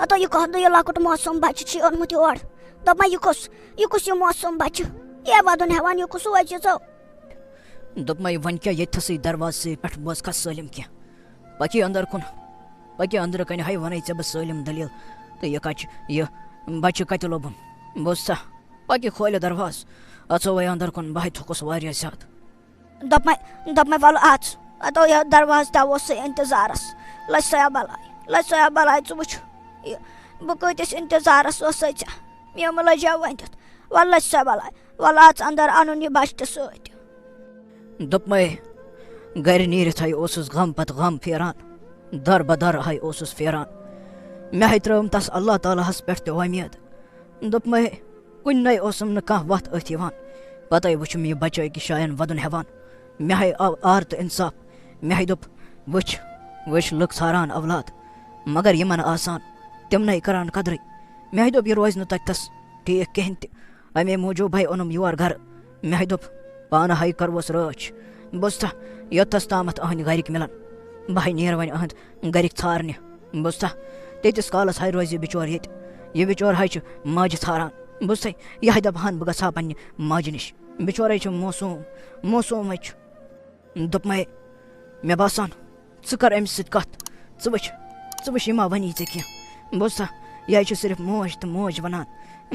ہتو یہِ کۄس، یہِ لۄکُٹ معصوم بچہٕ چھُے اوٚنمُت یور؟ دوٚپمَے، یہِ کُس، یہِ کُس یہِ معصوم بچہٕ؟ یہِ وَدُن ہٮ۪وان، یہِ کُس ہُہ عزیزو؟" دوٚپمَے، "وۄنۍ کیٛاہ، ییٚتھَسٕے دروازسٕے پٮ۪ٹھ بوزکھا سٲلِم کینٛہہ۔ پَکی اَندر کُن، پَکی اَندرٕ کَنہِ ہَے وَنَے ژےٚ بہٕ سٲلِم دٔلیٖل۔ تہٕ یہِ کَتہِ چھُ، یہِ بچہٕ کَتہِ لوٚبُن؟ بوزتھا، پَکی کھولہِ دروازٕ، اَژو وۄنۍ اَندر کُن، بہٕ ہَے تھوٚکُس واریاہ زیادٕ۔" دوٚپمَے، دوٚپمَے، "وَلہٕ اَژ۔" اَتو یَتھ دروازٕ تہِ اوس سُہ اِنتظارَس۔ لٔج سۄیا بَلاے، لٔج سۄیا بَلاے، ژٕ وٕچھ یہِ، بہٕ کۭتِس اِنتظارَس ٲسَے ژےٚ۔ مےٚ مہٕ لٔجیو ؤنِتھ۔ وَلہٕ لٔج سۄیا بَلاے، وَلہٕ اَژ اَندَر، اَنُن یہِ بَچہٕ تہِ سۭتۍ۔ دوٚپمَے، گَرِ نیٖرِتھ ہَے اوسُس غم پَتہٕ غم پھیران، دَر بَدَر ہَے اوسُس پھیران۔ مےٚ ہَے ترٲوٕم تَس اللہ تعالیٰ ہَس پٮ۪ٹھ تہِ وۄمید۔ دوٚپمَے، کُنہِ نَے اوسُم نہٕ کانٛہہ وَتھ أتھۍ یِوان۔ پَتَے وُچھُم یہِ بَچٲے کہِ شایَن وَدُن ہٮ۪وان۔ مےٚ ہَے آو آر تہٕ اِنصاف۔ مےٚ ہَے دوٚپ، وٕچھ، وٕچھ لُکھ ژھاران اولاد، مگر یِمَن آسان، تِمنَے کَران قدرٕے۔ مےٚ ہَے دوٚپ، یہِ روزِ نہٕ تَتہِ تَس ٹھیٖک کِہیٖنۍ تہِ۔ اَمے موٗجوٗب ہَے اوٚنُم یور گَرٕ۔ مےٚ ہَے دوٚپ، پانہٕ ہَے کَروس رٲچھ۔ بوٗزتھا، یوٚتَس تامَتھ أہٕنٛدۍ گَرِکۍ مِلَن، بہٕ ہَے نیرٕ وۄنۍ أہٕنٛدۍ گَرِکۍ ژھارنہِ۔ بوٗزتھا، تیٖتِس کالَس ہَے روزِ یہِ بِچور ییٚتہِ۔ یہِ بِچور ہَے چھُ ماجہِ ژھاران۔ بوٗزتھَے، یہِ ہَے دَپہٕ ہَن بہٕ گژھٕ ہا پنٛنہِ ماجہِ نِش۔ بِچورَے چھُ موسوٗم، موسوٗم ہَے چھُ۔ دوٚپمَے، مےٚ باسان، ژٕ کَر أمِس سۭتۍ کَتھ۔ ژٕ وٕچھ، ژٕ وٕچھ، یہِ ما وَنی ژےٚ کینٛہہ۔ بوٗزتھا، یہِ ہَے چھِ صرف موج تہٕ موج وَنان۔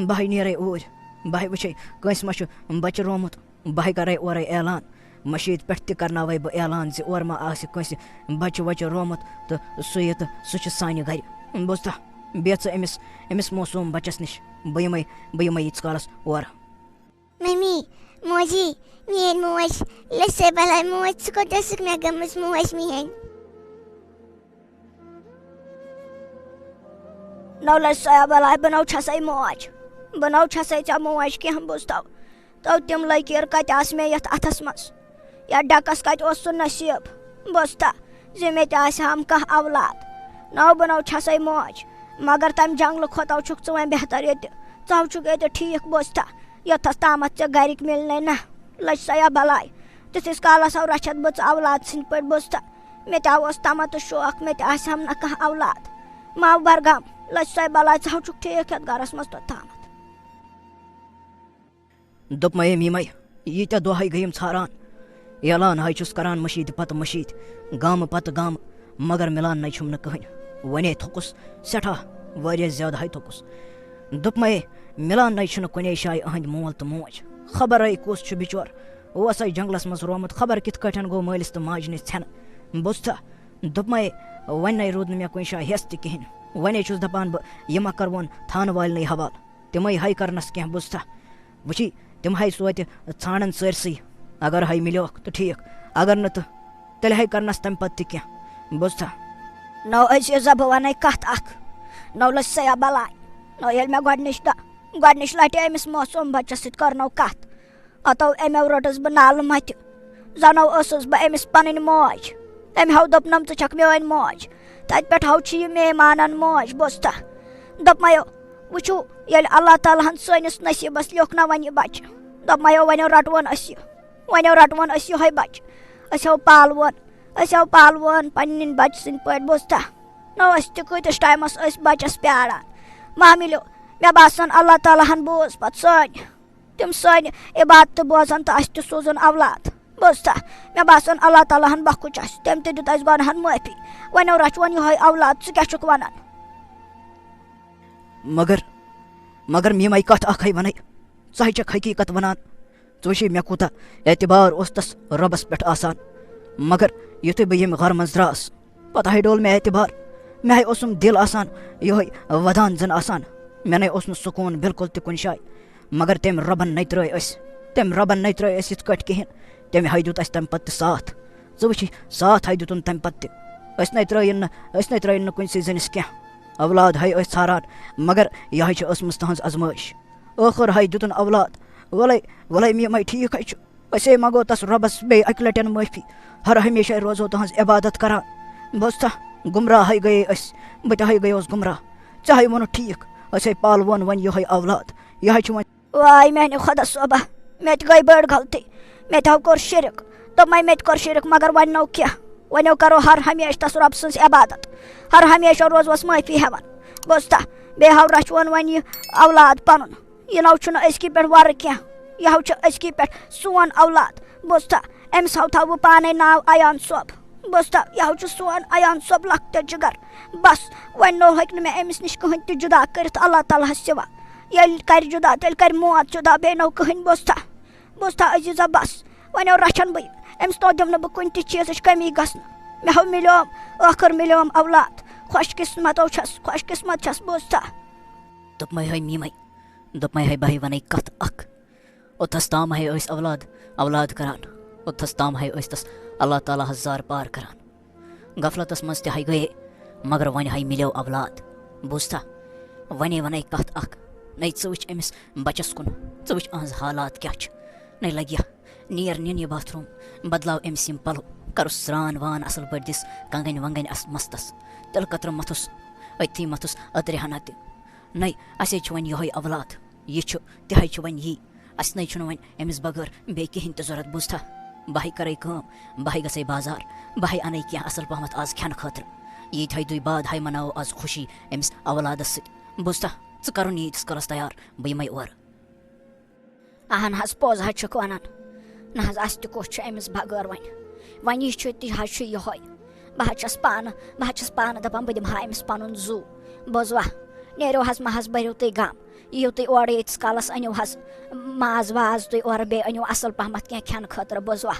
بہٕ ہَے نیرَے اوٗرۍ، بہٕ ہَے وٕچھَے، کٲنٛسہِ ما چھُ بَچہٕ رومُت۔ بہٕ ہَے کَرَے اورَے اعلان، مٔشیٖد پٮ۪ٹھ تہِ کَرناوَے بہٕ اعلان زِ اورٕ ما آسہِ کٲنٛسہِ بَچہٕ وَچہٕ رومُت تہٕ سُہ یہِ تہٕ سُہ چھُ سانہِ گَرِ۔ بوٗزتھا، بیٚہہ ژٕ أمِس، أمِس موسوٗم بَچَس نِش۔ بہٕ یِمَے، بہٕ یِمَے ییٖتِس کالَس اورٕ۔ ممی، موجی، میٲنۍ موج، لٔج سۄ بلاے موج، ژٕ کوٚت ٲسٕکھ مےٚ گٔمٕژ موج میٲنۍ؟ نو لٔج سۄ بلاے، بہٕ نو چھسے موج، بہٕ نو چھسے ژےٚ موج کینٛہہ، بوٗزتھا؟ تو تِم لٔکیٖر کتہِ آسہٕ مےٚ یتھ اتھس منٛز؟ یتھ ڈکس کتہِ اوس سُہ نصیٖب، بوٗزتھا، زِ مےٚ تہِ آسہِ ہم کانٛہہ اولاد؟ نو بہٕ نو چھسے موج، مگر تمہِ جنگلہٕ کھۄتہٕ چھُکھ ژٕ وۄنۍ بہتر ییٚتہِ، ژٕ چھُکھ ییٚتہِ ٹھیٖک، بوٗزتھا؟ یوٚتتھَس تامَتھ ژےٚ گَرِکۍ مِلنَے نہ، لٔج سۄ یا بَلاے۔ تِتھِس کالَس ہو رَچھَتھ بہٕ ژٕ اولاد سٕنٛدۍ پٲٹھۍ، بوٗزتھا؟ مےٚ تہِ ہا اوس تَمَتھ تہٕ شوق، مےٚ تہِ آسہِ ہم نہ کانٛہہ اولاد۔ ماو بَرگام، لٔج سۄے بَلاے، ژٕ ہو چھُکھ ٹھیٖک ہٮ۪تھ گَرَس منٛز توٚتامَتھ۔ دوٚپمَے أمۍ یِمَے، ییٖتیٛاہ دۄہ ہَے گٔیِم ژھاران، اعلان ہَے چھُس کَران مٔشیٖد پَتہٕ مٔشیٖد، گامہٕ پَتہٕ گامہٕ، مگر مِلان نَے چھُم نہٕ کٕہٕنۍ۔ وۄنۍ ہے تھوٚکُس سٮ۪ٹھاہ، واریاہ زیادٕ ہَے تھوٚکُس۔ دوٚپمَے، مِلان نَے چھُنہٕ کُنے جایہِ أہٕنٛدۍ مول تہٕ موج۔ خبر ہے کُس چھُ بِچور، اوس ہے جنٛگلَس منٛز رومُت، خبر کِتھ کٲٹھۍ گوٚو مٲلِس تہٕ ماجہِ نِش ژھٮ۪نہٕ۔ بوٗزتھا؟ دوٚپمَے، وۄنۍ نَے روٗد نہٕ مےٚ کُنہِ جایہِ حٮ۪س تہِ کِہیٖنۍ۔ وۄنۍ ہے چھُس دَپان بہٕ، یہِ ما کَروون تھانہٕ والنٕے حوالہٕ۔ تِمَے ہَے کَرنَس کینٛہہ، بوٗزتھا؟ وٕچھی، تِم ہَے سوتہِ ژھانٛڈَن سٲرسٕے۔ اگر ہَے مِلیوکھ تہٕ ٹھیٖک، اگر نہٕ تہٕ تیٚلہِ ہَے کَرنَس تَمہِ پَتہٕ تہِ کینٛہہ، بوٗزتھا؟ نو عزیزہ، بہٕ وَنَے کَتھ اَکھ۔ نو لٔج سۄ یا بَلاے۔ نو ییٚلہِ مےٚ گۄڈٕنِچ دۄہ، گۄڈٕنِچ لَٹہِ أمِس معصوٗم بَچَس سۭتۍ کٔرنو کَتھ، ہتو أمٮ۪و رٔٹٕس بہٕ نالہٕ مَتہِ۔ زَنو ٲسٕس بہٕ أمِس پَنٕنۍ موج۔ أمۍ ہاو دوٚپنَم، "ژٕ چھَکھ میٲنۍ موج۔" تَتہِ پٮ۪ٹھ ہاو چھِ یہِ مے مانان موج، بوٗزتھا؟ دوٚپمَیو، وٕچھِو، ییٚلہِ اللہ تعالیٰ ہَن سٲنِس نصیٖبَس لیوٚکھ نہ وۄنۍ یہِ بَچہٕ، دوٚپمَیو، وۄنۍ رَٹون أسۍ یہِ، وۄنۍ رَٹون أسۍ یِہوٚے بَچہٕ۔ أسۍ ہاو پالوون، أسۍ ہاو پالوون پنٛنٮ۪ن بَچہٕ سٕنٛدۍ پٲٹھۍ، بوٗزتھا؟ نہ ٲسۍ تہِ کۭتِس ٹایمَس أسۍ بَچَس پیاران۔ ما مِلیو، مےٚ باسان، اللہ تعالیٰ ہَن بوٗز پَتہٕ سٲنۍ۔ تِم سٲنۍ عبادتہٕ بوزن تہٕ اَسہِ تہِ سوزُن اولاد۔ بوٗزتھا؟ مےٚ باسان، اللہ تعالیٰ ہن بخُش اَسہِ، تٔمۍ تہِ دیُت اَسہِ گۄناہن معٲفی۔ وۄنۍ رچھون یِہوٚے اولاد، ژٕ کیٛاہ چھُکھ وَنان؟ مگر، مگر میمے کَتھ اَکھ ہے وَنے، ژٕ ہے چھَکھ حقیٖقت وَنان۔ ژٕ وٕچھے مےٚ کوٗتاہ اعتبار اوس تَس رۄبَس پٮ۪ٹھ آسان، مگر یُتھُے بہٕ ییٚمہِ گَرٕ منٛز درٛاس، پتہٕ ہَے ڈوٚل مےٚ اعتبار۔ مےٚ ہَے اوسُم دِل آسان یِہوٚے وَدان زَن آسان۔ مےٚ نَے اوس نہٕ سکوٗن بِلکُل تہِ کُنہِ جایہِ۔ مگر تٔمۍ رۄبَن نَے ترٛٲے أسۍ، تٔمۍ رۄبَن نَے ترٛٲے أسۍ یِتھ کٲٹھۍ کِہیٖنۍ۔ تٔمۍ ہَے دیُت اَسہِ تَمہِ پَتہٕ تہِ ساتھ۔ ژٕ وٕچھی، ساتھ ہَے دیُتُن تَمہِ پَتہٕ تہِ۔ أسۍ نَے ترٛٲیِن نہٕ، أسۍ نَے ترٛٲیِن نہٕ کُنہِ سٕے زٔنِس کینٛہہ۔ اولاد ہَے ٲسۍ ژھاران، مگر یہِ ہَے چھِ ٲسمٕژ تٕہٕنٛز آزمٲیِش۔ ٲخٕر ہَے دیُتُن اولاد۔ وَلَے، وَلَے میمَے، ٹھیٖک ہَے چھُ۔ أسے منٛگو تس رۄبس بیٚیہِ اَکہِ لٹٮ۪ن معٲفی۔ ہر ہمیشے روزو تُہنٛز عبادت کران۔ بوٗزتھا، گمراہ ہے گٔیے أسۍ۔ بہٕ تہِ ہے گٔیوس گمراہ۔ ژےٚ ہے ووٚنُتھ ٹھیٖک۔ أسے پالوون وۄنۍ یِہوٚے اولاد۔ یہِ ہے چھُ وۄنۍ۔ واے میانہِ خۄدا صٲبا، مےٚ تہِ گٔے بٔڑ غلطی۔ مےٚ تہِ ہاو کوٚر شرک۔ دوٚپمَے، مےٚ تہِ کوٚر شِرک، مگر وۄنۍ نو کیٛاہ؟ وۄنۍ نو کرو ہر ہمیشہٕ تس رۄب سٕنٛز عبادت، ہر ہمیشہٕ روزوس معٲفی ہٮ۪وان۔ بوزتھا؟ بیٚیہِ ہاو رچھون وۄنۍ یہِ اولاد پنُن۔ یہِ نو چھُنہٕ أزکی پٮ۪ٹھ ورٕ کینٛہہ، یہِ ہاو چھُ أزکی پٮ۪ٹھ سون اولاد۔ بوزتھا؟ أمِس ہاو تھاو بہٕ پانے ناو ایان صٲب۔ بوزتھا؟ یہِ ہاو چھُ سون ایان صٲب لۄکٹہِ جگر۔ بس، وۄنۍ نو ہیٚکہِ نہٕ مےٚ أمِس نِش کٕہٕنۍ تہِ جدا کٔرِتھ اللہ تعالیٰ ہس سوا۔ ییٚلہِ کرِ جدا، تیٚلہِ کرِ موت جدا، بیٚیہِ نو کٕہٕنۍ۔ بوزتھا؟ بوزتھا عزیزہ، بس، وۄنۍ رچھن بہٕ یہِ۔ أمِس تو دِمہٕ نہٕ بہٕ کُنہِ تہِ چیٖزٕچ کٔمی گژھنہٕ۔ مےٚ ہو مِلیوم، ٲخٕر مِلیوم اولاد۔ خۄش قسمتو چھَس، خۄش قسمت چھَس۔ بوزتھا؟ دوٚپمَے ہے میٖمَے، دوٚپمَے ہے بہٕ ہے وَنَے کَتھ اَکھ۔ اوٚتَس تام ہے ٲسۍ اولاد، اولاد کران۔ اوٚتَس تام ہے ٲسۍ تَس اللہ تعالیٰ ہَس زار پار کران۔ غفلتَس منٛز تہِ ہے گٔیے، مگر وۄنۍ ہے مِلیو اولاد۔ بوٗزتھا؟ وَنے وَنَے کَتھ اَکھ۔ نَے ژٕ وٕچھ أمِس بَچَس کُن، ژٕ وٕچھ أہٕنٛز حالات کیٛاہ چھِ۔ نَے لَگہِ یا نیر نِن یہِ باتھ روٗم، بدلاو أمِس یِم پَلو، کَرُس سرٛان وان اَصٕل پٲٹھۍ، دِس کنٛگَنۍ ونٛگَنۍ اَس مَستَس، تِلہٕ قطرٕ مَتھُس، أتھی مَتھُس أترِ ہنا تہِ۔ نَے، اَسے چھُ وۄنۍ یِہوٚے اولاد، یہِ چھُ، تہِ ہے چھُ وۄنۍ یی۔ اَسہِ نَے چھُنہٕ وۄنۍ أمِس بغٲر بیٚیہِ کِہیٖنۍ تہِ ضوٚرَتھ، بوٗزتھا؟ بہٕ ہے کَرَے کٲم، بہٕ ہے گژھَے بازار، بہٕ ہے اَنَے کینٛہہ اَصٕل پَہمَتھ آز کھٮ۪نہٕ خٲطرٕ۔ ییٖتۍ ہے دُے بعد ہے مَناوو آز خوشی أمِس اولادَس سۭتۍ۔ بوٗزتھا؟ ژٕ کَرُن ییٖتِس کالَس تیار، بہٕ یِمَے اورٕ۔ اہن حظ، پوٚز حظ چھُکھ وَنان۔ نہ حظ، اَسہِ تہِ کُس چھُ أمِس بغٲر وۄنۍ؟ وۄنۍ یہِ چھُ، تہِ حظ چھُ یِہوٚے۔ بہٕ حظ چھَس پانہٕ، بہٕ حظ چھَس پانہٕ دَپان، بہٕ دِمہٕ ہا أمِس پَنُن زُو۔ بوزوا؟ نیرِو حظ، مہ حظ بٔرِو تُہۍ غم۔ یِیِو تُہۍ اورٕ ییٖتِس کالَس، أنِو حظ ماز واز تُہۍ اورٕ، بیٚیہِ أنِو اَصٕل پَہمَتھ کینٛہہ کھٮ۪نہٕ خٲطرٕ۔ بوزوا؟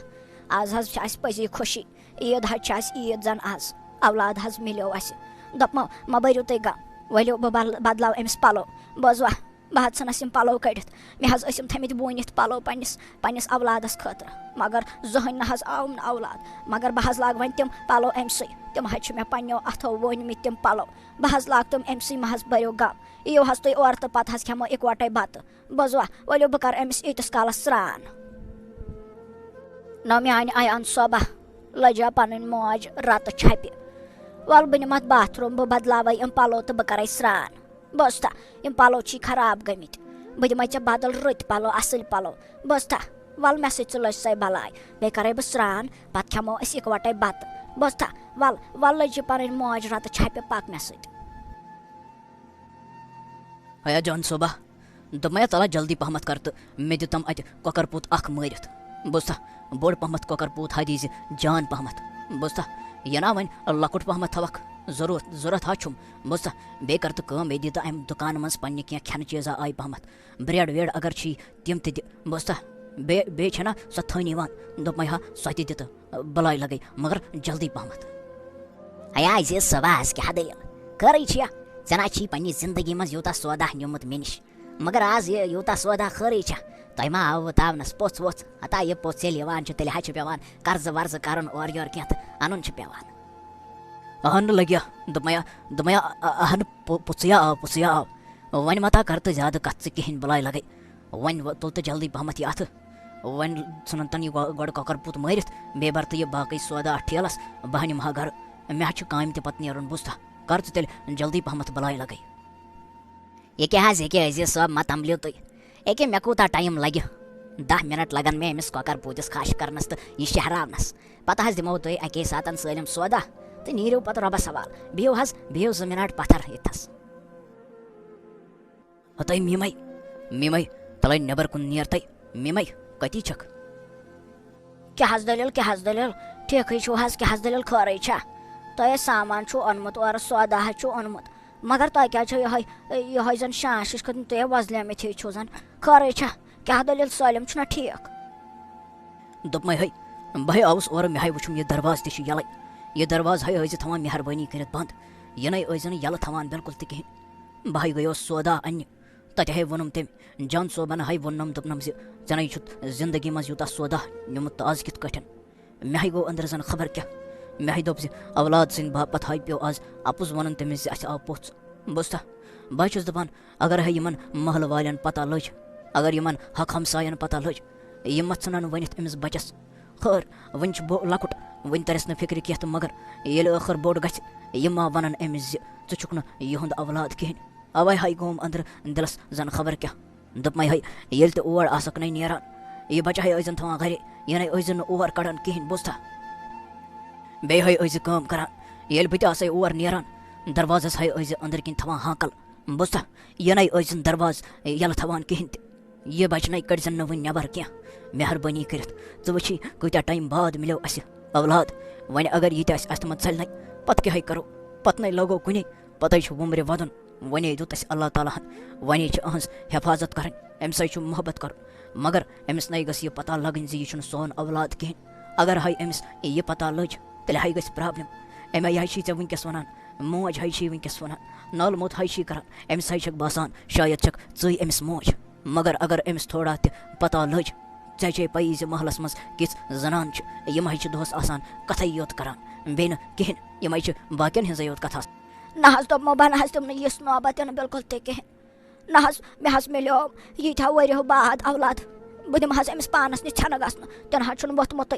آز حظ چھِ اَسہِ پٔزی خوشی۔ عیٖد حظ چھِ اَسہِ عیٖد زَن آز۔ اولاد حظ مِلیو اَسہِ۔ دوٚپمو، مہ بٔرِو تُہۍ غم۔ ؤلِو، بہٕ بل-، بدلاو أمِس پَلو۔ بوزوا؟ بہٕ حظ ژھٕنَس یِم پَلو کٔڑِتھ۔ مےٚ حظ ٲسۍ یِم تھٲمٕتۍ ووٗنِتھ پَلو پنٛنِس، پنٛنِس اولادَس خٲطرٕ۔ مگر زٕہٕنۍ نہ حظ آوُم نہٕ اولاد۔ مگر بہٕ حظ لاگہٕ وۄنۍ تِم پَلو أمۍ سٕے۔ تِم حظ چھِ مےٚ پنٛنیو اَتھو ووٗنۍمٕتۍ تِم پَلو۔ بہٕ حظ لاگہٕ تِم أمۍ سٕے، مہ حظ بٔرِو غم۔ یِیِو حظ تُہۍ اورٕ تہٕ پَتہٕ حظ کھٮ۪مو اِکوَٹَے بَتہٕ۔ بوزوا، ؤلِو بہٕ کَرٕ أمِس ییٖتِس کالَس سرٛان۔ نہ میٛانہِ ایان صٲبہ، لٔجا پَنٕنۍ موج رَتہٕ چھَپہِ۔ وَلہٕ بہٕ نِمَتھ باتھ روٗم، بہٕ بدلاوَے یِم پَلو تہٕ بہٕ کَرَے سرٛان۔ بوزتھا؟ یِم پَلو چھی خراب گٔمٕتۍ۔ بہٕ دِمَے ژےٚ بدل رٕتۍ پَلو، اَصٕلۍ پَلو۔ بوزتھا؟ وَلہٕ مےٚ سۭتۍ ژٕ لٔج سَے بَلاے۔ بیٚیہِ کَرَے بہٕ سرٛان، پَتہٕ کھٮ۪مو أسۍ اِکوَٹَے بَتہٕ۔ بوزتھا؟ وَلہٕ، وَلہٕ لٔج یہِ پَنٕنۍ موج رَتہٕ چھَپہِ، پَکھ مےٚ سۭتۍ۔ ہیا جان صٲبہ، دوٚپمَے تَلہ جلدی پَہمَتھ کَر تہٕ مےٚ دِ تِم اَتہِ کۄکَر پوٗت اَکھ مٲرِتھ۔ بوزتھا؟ بوٚڑ پَہمَتھ کۄکَر پوٗت ہا دیٖزِ جان پَہمَتھ۔ بوزتھا؟ یہِ نا وۄنۍ لۄکُٹ پَہمَتھ تھاوَکھ، ضروٗرت، ضروٗرت ہا چھُم۔ بوزتھا؟ بیٚیہِ کَر تہٕ کٲم، بیٚیہِ دِ تہٕ اَمہِ دُکانہٕ منٛز پنٛنہِ کینٛہہ کھٮ۪نہٕ چیٖزا آیہِ پَہمَتھ۔ برٛٮ۪ڈ ویڈ اگر چھی، تِم تہِ دِ۔ بوزتھا؟ بیٚیہِ، بیٚیہِ چھَنا سۄ تھٔنۍ یِوان، دوٚپمَے ہا سۄ تہِ دِ تہٕ بَلاے لَگَے، مگر جلدی پَہمَتھ۔ ہیا عزیز صٲبہ، آز کیٛاہ دٔلیٖل؟ خٲرٕے چھےٚ؟ ژےٚ نا چھی پنٛنہِ زِندگی منٛز یوٗتاہ سودا نیوٗمُت مےٚ نِش، مگر آز یہِ یوٗتاہ سودا خٲرٕے چھا؟ تۄہہِ ما آوٕ تاونَس پوٚژھ ووٚژھ؟ ہتا یہِ پوٚژھ ییٚلہِ یِوان چھُ، تیٚلہِ حظ چھُ پٮ۪وان قرضہٕ ورضہٕ کَرُن، اورٕ یورٕ کینٛہہ تہٕ اَنُن چھُ پٮ۪وان۔ اہن نہٕ لَگیا، دوٚپمَیا، دوٚپمَیا، اَ-، اہن پو-، پوٚژھُیا آو، پوٚژھُیا آو۔ وۄنۍ مہ تا کَر تہٕ زیادٕ کَتھ ژٕ کِہیٖنۍ، بَلاے لَگَے۔ وۄنۍ و-، تُل تہٕ جلدی پَہمَتھ یہِ اَتھٕ۔ وۄنۍ ژھٕنُن تَن یہِ گۄ-، گۄڈٕ کۄکَر پوٗت مٲرِتھ، بیٚیہِ بَر تہٕ یہِ باقٕے سودا اَتھ ٹھیلَس، بہٕ ہا نِمہٕ ہا گَرٕ۔ مےٚ حظ چھُ کامہِ تہِ پَتہٕ نیرُن، بوٗزتھا؟ کَر ژٕ تیٚلہِ جلدی پَہمَتھ، بَلاے لَگَے۔ یہِ کیٛاہ حظ، یہِ کیٛاہ عزیز صٲب، مہ تَمبلِو تُہۍ۔ ییٚکیٛاہ مےٚ کوٗتاہ ٹایم لَگہِ؟ دَہ مِنَٹ لَگَن مےٚ أمِس کۄکَر پوٗتِس خاش کَرنَس تہٕ یہِ شہراونَس۔ پَتہٕ حظ دِمو تۄہہِ اَکے ساتَن سٲلِم سودا تہٕ نیٖرِو پَتہٕ رۄبَس حوال۔ بِہِو حظ، بِہِو زٕ مِنَٹ پَتھَر ییٚتھَس۔ ہَتَے میٖمَے، میٖمَے، تَلَے نٮ۪بَر کُن نیر تَے۔ میٖمَے، کَتی چھَکھ؟ کیٛاہ حظ دٔلیٖل، کیٛاہ حظ دٔلیٖل؟ ٹھیٖکھٕے چھُو حظ، کیٛاہ حظ دٔلیٖل، خٲرٕے چھا؟ تۄہہِ ہے سامان چھُو اوٚنمُت اورٕ، سودا حظ چھُو اوٚنمُت، مگر تۄہہِ کیٛازِ چھو یِہوٚے، یِہوٚے زَن شانٛش ہِش کھٔژمٕژ، تُہۍ ہے وۄزلیمٕتۍ ہِوۍ چھِو زَن؟ خٲرٕے چھا؟ کیٛاہ دٔلیٖل، سٲلِم چھُنا ٹھیٖک؟ دوٚپمَے ہے، بہٕ ہے آوُس اورٕ، مےٚ ہے وُچھُم یہِ دروازٕ تہِ چھُ یَلَے۔ یہِ دروازٕ ہے ٲسۍ زِ تھاوان مہربٲنی کٔرِتھ بنٛد۔ یہِ نَے ٲسۍ زِ نہٕ یَلہٕ تھاوان بِلکُل تہِ کِہیٖنۍ۔ بہٕ ہے گٔیوس سودا اَننہِ۔ تَتہِ ہے ووٚنُم تٔمۍ، جان صٲبَن ہے ووٚننَم، دوٚپنَم زِ ژےٚ نَے چھُتھ زِندگی منٛز یوٗتاہ سودا نیوٗمُت تہٕ آز کِتھ کٲٹھۍ؟ مےٚ ہے گوٚو أنٛدرٕ زَن خبر کیٛاہ۔ مےٚ ہے دوٚپ زِ اولاد سٕنٛدِ باپَتھ ہے پیوٚو آز اَپُز وَنُن تٔمِس زِ اَسہِ آو پوٚژھ۔ بوٗزتھا؟ بہٕ ہے چھُس دَپان، اگر ہے یِمَن محلہٕ والٮ۪ن پَتہ لٔج، اگر یِمَن حق ہمسایَن پَتہ لٔج، یِم ما ژھٕنَن ؤنِتھ أمِس بَچَس؟ خٲر، وٕنہِ چھُ بہٕ لۄکُٹ، وٕنہِ تَرٮ۪س نہٕ فِکرِ کینٛہہ تہٕ مگر ییٚلہِ ٲخٕر بوٚڑ گژھِ، یِم ما وَنَن أمِس زِ ژٕ چھُکھ نہٕ یِہُنٛد اولاد کِہیٖنۍ۔ اَوَے ہَے گوم أنٛدرٕ دِلَس زَن خبر کیٛاہ۔ دوٚپمَے ہَے، ییٚلہِ تہِ اور آسَکھ نَے نیران، یہِ بچہٕ ہَے ٲسۍزٮ۪ن تھاوان گرے، یہِ نَے ٲسۍزٮ۪ن نہٕ اور کڑان کِہیٖنۍ، بوٗزتھا؟ بیٚیہِ ہَے ٲسۍزِ کٲم کران، ییٚلہِ بہٕ تہِ آسَے اور نیران، دروازس ہَے ٲسۍزِ أنٛدٕرۍ کِنۍ تھاوان ہانکل، بوٗزتھا؟ یہِ نَے ٲسۍزٮ۪ن دروازٕ یَلہٕ تھاوان کِہیٖنۍ تہِ۔ یہِ بچہٕ نَے کٔڑۍزٮ۪ن نہٕ وٕنۍ نٮ۪بر کینٛہہ۔ مہربٲنی کٔرِتھ، ژٕ وٕچھی کۭتیٛاہ ٹایم بعد مِلیو اَسہِ اولاد۔ وۄنۍ اگر یہِ تہِ اَسہِ اَتھٕ منٛز ژَلہِ نَے، پتہٕ کیٛاہ ہے کرو؟ پتہٕ نَے لگو کُنے، پتہٕ ہے چھُ وُمرِ وَدُن۔ وۄنۍ ہے دیُت اَسہِ اللہ تعالیٰ ہن، وۄنۍ ہے چھِ أہٕنٛز حفاظت کرٕنۍ، أمِس ہے چھُ محبت کرُن۔ مگر أمِس نَے گٔژھ یہِ پتہ لگٕنۍ زِ یہِ چھُنہٕ سون اولاد کِہیٖنۍ۔ اگر ہَے أمِس یہِ پتہ لٔج، تیٚلہِ ہَے گژھِ پرابلم۔ أمۍ ہَے چھِ ژےٚ وٕنکیٚس وَنان، موج ہَے چھی وٕنکیٚس وَنان، نالہٕ موٚت ہَے چھی کران۔ أمِس ہَے چھَکھ باسان، شاید چھَکھ ژٕے أمِس موج۔ مگر اگر أمِس تھوڑا تہِ پتہ لٔج، ژےٚ چھے پَیی زِ محلَس منٛز کِژھ زنان چھِ، یِم ہَے چھِ دۄہَس آسان کَتھَے یوت کران، بیٚیہِ نہٕ کِہیٖنۍ۔ یِم ہَے چھِ باقیَن ہٕنٛزٕے یوت کَتھٕ آسان۔ نہ حظ، دوٚپمو، بہٕ نہ حظ دِمہٕ نہٕ یِژھ نوبت یِنہٕ بِلکُل تہِ کِہیٖنۍ۔ نہ حظ، مےٚ حظ مِلیو ییٖتیٛاہ ؤریو بعد اولاد۔ بہٕ دِمہٕ حظ أمِس پانَس نِش ژھٮ۪نہٕ گژھنہٕ۔ تہِ نہ حظ چھُنہٕ ووٚتھمُتٕے۔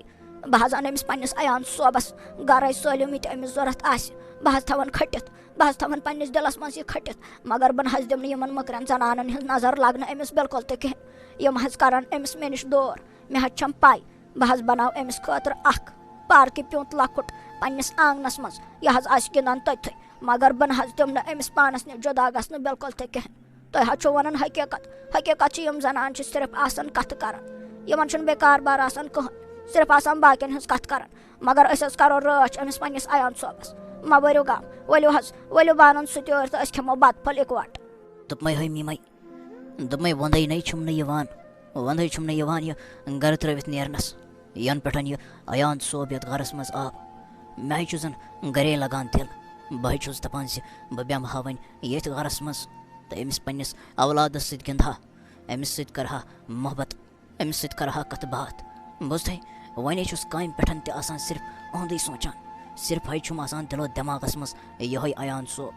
بہٕ حظ اَنہٕ أمِس پنٛنِس ایان صٲبَس گَرَے سٲلِم یہِ تہِ أمِس ضوٚرَتھ آسہِ۔ بہٕ حظ تھاوَن کھٔٹِتھ۔ بہٕ حظ تھاوَن پنٛنِس دِلَس منٛز یہِ کھٔٹِتھ۔ مگر بہٕ نہ حظ دِمہٕ نہٕ یِمَن مٔکرٮ۪ن زنانَن ہٕنٛز نظر لَگنہٕ أمِس بِلکُل تہِ کِہیٖنۍ۔ یِم حظ کَرَن أمِس مےٚ نِش دور۔ مےٚ حظ چھَم پَے، بہٕ حظ بَناو أمِس خٲطرٕ اَکھ پارکہِ پیوٗنٛت لۄکُٹ پنٛنِس آنٛگنَس منٛز۔ یہِ حظ آسہِ گِنٛدان تٔتھٕے۔ مگر بہٕ نہ حظ دِمہٕ نہٕ أمِس پانَس نِش جُدا گژھنہٕ بِلکُل تہِ کِہیٖنۍ۔ تۄہہِ حظ چھو وَنان حقیٖقت۔ حقیٖقت چھِ، یِم زنانہٕ چھِ صرف آسان کَتھٕ کَران۔ یِمَن چھُنہٕ بیٚیہِ کاربار آسان کٕہٕنۍ۔ صرف آسان باقیَن ہٕنٛز کَتھٕ کَران۔ مگر أسۍ حظ کَرو رٲچھ أمِس پنٛنِس ایان صٲبَس۔ مہ بٔرِو غم۔ ؤلِو حظ، ؤلِو بہٕ اَنَن سُہ تہِ ٲرۍ تہٕ أسۍ کھٮ۪مو بَتہٕ پھوٚل اِکوَٹہٕ۔ دوٚپمَے ہے میٖمَے، دوٚپمَے وۄندَے نَے چھُم نہٕ یِوان۔ وۄندَے چھُم نہٕ یِوان یہِ گَرٕ ترٛٲوِتھ نیرنَس۔ یَنہٕ پٮ۪ٹھ یہِ ایان صٲب یَتھ گَرَس منٛز آو، مےٚ ہے چھُ زَن گَرے لَگان دِل۔ بہٕ ہے چھُس دَپان زِ بہٕ بیٚہمہٕ ہا وۄنۍ ییٚتھۍ گَرَس منٛز تہٕ أمِس پنٛنِس اولادَس سۭتۍ گِنٛدٕ ہا، أمِس سۭتۍ کَرٕ ہا محبت، أمِس سۭتۍ کَرٕ ہا کَتھٕ باتھ۔ بوٗزتھَے، وۄنۍ ہے چھُس کامہِ پٮ۪ٹھ تہِ آسان صرف اُہُنٛدُے سونٛچان۔ صرف ہے چھُم آسان دِلو دٮ۪ماغَس منٛز یِہوٚے ایان صٲب۔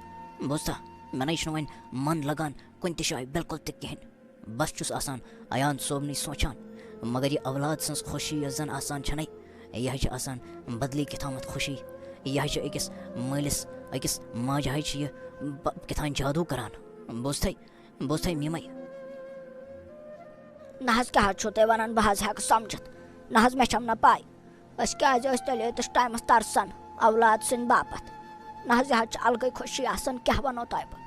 بوٗزتھا، مےٚ نَے چھُنہٕ وۄنۍ مَن لَگان کُنہِ تہِ جایہِ بِلکُل تہِ کِہیٖنۍ۔ بس چھُس آسان ایان صٲبنٕے سونٛچان۔ مگر یہِ اولاد سٕنٛز خوشی یۄس زن آسان چھَنَے، یہِ حظ چھِ آسان بدلی کیٛاہ تامَتھ خوشی۔ یہِ حظ چھِ أکِس مٲلِس، أکِس ماجہِ حظ چھِ یہِ ب-، کیٛاہ تام جادوٗ کران۔ بوٗزتھَے، بوٗزتھَے میٖمَے۔ نہ حظ، کیٛاہ حظ چھُو تُہۍ وَنان؟ بہٕ حظ ہٮ۪کہٕ سَمجِتھ۔ نہ حظ، مےٚ چھَم نہٕ پَے۔ أسۍ کیٛازِ ٲسۍ تیٚلہِ ییٚتِس ٹایمَس ترسان اولاد سٕنٛدِ باپتھ؟ نہ حظ، یہِ حظ چھِ الگٕے خوشی آسان، کیٛاہ وَنو تۄہہِ بہٕ؟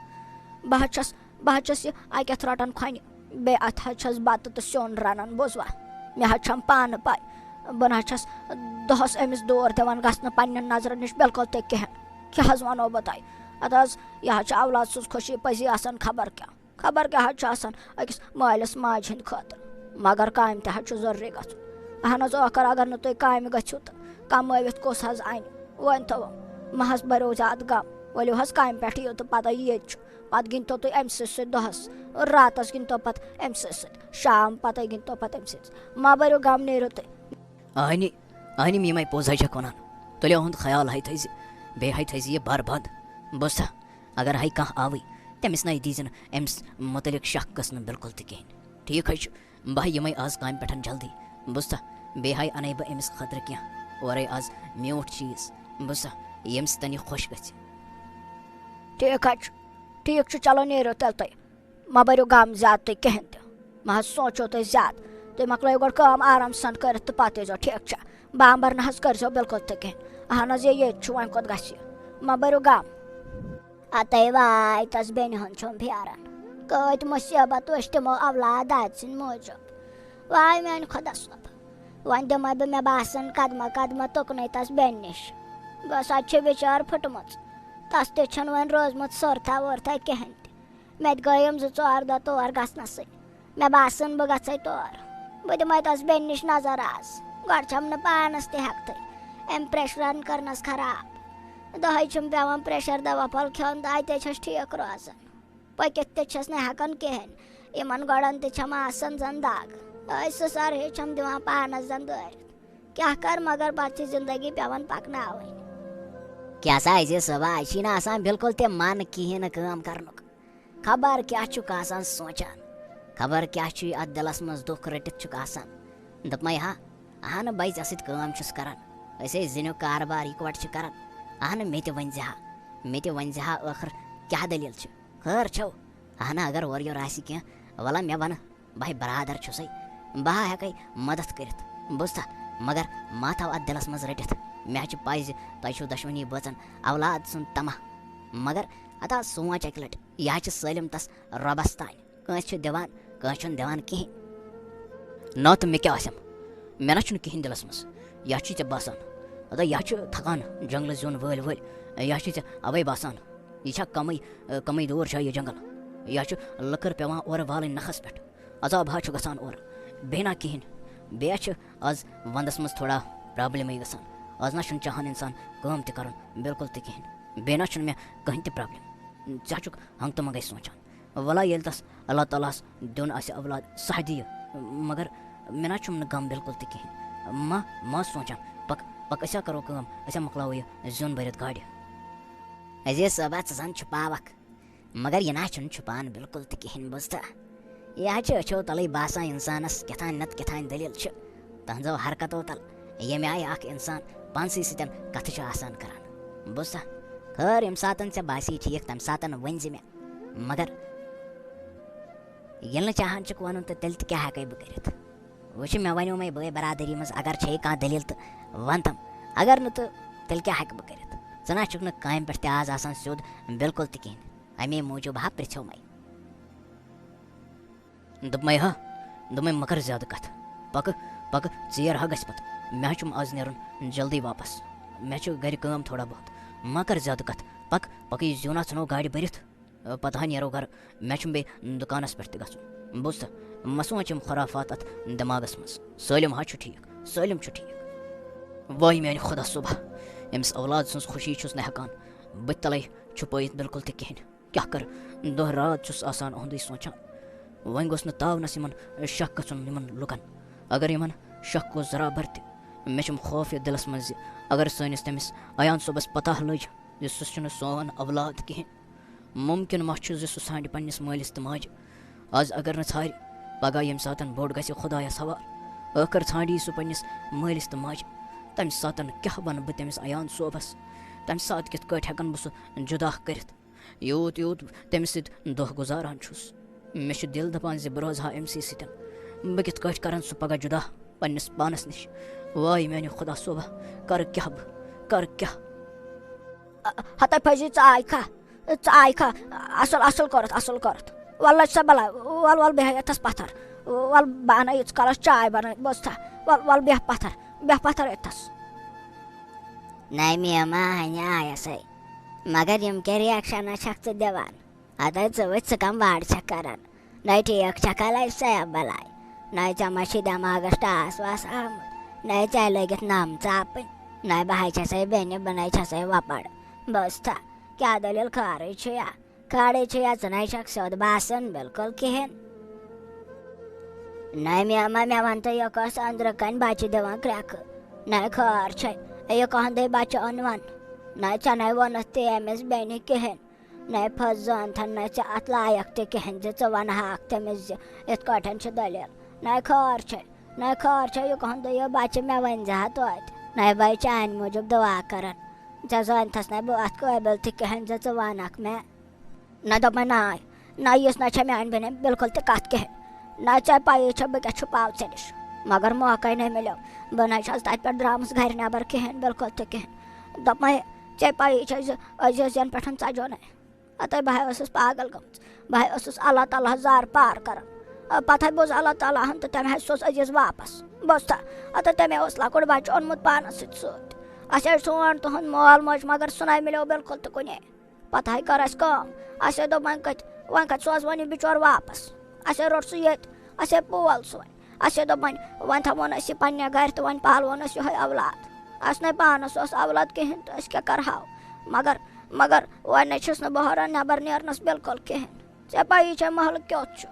بہٕ حظ چھَس، بہٕ حظ چھَس یہِ اَکہِ اَتھٕ رَٹان کھۄنہِ، بیٚیہِ اَتھٕ حظ چھَس بَتہٕ تہٕ سیُن رَنان، بوٗزوا؟ مےٚ حظ چھَم پانہٕ پَے، بہٕ نہ حظ چھَس دۄہَس أمِس دور دِوان گژھنہٕ پنٛنٮ۪ن نظرَن نِش بِلکُل تہِ کِہیٖنۍ۔ کیٛاہ حظ وَنو بہٕ تۄہہِ؟ اَدٕ حظ، یہِ حظ چھِ اولاد سٕنٛز خوشی پٔزی آسان خبر کیٛاہ۔ خبر کیٛاہ حظ چھُ آسان أکِس مٲلِس ماجہِ ہِنٛدِ خٲطرٕ۔ مگر کامہِ تہِ حظ چھُ ضروٗری گژھُن۔ اہن حظ، ٲخٕر اگر نہٕ تُہۍ کامہِ گٔژھِو تہٕ کمٲوِتھ کُس حظ اَنہِ؟ وۄنۍ تھٲوٕم، مہ حظ بٔرِو زیادٕ غم۔ ؤلِو حظ کامہِ پٮ۪ٹھ یِیِو تہٕ پتہٕ ییٚتہِ چھُ۔ پتہٕ گِنٛدتو تُہۍ أمۍ سٕے سۭتۍ دۄہس، راتس گِنٛدتو پتہٕ أمۍ سٕے سۭتۍ، شام پتہٕ گِنٛدتو پتہٕ أمۍ سٕے سۭتۍ۔ مہ بٔرِو غم، نیٖرِو تُہۍ۔ اہنی، اہنی میٖمے، پوٚز حظ چھَکھ وَنان۔ تُلِو اُہُنٛد خیال ہے تھٲیزِ، بیٚیہِ ہے تھٲیزِ یہِ بَر بنٛد۔ بوٗزتھا، اگر ہے کانٛہہ آوٕے، تٔمِس نَے دیٖزِ نہٕ أمِس مُتعلِق شک گژھنہٕ بِلکُل تہِ کِہیٖنۍ۔ ٹھیٖک حظ چھُ، بہٕ ہے یِمَے آز کامہِ پٮ۪ٹھ جلدی۔ بوٗزتھا، بیٚیہِ ہے اَنَے بہٕ أمِس خٲطرٕ کینٛہہ اورَے آز میوٗٹھ چیٖز۔ بوٗزتھا، ییٚمہِ سۭتۍ یہِ خۄش گژھِ۔ ٹھیٖک حظ چھُ، ٹھیٖک چھُ، چلو نیٖرِو تیٚلہِ تُہۍ۔ مہ بٔرِو غم زیادٕ تُہۍ کِہیٖنۍ تہِ۔ مہ حظ سونٛچو تُہۍ زیادٕ۔ تُہۍ مۄکلٲیِو گۄڈٕ کٲم آرام سان کٔرِتھ تہٕ پَتہٕ ییٖزیو، ٹھیٖک چھا؟ بامبر نہ حظ کٔرۍزیو بِلکُل تہِ کِہیٖنۍ۔ اہن حظ، یے ییٚتہِ چھُ، وۄنۍ کوٚت گژھِ یہِ؟ مہ بٔرِو غم۔ اَتے واے تَس بیٚنہِ ہُنٛد چھُم پھیران۔ کۭتۍ مُصیٖبت وٕچھ تِمو اولاد دادِ سٕنٛدِ موٗجوٗب۔ واے میٛانہِ خۄدا صٲب۔ وۄنۍ دِمَے بہٕ، مےٚ باسان، قدمہ قدمہ تُکنُے تَس بیٚنہِ نِش۔ بہٕ سا چھِ بِچٲر پھٕٹمٕژ۔ تَس تہِ چھَنہٕ وۄنۍ روزمُت سۄرتھا وۄرتھا کِہیٖنۍ تہِ۔ مےٚ تہِ گٔیَم زٕ ژور دۄہ تور گژھنَسٕے۔ مےٚ باسان، بہٕ گژھَے تور۔ بہٕ دِمَے تَس بیٚنہِ نِش نظر آز۔ گۄڈٕ چھَم نہٕ پانَس تہِ ہٮ۪کتھٕے۔ أمۍ pressure کٔرنَس خراب۔ دۄہَے چھُم پٮ۪وان pressure دوا پھوٚل کھیوٚن تہٕ اَتے چھَس ٹھیٖک روزان۔ پٔکِتھ تہِ چھَس نہٕ ہٮ۪کان کِہیٖنۍ۔ یِمَن گۄڈَن تہِ چھَم آسان زَن دَگ۔ أے سٕسَر ہِش چھَم دِوان پانَس زَن دٲرِتھ۔ کیٛاہ کَرٕ، مگر پَتہٕ چھِ زِندگی پٮ۪وان پَکناوٕنۍ۔ کیٛاہ سا عزیز صٲبا، اَسہِ چھِی نہٕ آسان بِلکُل تہِ من کِہیٖنۍ نہٕ کٲم کَرنُک۔ خبر کیٛاہ چھُکھ آسان سونٛچان، خبر کیٛاہ چھُے اَتھ دِلَس منٛز دُکھ رٔٹِتھ چھُکھ آسان۔ دوٚپمَے ہا، اَہَن بَے، ژےٚ سۭتۍ کٲم چھُس کَران، أسۍ ہے زِنیُک کاربار یِکوَٹہٕ چھِ کَران۔ اَہَن مےٚ تہِ ؤنۍ زِ ہا، مےٚ تہِ ؤنۍ زِ ہا، ٲخٕر کیٛاہ دٔلیٖل چھِ؟ خٲر چھَو؟ اَہَن اگر اورٕ یورٕ آسہِ کینٛہہ، وَلہٕ مےٚ وَنہٕ، بہٕ ہے برادر چھُسَے، بہٕ ہا ہٮ۪کَے مدد کٔرِتھ، بوٗزتھا؟ مگر ما تھاو اَتھ دِلَس منٛز رٔٹِتھ۔ مےٚ ہا چھِ پَے زِ تۄہہِ چھُو دۄشوٕنی بٲژَن اولاد سُنٛد طمع۔ مگر اَتھ آ سونٛچ اَکہِ لَٹہِ، یہِ ہا چھِ سٲلِم تَس رۄبَس تانۍ۔ کٲنٛسہِ چھُ دِوان، کٲنٛسہِ چھُنہٕ دِوان کِہیٖنۍ۔ نہ تہٕ مےٚ کیٛاہ آسٮ۪م؟ مےٚ نہ چھُنہٕ کِہیٖنۍ دِلَس منٛز۔ یا چھُے ژےٚ باسان، اَدا یا چھُ تھکان جنٛگلہٕ زیُن وٲلۍ وٲلۍ، یا چھُے ژےٚ اَوَے باسان، یہِ چھا کمٕے، کمٕے دوٗر چھا یہِ جنٛگل؟ یا چھُ لٔکٕر پٮ۪وان اورٕ والٕنۍ نَکھَس پٮ۪ٹھ؟ عذاب ہا چھُ گژھان اورٕ۔ بیٚیہِ نہ کِہیٖنۍ۔ بیٚیہِ چھِ آز وَندَس منٛز تھوڑا پرٛابلِمٕے گژھان۔ آز نہ چھُنہٕ چاہان اِنسان کٲم تہِ کَرُن بِلکُل تہِ کِہیٖنۍ۔ بیٚیہِ نہ چھُنہٕ مےٚ کٕہٕنۍ تہِ پرٛابلِم۔ ژٕ ہا چھُکھ ہنٛگتہٕ منٛگَے سونٛچان۔ وَلا ییٚلہِ تَس اللہ تعالیٰ ہَس دیُن آسہِ اولاد، سُہ ہا دِیہِ۔ مگر مےٚ نہ چھُم نہٕ غم بِلکُل تہِ کِہیٖنۍ۔ ما، ما سونٛچان، پَک، پَک، أسۍ ہا کَرو کٲم، أسۍ ہا مۄکلاوو یہِ زیُن بٔرِتھ گاڑِ۔ عزیز صٲبہ، ژٕ زَن چھُپاوَکھ، مگر یہِ نہ چھُنہٕ چھُپان بِلکُل تہِ کِہیٖنۍ، بوٗزتھا؟ یہِ حظ چھُ أچھو تَلٕے باسان اِنسانَس کیٛاہ تام نَتہٕ کیٛاہ تام دٔلیٖل چھِ۔ تُہٕنٛزو حرکتو تَل ییٚمہِ آیہِ اَکھ اِنسان پانسٕے سۭتۍ کَتھٕ چھُ آسان کَران، بوٗزتھا؟ خٲر، ییٚمہِ ساتَن ژےٚ باسی ٹھیٖک، تَمہِ ساتَن ؤنۍ زِ مےٚ۔ مگر ییٚلہِ نہٕ چاہان چھُکھ وَنُن، تہٕ تیٚلہِ تہِ کیٛاہ ہٮ۪کَے بہٕ کٔرِتھ؟ وٕچھ، مےٚ وَنیومَے بٲے برادٔری منٛز، اگر چھے کانٛہہ دٔلیٖل تہٕ وَن تَم، اگر نہٕ تہٕ تیٚلہِ کیٛاہ ہٮ۪کہٕ بہٕ کٔرِتھ؟ ژٕ نہ چھُکھ نہٕ کامہِ پٮ۪ٹھ تہِ آز آسان سیوٚد بِلکُل تہِ کِہیٖنۍ، اَمے موٗجوٗب ہا پرٛژھیومَے۔ دوٚپمَے ہا، دوٚپمَے مہ کَر زیادٕ کَتھ، پَکہٕ، پَکہٕ، ژیر ہا گژھِ پَتہٕ، مےٚ ہا چھُم آز نیرُن جلدی واپَس، مےٚ چھُ گَرِ کٲم تھوڑا بہت، مہ کَر زیادٕ کَتھ، پَکہٕ، پَکہٕ، یہِ زیُن ہا ژھٕنو گاڑِ بٔرِتھ۔ پتہٕ ہا نیرو گرٕ، مےٚ چھُم بیٚیہِ دُکانس پٮ۪ٹھ تہِ گژھُن۔ بوٗزتھا، مہ سونٛچ یِم خرافات اتھ دٮ۪ماغس منٛز۔ سٲلِم ہا چھُ ٹھیٖک، سٲلِم چھُ ٹھیٖک۔ وٲے میانہِ خۄدا صٲبا، أمِس اولاد سٕنٛز خوشی چھُس نہٕ ہٮ۪کان بہٕ تہِ تلے چھُپٲیِتھ بِلکُل تہِ کِہیٖنۍ۔ کیٛاہ کَرٕ، دۄہ راتھ چھُس آسان اُہُنٛدُے سونٛچان۔ وۄنۍ گوٚژھ نہٕ تاونس یِمن شک گژھُن یِمن لُکن۔ اگر یِمن شک گوٚو ذرا بھر تہِ، مےٚ چھُم خوف یتھ دِلس منٛز زِ اگر سٲنِس تٔمِس ایان صٲبس پتہ لٔج زِ سُہ چھُنہٕ سون اولاد کِہیٖنۍ، مُمکِن ما چھُ زِ سُہ ژھانٛڈِ پنٛنِس مٲلِس تہٕ ماجہِ؟ آز اگر نہٕ ژھانٛڈِ، پگاہ ییٚمہِ ساتَن بوٚڑ گژھِ خۄدایَس حوالہٕ، ٲخٕر ژھانٛڈِ سُہ پنٛنِس مٲلِس تہٕ ماجہِ۔ تَمہِ ساتَن کیٛاہ وَنہٕ بہٕ تٔمِس ایان صٲبَس؟ تَمہِ ساتہٕ کِتھ کٲٹھۍ ہٮ۪کَن بہٕ سُہ جُدا کٔرِتھ؟ یوٗت یوٗت تٔمِس سۭتۍ دۄہ گُزاران چھُس، مےٚ چھُ دِل دَپان زِ بہٕ روزٕ ہا أمۍ سٕے سۭتۍ۔ بہٕ کِتھ کٲٹھۍ کَرَن سُہ پگاہ جُدا پنٛنِس پانَس نِش؟ واے میٛانہِ خۄدا صٲبا، کَرٕ کیٛاہ بہٕ؟ کَرٕ کیٛاہ؟ ہتَے پھٔزی ژٕ آیکھا؟ ژٕ آیکھا؟ اصل، اصل کوٚرُتھ، اصل کوٚرُتھ۔ وَلہٕ لٔج سا بلاے، وَل، وَل بیٚہہ ییٚتھَس پَتھر۔ وَل بہٕ اَنَے ییٖتِس کالَس چاے بَنٲوِتھ، بوزتھا؟ وَل، وَل بیٚہہ پَتھر، بیٚہہ پَتھر ییٚتھَس۔ نَے میما ہَنہِ آیَسَے، مگر یِم کیٛاہ reaction چھَکھ ژٕ دِوان؟ اَدَے ژٕ وٕچھ، ژٕ کَم وارٕ چھَکھ کَران۔ نَے ٹھیٖک چھَکھا لَجہِ سا بَلاے؟ نَے ژےٚ ما چھی دٮ۪ماغَس ٹاس واس آمُت؟ نَے ژےٚ لٔگِتھ نَم ژاپٕنۍ؟ نَے بہٕ ہَے چھَسَے بیٚنہِ، بہٕ نَے چھَسَے وۄپَر۔ بوزتھا، کیٛاہ دٔلیٖل، خٲرٕے چھُ یا؟ خٲرٕے چھُ یا؟ ژٕ نَے چھَکھ سیوٚد باسان بِلکُل کِہیٖنۍ۔ نَے مےٚ ما، مےٚ وَن تہٕ، یہِ کۄس أنٛدرٕ کَنۍ بَچہِ دِوان کرٛٮ۪کہٕ؟ نَے خٲر چھَے، یہِ کۄہَندَے بَچہِ اوٚن وَن؟ نَے ژےٚ نَے ووٚنُتھ تہِ أمِس بیٚنہِ کِہیٖنۍ۔ نَے پھٔز زٲنتھَن نَے ژےٚ اَتھ لایق تہِ کِہیٖنۍ زِ ژٕ وَنہٕ ہاکھ تٔمِس زِ یِتھ کٲٹھۍ چھِ دٔلیٖل۔ نَے خٲر چھَے، نَے خٲر چھَے، یہِ کۄہَندٕ یہِ بَچہِ مےٚ ؤنۍ زِ ہا توتہِ۔ نَے بَے چانہِ موٗجوٗب دُعا کَران۔ ژےٚ زٲنتھَس نَے بہٕ اَتھ قٲبِل تہِ کِہیٖنۍ زِ ژٕ وَنَکھ مےٚ۔ نہ دوٚپمَے ناے، نہ یُس نہ چھےٚ میٛانہِ بیٚنہِ بِلکُل تہِ کَتھ کِہیٖنۍ۔ نہ ژےٚ پَیی چھےٚ بہٕ کیٛاہ چھُپاو ژےٚ نِش۔ مگر موقعے نَے مِلیو۔ بہٕ نَے چھَس تَتہِ پٮ۪ٹھ درٛامٕژ گَرِ نٮ۪بر کِہیٖنۍ، بِلکُل تہِ کِہیٖنۍ۔ دوٚپمَے، ژےٚ پَیی چھےٚ زِ عزیز یَنہٕ پٮ۪ٹھ ژَجو نَے۔ اَتَے بہٕ ہَے ٲسٕس پاگل گٔمٕژ۔ بہٕ ہَے ٲسٕس اللہ تعالیٰ ہَس زار پار کَران۔ پَتہٕ ہَے بوٗز اللہ تعالیٰ ہَن تہٕ تٔمۍ ہَے سوٗز عزیز واپَس۔ بوٗزتھا؟ اَتَے تٔمۍ اوس لۄکُٹ بَچہٕ اوٚنمُت پانَس سۭتۍ سۭتۍ۔ اَسہِ ہَے ژھونٛڈ تُہُنٛد مول موج، مگر سُہ نَے مِلیو بِلکُل تہِ کُنے۔ پتہٕ ہاے کٔر اَسہِ کٲم، اَسے دوٚپ وۄنۍ کَتہِ، وۄنۍ کَتہِ سوزٕ وۄنۍ یہِ بِچور واپس؟ اَسے روٚٹ سُہ ییٚتہِ، اَسے پول سُہ وۄنۍ۔ اَسے دوٚپ وۄنۍ، وۄنۍ تھاوون أسۍ یہِ پننہِ گرِ تہٕ وۄنۍ پالون أسۍ یِہوٚے اولاد۔ اَسہِ نَے پانَس اوس اولاد کِہیٖنۍ تہٕ أسۍ کیٛاہ کَرٕہاو؟ مگر، مگر وۄنۍ نَے چھُس نہٕ بہٕ ہُران نٮ۪بر نیرنَس بِلکُل کِہیٖنۍ۔ ژےٚ پَیی چھےٚ محلہٕ کیُتھ چھُ۔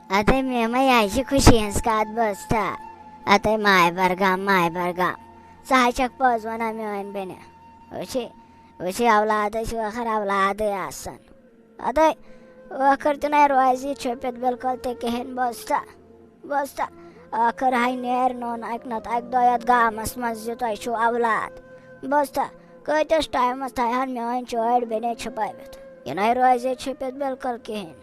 اَدٕ مےٚ ما یہِ چھِ خوشی ہٕنٛز کَتھ بوٗزتھا؟ اَدٕ ماے برگام، ماے برگام۔ ژٕ ہاے چھَکھ پوٚز وَنان میٛٲنۍ بیٚنہِ۔ وٕچھے، وٕچھے اولادٕے چھِ ٲخٕر اولادٕے آسان۔ اَدَے، ٲخٕر تہِ نَے روزِ یہِ چھٔپِتھ بِلکُل تہِ کِہیٖنۍ، بوٗزتھا؟ بوٗزتھا؟ ٲخٕر ہاے نیرِ نوٚن اَکہِ نَتہٕ اَکہِ دۄہ یَتھ گامَس منٛز زِ تۄہہِ چھُو اولاد۔ بوٗزتھا؟ کۭتِس ٹایمَس تھایہِ ہَن میٛٲنۍ چٲڑۍ بیٚنے چھُپٲوِتھ؟ یہِ نَے روزِ یہِ چھٔپِتھ بِلکُل کِہیٖنۍ۔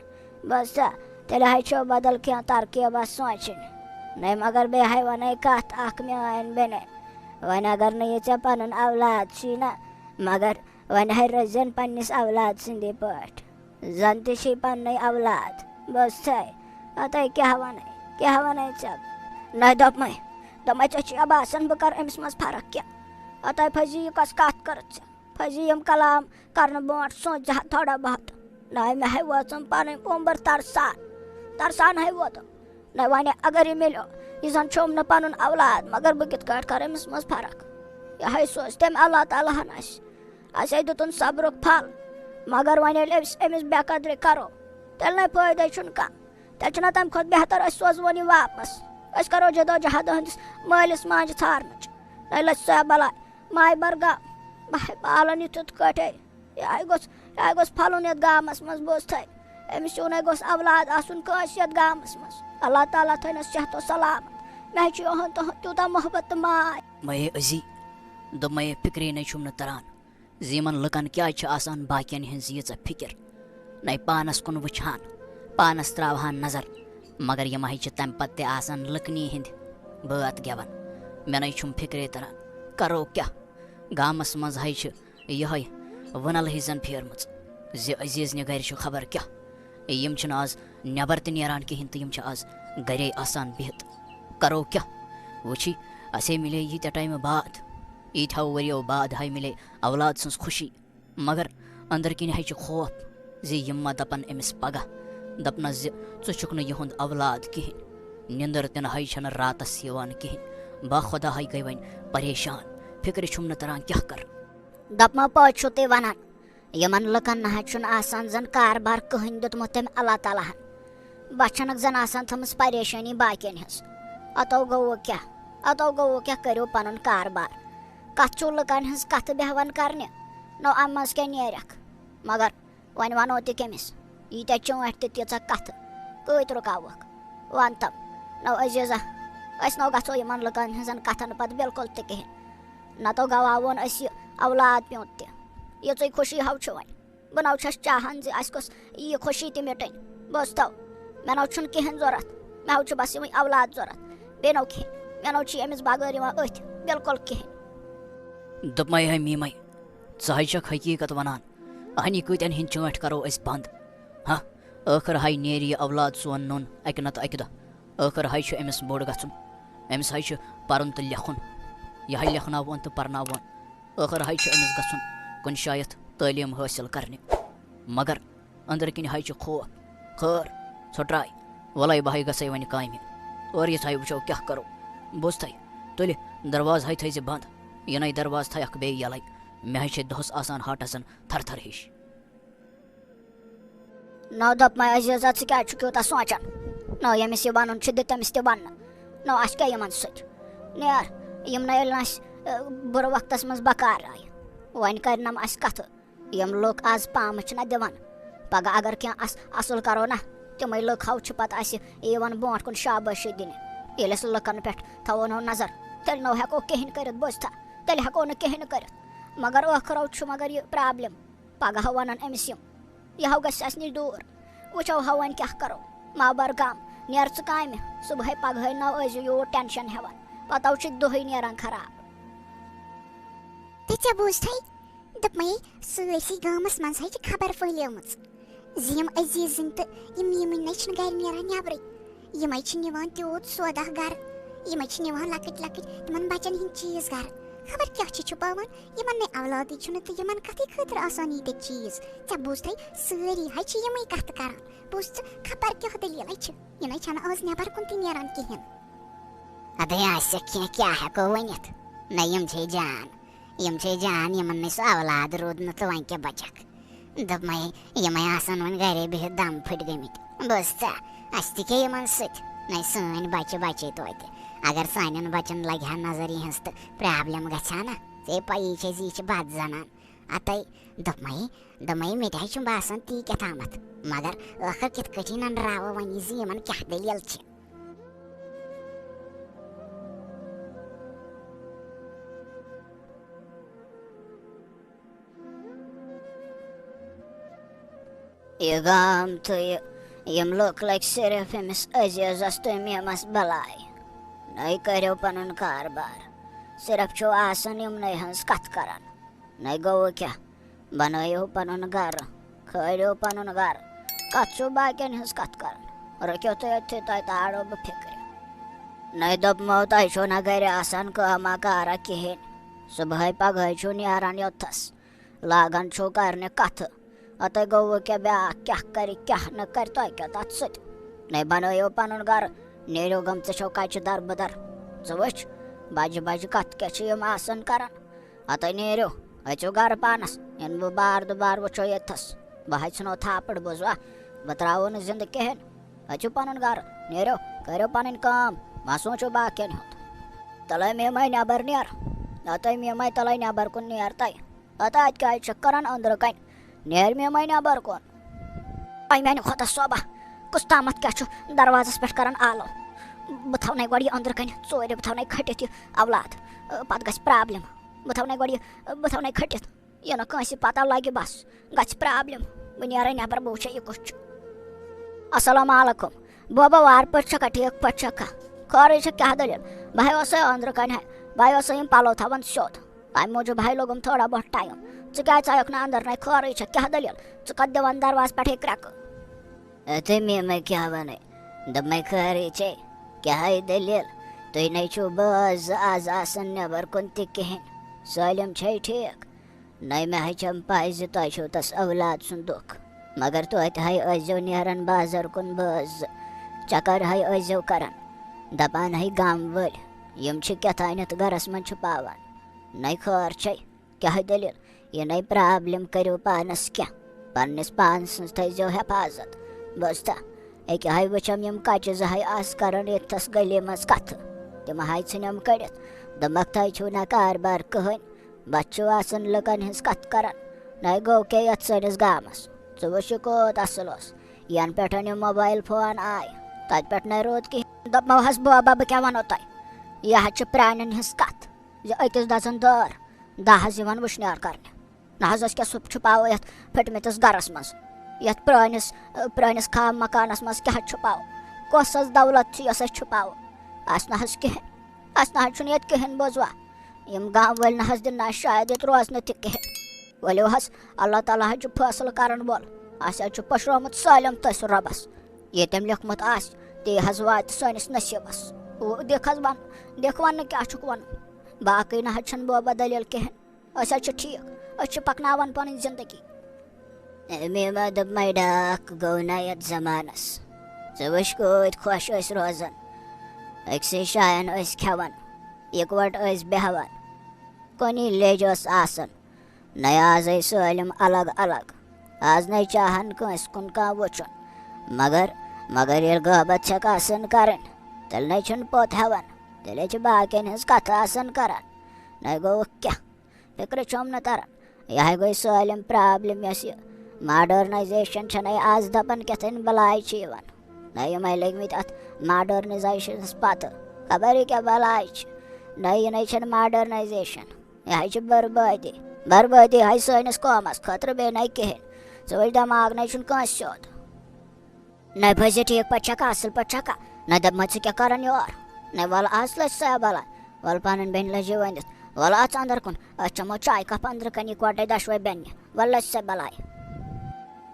بوٗزتھا؟ تیٚلہِ ہاے چھو بدل کینٛہہ ترکیبہ سونٛچٕنۍ۔ نَے مگر بیٚیہِ ہاے وَنَے کَتھ اَکھ میٛانۍ بیٚنہِ۔ وۄنۍ اگر نہٕ یہِ ژےٚ پَنُن اولاد چھی نہ، مگر وۄنۍ ہاے رٔزِن پنٛنِس اولاد سٕنٛدی پٲٹھۍ۔ زَن تہِ چھی پنٛنُے اولاد۔ بہٕ ٲسَے، اَتَے کیٛاہ وَنَے، کیٛاہ وَنَے ژےٚ؟ نَے دوٚپمَے، دوٚپمَے ژےٚ چھُیا باسان بہٕ کَرٕ أمِس منٛز فرق کینٛہہ؟ اَتَے پھٔزی یہِ کۄس کَتھ کٔرٕتھ ژےٚ؟ پھٔزی یِم کلام کرنہٕ برونٛٹھ سونٛچ زِ ہا تھوڑا بہت۔ نہ، مےٚ ہے وٲژٕم پنٕنۍ پومبر ترسان۔ ترسان ہے ووتُم۔ نہ، وۄنۍ اگر یہِ مِلیو، یہِ زن چھوم نہٕ پنُن اولاد، مگر بہٕ کِتھ کٲٹھۍ کرٕ أمِس منٛز فرق؟ یہِ ہے سوز تٔمۍ اللہ تعالیٰ ہن اَسہِ۔ اَسے دیُتُن صبرُک پھل، مگر وۄنۍ ییٚلہِ أمِس، أمِس بے قدری کرو، تیٚلہِ نَے فٲیدَے چھُنہٕ کانٛہہ۔ تیٚلہِ چھُنہ تَمہِ کھۄتہٕ بہتر أسۍ سوزوون یہِ واپس۔ أسۍ کرو جدوجہد أہٕنٛدِس مٲلِس ماجہِ ژھارنٕچ۔ نَے لٔژھ سۄ بلاے۔ ماے برگام۔ بہٕ ہے پالن یہِ تِتھ کٲٹھۍ۔ یہِ ہے گوٚژھ، یہِ ہے گوٚژھ پھلُن یَتھ گامَس منٛز، بوزتھٕے۔ أمِس ہیوٗ نَے گوٚژھ اولاد آسُن کٲنٛسہِ یَتھ گامَس منٛز۔ اللہ تعالیٰ تھٲینَس صحت و سلامت۔ مےٚ ہے چھُ یِہُنٛد تُہُنٛد تیوٗتاہ محبت تہٕ ماے۔ مَے عزی، دوٚپمَے فِکرے نَے چھُم نہٕ تَران زِ یِمَن لُکَن کیٛازِ چھِ آسان باقیَن ہِنٛز ییٖژاہ فِکِر۔ نَے پانَس کُن وٕچھان، پانَس ترٛاوہان نظر، مگر یِم ہے چھِ تَمہِ پَتہٕ تہِ آسان لٕکنی ہِنٛدۍ بٲتھ گٮ۪وان۔ مےٚ نَے چھُم فِکرے تَران، کَرو کیٛاہ؟ گامَس منٛز ہے چھِ یِہوٚے وُنَل ہِش زَن پھیرمٕژ زِ عزیٖز نہِ گَرِ چھُ خبر کیٛاہ۔ یِم چھِنہٕ آز نٮ۪بَر تہِ نیران کِہیٖنۍ تہٕ یِم چھِ آز گَرے آسان بِہِتھ۔ کَرو کیٛاہ؟ وٕچھی، اَسے مِلے ییٖتیٛاہ ٹایمہٕ بعد، ییٖتیٛاہو ؤرِیو بعد ہے مِلے اولاد سٕنٛز خوشی۔ مگر أنٛدرٕ کِنۍ ہے چھُ خوف زِ یِم ما دَپَن أمِس پَگاہ، دَپنَس زِ ژٕ چھُکھ نہٕ یِہُنٛد اولاد کِہیٖنۍ۔ نِندٕر تہِ نہ ہے چھَنہٕ راتَس یِوان کِہیٖنۍ۔ باخۄدا ہے گٔے وۄنۍ پریشان، فِکرِ چھُم نہٕ تَران کیٛاہ کَرٕ۔ دَپمَو پٲٹھۍ چھُو تُہۍ وَنان، یِمَن لُکَن نہ حظ چھُنہٕ آسان زَن کاربار کٕہٕنۍ دیُتمُت تٔمۍ اللہ تعالیٰ ہَن۔ بَچَنَکھ زَن آسان تھٲومٕژ پریشٲنی باقیَن ہٕنٛز۔ اَتو گوٚوٕ کیٛاہ؟ اَتو گوٚوٕ کیٛاہ؟ کٔرِو پَنُن کاربار۔ کَتھ چھُو لُکَن ہٕنٛز کَتھٕ بیٚہوان کَرنہِ؟ نو اَمہِ منٛز کیٛاہ نیرَکھ؟ مگر وۄنۍ وَنو تہِ کٔمِس؟ ییٖتیٛاہ چٲنٛٹھۍ تہٕ تیٖژاہ کَتھٕ۔ کۭتۍ رُکاوَکھ؟ وَن تَم۔ نو عزیٖزا، أسۍ نو گژھو یِمَن لُکَن ہٕنٛزَن کَتھَن پَتہٕ بِلکُل تہِ کِہیٖنۍ۔ نَتو گواوون أسۍ یہِ اولاد پیوٗنٛت تہِ۔ یِژٕے خوشی ہاو چھُ وۄنۍ۔ بہٕ نو چھَس چاہان زِ اَسہِ گوٚژھ یہِ خوشی تہِ مِٹٕنۍ۔ بوزتو، مےٚ نو چھُنہٕ کِہیٖنۍ ضوٚرَتھ۔ مےٚ ہاو چھُ بَس یِمَے اولاد ضوٚرَتھ۔ بیٚیہِ نو کِہیٖنۍ۔ مےٚ نو چھُ أمِس بغٲر یِوان أتھۍ بِلکُل کِہیٖنۍ۔ دوٚپمَے ہے میٖمَے، ژٕ ہے چھَکھ حقیٖقت وَنان۔ اَہنی کۭتٮ۪ن ہِنٛدۍ چٲنٛٹھۍ کَرو أسۍ بنٛد؟ ہاں، ٲخٕر ہاے نیرِ یہِ اولاد سون نوٚن اَکہِ نَتہٕ اَکہِ دۄہ۔ ٲخٕر ہاے چھُ أمِس بوٚڑ گژھُن۔ أمِس ہاے چھُ پَرُن تہٕ لیکھُن۔ یہِ ہاے لیکھناوون تہٕ پَرناوون۔ ٲخٕر ہاے چھُ أمِس گژھُن کُنہِ شایَتھ تعلیٖم حٲصِل کَرنہِ۔ مگر أنٛدرٕ کِنۍ ہاے چھُ خوف۔ خٲر، ژھۄٹراے، وَلَے بہٕ ہاے گژھَے وۄنۍ کامہِ۔ اورٕ یِتھ ہاے وٕچھو کیٛاہ کَرو۔ بوزتھَے، تُلہِ، دروازٕ ہاے تھٲیزِ بنٛد۔ یہِ نَے دروازٕ تھایَکھ بیٚیہِ یَلَے۔ مےٚ ہاے چھے دۄہَس آسان ہاٹَس زَن تھر تھر ہِش۔ نو دوٚپمَے عزیزا، ژٕ کیٛازِ چھُکھ یوٗتاہ سونٛچان؟ نو ییٚمِس یہِ وَنُن چھُ، دِ تٔمِس تہِ وَننہٕ۔ نو اَسہِ کیٛاہ یِمَن سۭتۍ؟ نیر، یِم نہ ییٚلہِ نہٕ اَسہِ، اَ، بُرٕ وقتَس منٛز بکار آیہِ۔ وۄنۍ کَرِ نَم اَسہِ کَتھٕ۔ یِم لُکھ آز پامہٕ چھِنہ دِوان۔ پگاہ اگر کینٛہہ اَس-، اَصٕل کَرو نہ، تِمَے لُکھ ہاو چھِ پَتہٕ اَسہِ یِوان برونٛٹھ کُن شابٲشی دِنہِ۔ ییٚلہِ أسۍ لُکَن پٮ۪ٹھ تھاوو نو نظر، تیٚلہِ نو ہٮ۪کو کِہیٖنۍ کٔرِتھ، بوٗزتھا؟ تیٚلہِ ہٮ۪کو نہٕ کِہیٖنۍ کٔرِتھ۔ مگر ٲخرو چھُ مگر یہِ پرٛابلِم۔ پگاہ وَنَن أمِس یِم، یہِ ہاو گژھِ اَسہِ نِش دوٗر۔ وٕچھو ہا وۄنۍ کیٛاہ کَرو۔ ما بَر غم، نیر ژٕ کامہِ۔ صُبحٲے پگہٲے نہ ٲسۍزِ یوٗت ٹٮ۪نشَن ہٮ۪وان۔ پَتہٕ چھِ دۄہٕے نیران خراب۔ تہٕ ژےٚ بوٗزتھَے؟ دوٚپمَے، سٲرسٕے گامَس منٛز ہے چھِ خبر پھٔہلیمٕژ زِ یِم عزیٖزٕنۍ تہٕ یِم میٖمٕنۍ نَے چھِنہٕ گَرِ نیران نٮ۪برٕے۔ یِمَے چھِ نِوان تیوٗت سودا گَرٕ، یِمَے چھِ نِوان لۄکٕٹۍ لۄکٕٹۍ تِمَن بَچَن ہِنٛدۍ چیٖز گَرٕ۔ خبر کیٛاہ چھِ چھُپاوان، یِمَن نَے اولادٕے چھُنہٕ تہٕ یِمَن کَتھٕے خٲطرٕ آسان ییٖتیٛاہ چیٖز۔ ژےٚ بوٗزتھَے، سٲری ہے چھِ یِمَے کَتھٕ کَران۔ بوٗز ژٕ، خبر کیٛاہ دٔلیٖلَے چھِ، یہِ نَے چھَنہٕ آز نٮ۪بَر کُن تہِ نیران کِہیٖنۍ۔ اَدَے آسٮ۪کھ کینٛہہ، کیٛاہ ہٮ۪کو ؤنِتھ؟ نہ، یِم چھے جان، یِم چھے جان، یِمَن نَے سُہ اولاد روٗد نہٕ تہٕ وۄنۍ کیٛاہ بَچَکھ؟ دوٚپمَے، یِمَے آسَن وۄنۍ گَرے بِہِتھ دَم پھٔٹۍ گٔمٕتۍ۔ بوٗز ژٕ، اَسہِ تہِ کیٛاہ یِمَن سۭتۍ؟ نَے سٲنۍ بَچہِ بَچے توتہِ۔ اگر سانٮ۪ن بَچَن لَگہِ ہا نظر یِہٕنٛز تہٕ پرٛابلِم گژھِ ہا نہ؟ ژےٚ پَیی چھے زِ یہِ چھِ بَد زَنان۔ اَتَے دوٚپمَے، دوٚپمَے، مےٚ تہِ حظ چھُم باسان تی کیٛاہ تامَتھ۔ مگر ٲخٕر کِتھ کٲٹھۍ نَنراوو وۄنۍ یہِ زِ یِمَن کیٛاہ دٔلیٖل چھِ؟ یہِ گام تہٕ یہِ، یِم لُکھ لٔگۍ صرف أمِس عزیزَس تہٕ میٖمَس بَلاے۔ نَے کٔرِو پَنُن کاربار۔ صرف چھِو آسان یِمنٕے ہٕنٛز کَتھ کَران۔ نَے گوٚوٕ کیٛاہ؟ بَنٲیِو پَنُن گَرٕ، کھٲلِو پَنُن گَرٕ۔ کَتھ چھِو باقیَن ہٕنٛز کَتھ کَران؟ رُکِو تُہۍ أتھی، تۄہہِ تارو بہٕ فِکرِ۔ نَے دوٚپمو، تۄہہِ چھُو نہ گَرِ آسان کٲمہ کارا کِہیٖنۍ۔ صُبحٲے پَگہٲے چھُو نیران یوٚتَس۔ لاگان چھُو کرنہِ کتھٕ۔ اَتَے گوٚوٕ کیٛاہ بیٛاکھ کیٛاہ کرِ، کیٛاہ نہٕ کرِ، تۄہہِ کیٛاہ تَتھ سۭتۍ؟ نَے بنٲیِو پنُن گرٕ، نیٖرِو گٔمژٕ چھَو کچہِ در بدر۔ ژٕ وٕچھ، بجہِ بجہِ کتھ کیٛاہ چھِ یِم آسان کران۔ اَتَے نیٖرِو، أژِو گرٕ پانس، یِنہٕ بہٕ بار دُبار وٕچھو ییٚتھَس۔ بہٕ ہے ژھٕنو تھاپڑ، بوٗزوا؟ بہٕ ترٛاوو نہٕ زِندٕ کِہیٖنۍ۔ أژِو پنُن گرٕ، نیٖرِو، کٔرِو پنٕنۍ کٲم، مہ سوٗنٛچِو باقین ہُنٛد۔ تَلَے مےٚ مَے نٮ۪بر نیر، اَتَے مےٚ مَے تَلَے نٮ۪بر کُن نیر تَے۔ اَتھ اَتہِ کیٛازِ چھَکھ کران أنٛدرٕ کَنہِ؟ نیر مےٚ مَے نٮ۪بر کُن۔ اَے میٛانہِ خۄدا صٲبہ، کُس تامَتھ کیٛاہ چھُ دروازَس پٮ۪ٹھ کران آلو؟ بہٕ تھاونَے گۄڈٕ یہِ أنٛدرٕ کَنہِ ژورِ، بہٕ تھاونَے کھٔٹِتھ یہِ اولاد۔ پَتہٕ گژھِ پرٛابلِم۔ بہٕ تھاونَے گۄڈٕ یہِ، بہٕ تھاونَے کھٔٹِتھ۔ یہِ نہٕ کٲنٛسہِ پَتہ لَگہِ، بَس گژھِ پرٛابلِم۔ بہٕ نیرَے نٮ۪بر، بہٕ وٕچھے یہِ کُس چھُ۔ السلام علیکم۔ بوبا، وارٕ پٲٹھۍ چھَکھا؟ ٹھیٖک پٲٹھۍ چھَکھا؟ خٲرٕے چھےٚ، کیٛاہ دٔلیٖل؟ بہٕ ہے اوسَے أنٛدرٕ کَنہِ ہے، بہٕ ہے اوسَے یِم پَلو تھاوان سیوٚد۔ تَمہِ موٗجوٗب ہاے لوٚگُم تھوڑا بہت ٹایم۔ ژٕ کیٛازِ ژایَکھ نہٕ اَندَر؟ نَے خٲرٕے چھےٚ، کیٛاہ دٔلیٖل؟ ژٕ کَتھ دِوان دروازٕ پٮ۪ٹھٕے کرٛٮ۪کہٕ؟ اے تٔمی مےٚ کیٛاہ وَنَے؟ دوٚپمَے خٲرٕے چھے، کیٛاہ ہاے دٔلیٖل؟ تُہۍ نَے چھِو بٲژ زٕ آز آسان نٮ۪بَر کُن تہِ کِہیٖنۍ۔ سٲلِم چھے ٹھیٖک؟ نَے مےٚ ہاے چھَم پَے زِ تۄہہِ چھُو تَس اولاد سُنٛد دُکھ۔ مگر توتہِ ہاے ٲسۍزیو نیران بازر کُن بٲژ زٕ۔ چکر ہاے ٲسۍزیو کران۔ دَپان ہاے گام وٲلۍ، یِم چھِ کیٛاہ تانٮ۪تھ گَرَس منٛز چھُپاوان۔ نَے خٲر چھے۔ کیٛاہ دٔلیٖل؟ یہِ نَے پرٛابلِم کٔرِو پانَس کینٛہہ۔ پنٛنِس پانہٕ سٕنٛز تھٲیزیو حفاظت۔ بوٗزتھا؟ أکیٛاہ ہاے وٕچھم یِم کَچہِ زٕ ہاے آسہٕ کَران ییٚتھَس گٔلی منٛز کَتھٕ۔ تِم ہاے ژھٕنِم کٔڑِتھ۔ دوٚپمَکھ، تۄہہِ چھُو نہ کاربار کٕہٕنۍ۔ بَس چھِو آسان لُکَن ہٕنٛز کَتھ کَران۔ نَے گوٚو کیٛاہ یَتھ سٲنِس گامَس؟ ژٕ وٕچھ یہِ کوٗت اَصٕل اوس۔ یَنہٕ پٮ۪ٹھ یِم موبایِل فون آے، تَتہِ پٮ۪ٹھ نَے روٗد کِہیٖنۍ۔ دوٚپمو حظ، بوبا، بہٕ کیٛاہ وَنو تۄہہِ؟ یہِ حظ چھِ پرٛانٮ۪ن ہٕنٛز کَتھ زِ أکِس دَزَن دٲر، دَہ حظ یِوان وٕشنیر کَرنہِ۔ نہ حظ، أسۍ کیٛاہ سُہ چھُپاوو یَتھ پھٔٹمٕتِس گَرَس منٛز؟ یَتھ پرٛٲنِس، پرٛٲنِس خام مکانَس منٛز کیٛاہ حظ چھُپاوو؟ کۄس حظ دولت چھِ یۄس أسۍ چھُپاوو؟ اَسہِ نہ حظ کِہیٖنۍ، اَسہِ نہ حظ چھُنہٕ ییٚتہِ کِہیٖنۍ، بوزوا؟ یِم گام وٲلۍ نہ حظ دِن نہٕ اَسہِ شاید ییٚتہِ روزنہٕ تہِ کِہیٖنۍ۔ ؤلِو حظ، اللہ تعالیٰ حظ چھُ فٲصلہٕ کَرَن وول۔ اَسہِ حظ چھُ پٔشرومُت سٲلِم تٔسۍ رۄبَس۔ یہِ تٔمۍ لیوٚکھمُت آسہِ، تی حظ واتہِ سٲنِس نصیٖبَس۔ وۄنۍ دِکھ حظ وَن، دِکھ وَننہٕ کیٛاہ چھُکھ وَنُن؟ باقٕے نہ حظ چھَنہٕ بوبا دٔلیٖل کِہیٖنۍ۔ أسۍ حظ چھِ ٹھیٖک، أسۍ چھِ پَکناوان پَنٕنۍ زِندگی۔ أمۍ ما دوٚپمَے ڈاکھ گوٚو نہ یَتھ زمانَس۔ ژٕ وٕچھ کۭتۍ خۄش ٲسۍ روزان، أکسٕے جایَن ٲسۍ کھٮ۪وان، یِکوَٹہٕ ٲسۍ بیٚہوان، کُنی لیٚج ٲس آسان۔ نَے آز ٲسۍ سٲلِم الگ الگ۔ آز نَے چاہَن کٲنٛسہِ کُن کانٛہہ وٕچھُن۔ مگر، مگر ییٚلہِ غٲبت چھَکھ آسان کَرٕنۍ، تیٚلہِ نَے چھُنہٕ پوٚت ہٮ۪وان، تیٚلے چھِ باقیَن ہٕنٛز کَتھٕ آسان کَران۔ نَے گوٚوُکھ کیٛاہ؟ فِکرِ چھوم نہٕ تران۔ یِہے گٔے سٲلِم پرابلم، یۄس یہِ ماڈرنایزیشن چھنَے آز دپان کیٛاہ تام بلاے چھِ یِوان۔ نہ یِمے لٔگۍ مٕتۍ اتھ ماڈرنایزیشنس پتہٕ۔ خبر یہِ کیٛاہ بلاے چھِ۔ نہ یہِ نَے چھنہٕ ماڈرنایزیشن۔ یِہے چھِ بربٲدی۔ بربٲدی ہاے سٲنِس قومس خٲطرٕ، بیٚیہِ نَے کِہیٖنۍ۔ ژٕ وٕچھ، دٮ۪ماغ نَے چھُنہٕ کٲنٛسہِ سیوٚد۔ نَے پھٔزِ ٹھیٖک پٲٹھۍ چھَکھا، اَصٕل پٲٹھۍ چھَکھا؟ نَے دَپمَے ژٕ کیٛاہ کَران یور؟ نَے وَلہٕ اَس لٔج سا بَلاے۔ وَلہٕ پَنٕنۍ بیٚنہِ لٔجی ؤنِتھ۔ وَلہٕ اَژ اَندَر کُن، أسۍ چَمو چاے کَپ أنٛدرٕ کَنہِ یِکوَٹَے دۄشوَے بیٚنہِ۔ وَلہٕ لٔج سا بَلاے۔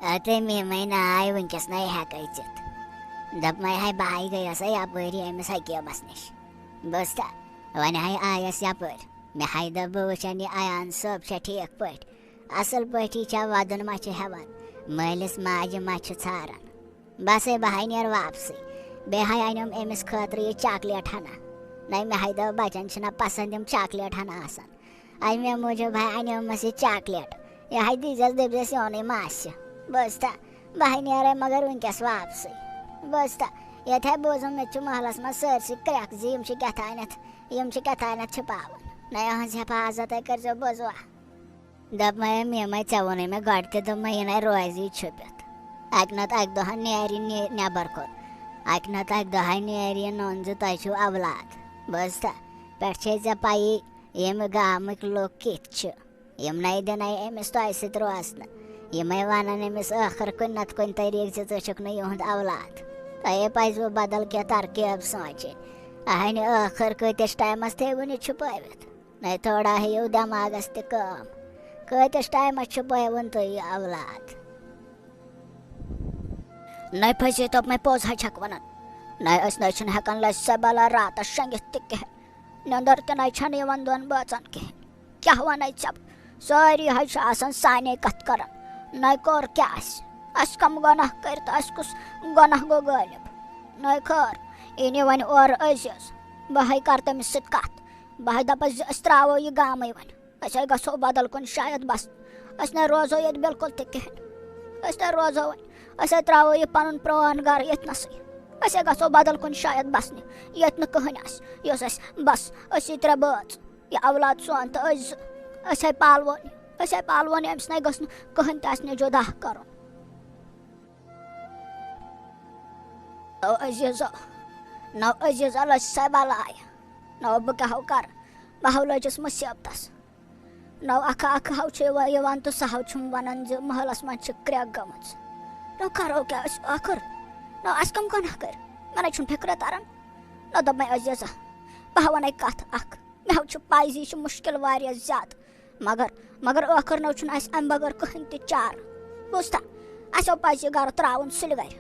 اَتے مےٚ مَے ناے وٕنۍکٮ۪س نَے ہٮ۪کَے ژِتھ۔ دَپمَے ہاے بہٕ ہاے گٔیَس ہے یَپٲرۍ أمِس حکیٖمَس نِش۔ بوٗزتھا؟ وۄنۍ ہاے آیَس یَپٲرۍ۔ مےٚ ہاے دوٚپ بہٕ وٕچھَن یہِ ایان صٲب چھا ٹھیٖک پٲٹھۍ۔ اَصٕل پٲٹھی چھا، وَدُن ما چھُ ہٮ۪وان؟ مٲلِس ماجہِ ما چھُ ژھاران؟ بَس ہے، بہٕ ہاے نیرٕ واپسٕے۔ بیٚیہِ ہاے اَنیوم أمِس خٲطرٕ یہِ چاکلیٹ ہنا۔ نَے مےٚ ہاے دوٚپ، بَچَن چھِنہ پَسنٛد یِم چاکلیٹ ہنا آسان۔ اَمے موٗجوٗب ہاے اَنیومَس یہِ چاکلیٹ۔ یہِ ہاے دیٖزٮ۪س، دٔپۍزٮ۪س یونُے ماسہِ۔ بوٗزتھا؟ بہٕ ہاے نیرَے مگر وٕنۍکٮ۪س واپسٕے۔ بوٗزتھا؟ ییٚتہِ ہاے بوٗزُم، مےٚ تہِ چھُ محلَس منٛز سٲرسٕے کرٛٮ۪کھ زِ یِم چھِ کیٛاہ تانٮ۪تھ، یِم چھِ کیٛاہ تانٮ۪تھ چھِپاوان۔ نَے یِہٕنٛز حفاظت ہے کٔرۍزیو بوٗزوا۔ دَپمَے مےٚ مَے، ژےٚ ووٚنُے مےٚ گۄڈٕ تہِ، دوٚپمَے یہِ نَے روزی چھُپِتھ۔ اَکہِ نَتہٕ اَکہِ دۄہ نیرِ یہِ نہِ-، نٮ۪بَر کُن۔ اَکہِ نَتہٕ اَکہِ دۄہ نیرِ یہِ نوٚن زِ تۄہہِ چھُو اولاد۔ بوٗزتھا؟ پٮ۪ٹھ چھے ژےٚ پَیی ییٚمہِ گامٕکۍ لُکھ کِتھۍ چھِ۔ یِم نَے دِنَے أمِس تۄہہِ سۭتۍ روزنہٕ۔ یِمَے وَنَن أمِس ٲخٕر کُنہِ نَتہٕ کُنہِ طریٖقہٕ زِ ژٕ چھُکھ نہٕ یِہُنٛد اولاد۔ تۄہے پَزِوٕ بدل کینٛہہ ترکیب سونٛچٕنۍ۔ اہنہِ ٲخٕر کۭتِس ٹایمَس تھٲوٕن یہِ چھُپٲوِتھ؟ نَے تھوڑا ہیٚیِو دٮ۪ماغَس تہِ کٲم۔ کۭتِس ٹایمَس چھُپٲوٕن تُہۍ یہِ اولاد؟ نَے پھٔسے دوٚپمَے پوٚز ہا چھَکھ وَنان۔ نَے أسۍ نَے چھِنہٕ ہٮ۪کان لَسہِ سۄ بَلا راتَس شۄنٛگِتھ تہِ کِہیٖنۍ۔ نیٚنٛدٕر تہِ نَے چھَنہٕ یِوان دۄن بٲژَن کِہیٖنۍ۔ کیٛاہ وَنَے ژےٚ بہٕ؟ سٲری حظ چھِ آسان سانے کَتھ کَران۔ نَے کوٚر کیٛاہ اَسہِ؟ اَسہِ کَم گۄناہ کٔرۍ تہٕ اَسہِ کُس گۄناہ گوٚو غٲلِب؟ نَے خٲر، یی نہٕ وۄنۍ اورٕ عزیز۔ بہٕ ہے کَرٕ تٔمِس سۭتۍ کَتھ۔ بہٕ ہے دَپَس زِ أسۍ ترٛاوو یہِ گامٕے وۄنۍ۔ أسۍ ہے گژھو بدل کُن شاید بس۔ أسۍ نَے روزو ییٚتہِ بِلکُل تہِ کِہیٖنۍ۔ أسۍ نَے روزو وۄنۍ۔ أسۍ ہے ترٛاوو یہِ پَنُن پرٛون گَرٕ ییٚتہِ نَسٕے۔ أسۍ ہے گژھو بدل کُن شاید بَسنہِ، ییٚتہِ نہٕ کٕہٕنۍ آسہِ۔ یۄس اَسہِ بَس، أسی ترٛےٚ بٲژ، یہِ اولاد سون تہٕ أسۍ زٕ۔ أسۍ ہے پالوون یہِ۔ أسۍ ہے پالوون یہِ، أمِس نَے گٔژھ نہٕ کٕہٕنۍ تہِ اَسہِ نِش جُدا کَرُن۔ نو عزیزو، نو عزیزو لٔج سۄ بَلاے۔ نو بہٕ کیٛاہ ہو کَرٕ؟ بہٕ ہو لٔجِس مُصیبتَس۔ نو اکھ اکھ ہاو چھُ یِوان، یِوان تہٕ سُہ ہاو چھُم وَنان زِ محلَس منٛز چھِ کرٛٮ۪کھ گٔمٕژ۔ نو کَرو کیٛاہ أسۍ ٲخٕر؟ نو اَسہِ کَم گۄناہ کٔرۍ؟ مےٚ نَے چھُنہٕ فِکرِ تَران۔ نو دوٚپ مےٚ عزیزہ، بہٕ ہا وَنَے کَتھ اَکھ۔ مےٚ ہاو چھُ پَے زِ یہِ چھُ مُشکِل واریاہ زیادٕ۔ مگر، مگر ٲخٕر نو چھُنہٕ اَسہِ اَمہِ بغٲر کٕہٕنۍ تہِ چارٕ۔ بوٗزتھا؟ اَسہِ ہو پَزِ یہِ گَرٕ ترٛاوُن سُلہِ گَرِ۔